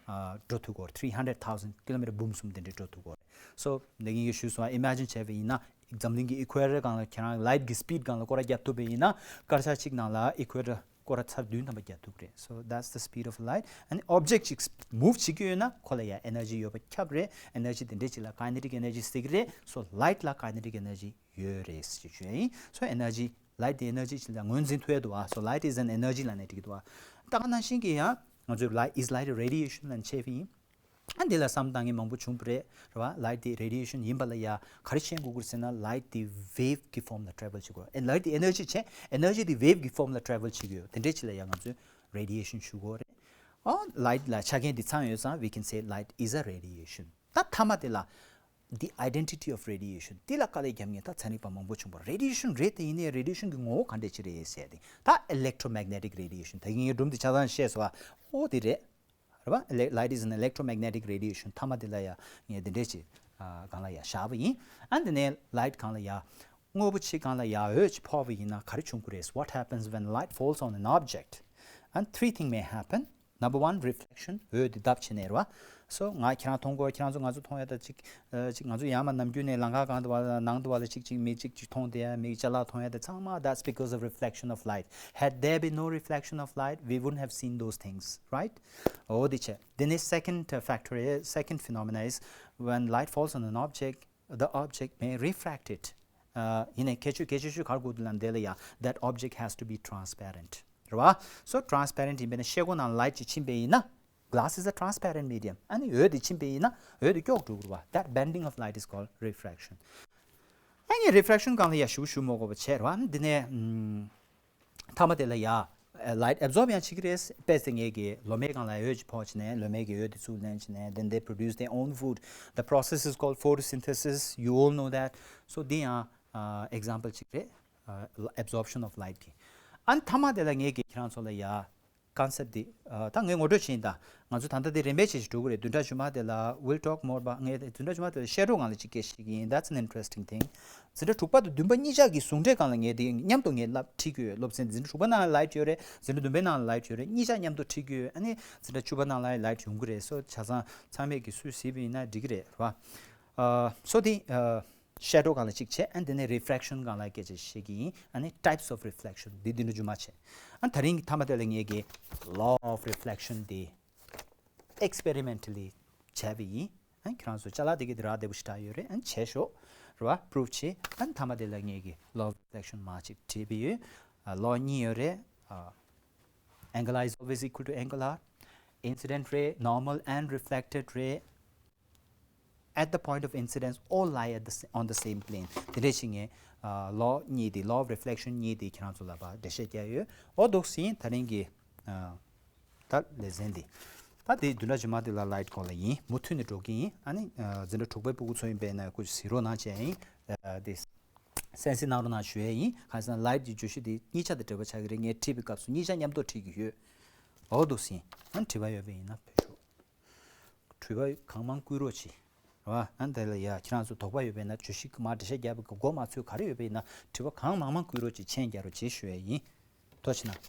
ཨ་འགྲོ་ཐུབ་ཀྱི་ཡོད་རེད། Three hundred thousand kilometer, འབུམ་གསུམ་དེ་འདྲས་འགྲོ་ཐུབ་ཀྱི་ཡོད་རེད། So ད་གིན་ངས་ཞུས་སོང་བ། Imagine བྱས་པ་ཡིན་ན་འཛམ་གླིང་གི་equator སྒང་ལ་ཁྱེད་རང་light གི་speed སྒང་ལ་སྐོར་ར་བརྒྱབ་ཐུབ་པ་ཡིན་ན་སྐར་ཆ་གཅིག་ནང་ལ་equator སྐོར་ར་ཚར་བདུན་ཐམ་པ་བརྒྱབ་ཐུབ་ཀྱི་རེད། So that's the speed of light. And object ཅིག་move བྱེད་ཀྱི་ཡོད་ན་ཁོ་ལ་ཡ་energy ཡོད་པ་ཁྱབ་རེད། Energy དེ་འདྲས་ཅིག་ལ་kinetic energy ཟེར་གྱི་རེད། So light ལ་kinetic energy ཡོད་རེད་ཞེས་ཞུ་ཡ་ཡིན། So energy, light དེ་energy ཅིག་ལ་ངོས་འཛིན་ཐུབ་ཡ་འདུག་བ། So light is an energy ལབ་ནས་འགྲིག་གི་འདུག་བ། ད་ག་ནང་བཞིན་གྱི་ཡང་ང་ཚོས་light is light radiation ལབ་བྱས་པ་ཡིན། ཨ་འདི་ལ་བསམ་བཏང་མཁན་མང་པོ་བྱུང་བ་རེད། རེད་བ། Light དེ་radiation ཡིན་པ་ལ་ཡ་ག་རེ་བཤད་དགོས་ཀྱི་རེད་ཟེར་ན། Light དེ་wave གི་form ལ་travel བྱེད་དགོས། ཨ་light དེ་energy བྱས། Energy དེ་wave གི་form ལ་travel བྱེད་ཀྱི་ཡོད། དེ་འདྲས་ཅིག་ལ་ཡ་ང་ཚོས་radiation ཞུ་དགོས་རེད། ཨ་light ལ་ཆ་རྐྱེན་འདི་ཚང་ཡོད་ཙང་we can say light is a radiation. ད་མཐའ་མ་དེ་ལ the identity of radiation དེ་ལ་དཀའ་ལས་རྒྱབ་མཁན་ད་ཚན་རིག་པ་མང་པོ་བྱུང་བ། Radiation རེད་དེ་ཡིན་ནའི་radiation གི་ངོ་བོ་ག་འདྲས་ཅིག་རེད་ཟེར་ཏེ། ད་electromagnetic radiation ད་གིན་ངས་སྒྲུང་འདི་ཆ་ཚང་བཤད་སོང་བ། ཨོ་དེ་རེད། རེད་བ། Light is an electromagnetic radiation. མཐའ་མ་དེ་ལ་ཡ་ངས་དེ་འདྲས་ཅིག་ཨ་སྒང་ལ་ཡ་བཞག་པ་ཡིན། ཨ་འདི་ནས་light སྒང་ལ་ཡ་དངོས་པོ་ཅིག་སྒང་ལ་ཡ་འོད་ཅིག་ཕོག་པ་ཡིན་ན་ག་རེ་བྱུང་གི་རེད། What happens when light falls on an object? And three thing may happen. Number one, reflection. འོད་དེ་བརྡབ་བྱས་ནས་རེད་བ། So ང་ཁྱེད་རང་མཐོང་གི་ཡོད། ཁྱེད་རང་ཚོ་ང་ཚོ་མཐོང་ཡ་ད་ཅིག་ཨ་ཅིག་ང་ཚོ་ཡར་མར་ནམ་རྒྱུན་ནས་ལམ་ཁ་སྒང་དུ་བ་ལ་ནང་དུ་བ་ལ་ཅིག་ཅིག་མི་གཅིག་ཅིག་མཐོང་བསྡད་ཡ། མི་ཅ་ལག་མཐོང་ཡ་དེ་ཚང་མ། That's because of reflection of light. Had there been no reflection of light, we wouldn't have seen those things, right? འོ་དེ་བྱས། དེ་ནས་second factor is, second phenomena is when light falls on an object, the object may refract it. ཨ་ཡིན་ནའི་གལ་ཆེ་གལ་ཆེ་ཤོས་ག་རེ་དགོས་འདུག་ལབ་ན་དེ་ལ་ཡ་that object has to be transparent. རེད་བ། So transparent ཡིན་པས་ན་ཤེལ་སྒོ་ནང་light ཅིག་ཕྱིན་པ་ཡིན་ན། Glass is a transparent medium. ཨ་ནི་འོད་དེ་ཕྱིན་པ་ཡིན་ན་འོད་དེ་སྐྱོག་འགྲོ་གི་རེད་བ། That bending of light is called refraction. ཨ་ནི་refraction སྒང་ལ་ཡ་ཞུ་ཞུ་མོ་དགོས་པ་བྱས་རེད་བ། འདི་ནས་ཨམ་མཐའ་མ་དེ་ལ་ཡ་light absorb ཡང་བྱེད་ཀྱི་རེད། དཔེ་དེ་ངེད་ཀྱི་ལོ་མའི་སྒང་ལ་འོད་ཅིག་ཕོག་བྱས་ནས་ལོ་མའི་གི་འོད་དེ་ཚུར་ལེན་བྱས་ནས་then they produce their own food. The process is called photosynthesis. You all know that. So འདི་ཡང་ཨ་example ཅིག་རེད། ཨ་absorption of light གི། ཨ་ནི་མཐའ་མ་དེ་ལ་ངེད་ཀྱི་ཁྱེད་རང་ཚོ་ལ་ཡ་concept འདི་ཨ་ད་ངས་ངོ་སྤྲོད་བྱས་ཡིན། ད་ང་ཚོ་ད་ལྟ་འདི་རིམ་པས་བྱས་ཤིག་འགྲོ་གི་རེད། བདུན་ཕྲག་རྗེས་མ་དེ་ལ་we'll talk more about. ངས་བདུན་ཕྲག་རྗེས་མ་དེ་ལ་shadow སྒང་ལ་ཅིག་སྐད་ཆ་བཤད་ཀྱི་ཡིན། That's an interesting thing. འཛིན་གྲྭ་དྲུག་པ་དང་བདུན་པ་གཉིས་ཆ་གི་ཟུང་འབྲེལ་སྒང་ལ་ངས་དེ་མཉམ་དུ་ངས་བསླབ་ཁྲིད་ཀྱི་ཡོད། སློབ་ཚན་འཛིན་གྲྭ་དྲུག་པ་ནང་ལ་light ཡོད་རེད། འཛིན་གྲྭ་བདུན་པའི་ནང་ལ་light ཡོད་རེད། གཉིས་ཆ་མཉམ་དུ་ཁྲིད་ཀྱི་ཡོད། ཨ་ནི་འཛིན་གྲྭ་བཅུ་པ་ནང་ལ་light ཡོང་གི་རེད། So ཆ་ཚང་ཚང་མས་ཀྱི་སུས་གཟིགས་པ་ཡིན་ན་འགྲིག་གི་རེད། རེད་བ། ཨ་so དེ་ཨ་shadow སྒང་ལ་གཅིག་བྱས། ཨ་ནི་དེ་ནས་refraction སྒང་ལ་སྐད་ཆ་བཤད་ཀྱི་ཡིན། ཨ་ནི་types of reflection འདི་བདུན་ཕྲག་རྗེས་མ་བྱས། ཨ་ནི་ད་རིང་གི་མཐའ་མ་དེ་ལ་ངས་ཀྱི་law of reflection འདི་experimentally བྱས་པ་ཡིན། ཨ་ནི་ཁྱེད་རང་ཚོ་ཅ་ལག་དེ་གི་དེ་རག་བདེ་པོ་ཞེ་དྲག་ཡོད་རེད། ཨ་ནི་བྱས་ཤོག་རེད་བ། prove བྱེད། ཨ་ནི་མཐའ་མ་དེ་ལ་ངས་ཀྱི་law of reflection མར་ཅིག་བྲིས་པ་ཡོད། ཨ་law གཉིས་ཡོད་རེད། ཨ་angle R is always equal to angle R. Incident ray, normal and reflected ray at the point of incidence all lie at the s- on the same plane. དེ་འདྲས་ཞིག་ངས་ཨ་law གཉིས་དེ། law of reflection གཉིས་དེ་ཁྱེད་རང་ཚོ་ལ་ཕར་འགྲེལ་བཤད་རྒྱག་ཡོད། འོ་འདུག་སེ་ཡིན། ད་རིང་གི་ཨ་ད་ལེ་ཚན་འདི་ད་དེ་བདུན་ཕྲག་རྗེས་མ་དེ་ལ་light སྐོར་ལ་ཡིན། མུ་མཐུད་ནས་འགྲོ་གི་ཡིན། ཨ་ནི་ཨ་འཛིན་གྲྭ་དྲུག་པའི་སྤུ་གུ་ཚོ་ཡིན་པས་ན་ཁོ་གཟིགས་རོགས་གནང་བྱས་ཡིན། ཨ་དེ་གསན་གཟིགས་གནང་རོགས་གནང་ཞུ་ཡས་ཡིན། གང་ཟེར་ན་light གི་བརྗོད་གཞི་དེ་གཉིས་ཆ་དང་འབྲེལ་བ་ཆགས་ཀྱི་རེད། ངས་ཁྲིད་པའི་སྐབས་སུ་གཉིས་ཆ་མཉམ་དུ་ཁྲིད་ཀྱི་ཡོད། འོ་འདུག་སེ་ཡིན། ཨ་ནི་དྲི་བ་ཡོད་པ་ཡིན་ན་ཕེབས་ཤོག་དྲི་བ་གང་མང་བསྐུར་རོགས་གྱིས། རེད་བ། ཨ་ནི་དེ་ལ་ཡ་ཁྱེད་རང་ཚོ་དོགས་པ་ཡོད་པ་ཡིན་ན། བརྗོད་གཞི་མར་འགྲེལ་བཤད་རྒྱབ་པའི་མགོ་མ་ཚོས་ག་རེ་ཡོད་པ་ཡིན་ན། དྲི་བ་གང་མང་མང་བསྐུར་རོགས་གྱིས། མཆན་རྒྱག་རོགས་གྱིས་ཞུ་ཡས་ཡིན། ཐུགས་རྗེ་གནང་།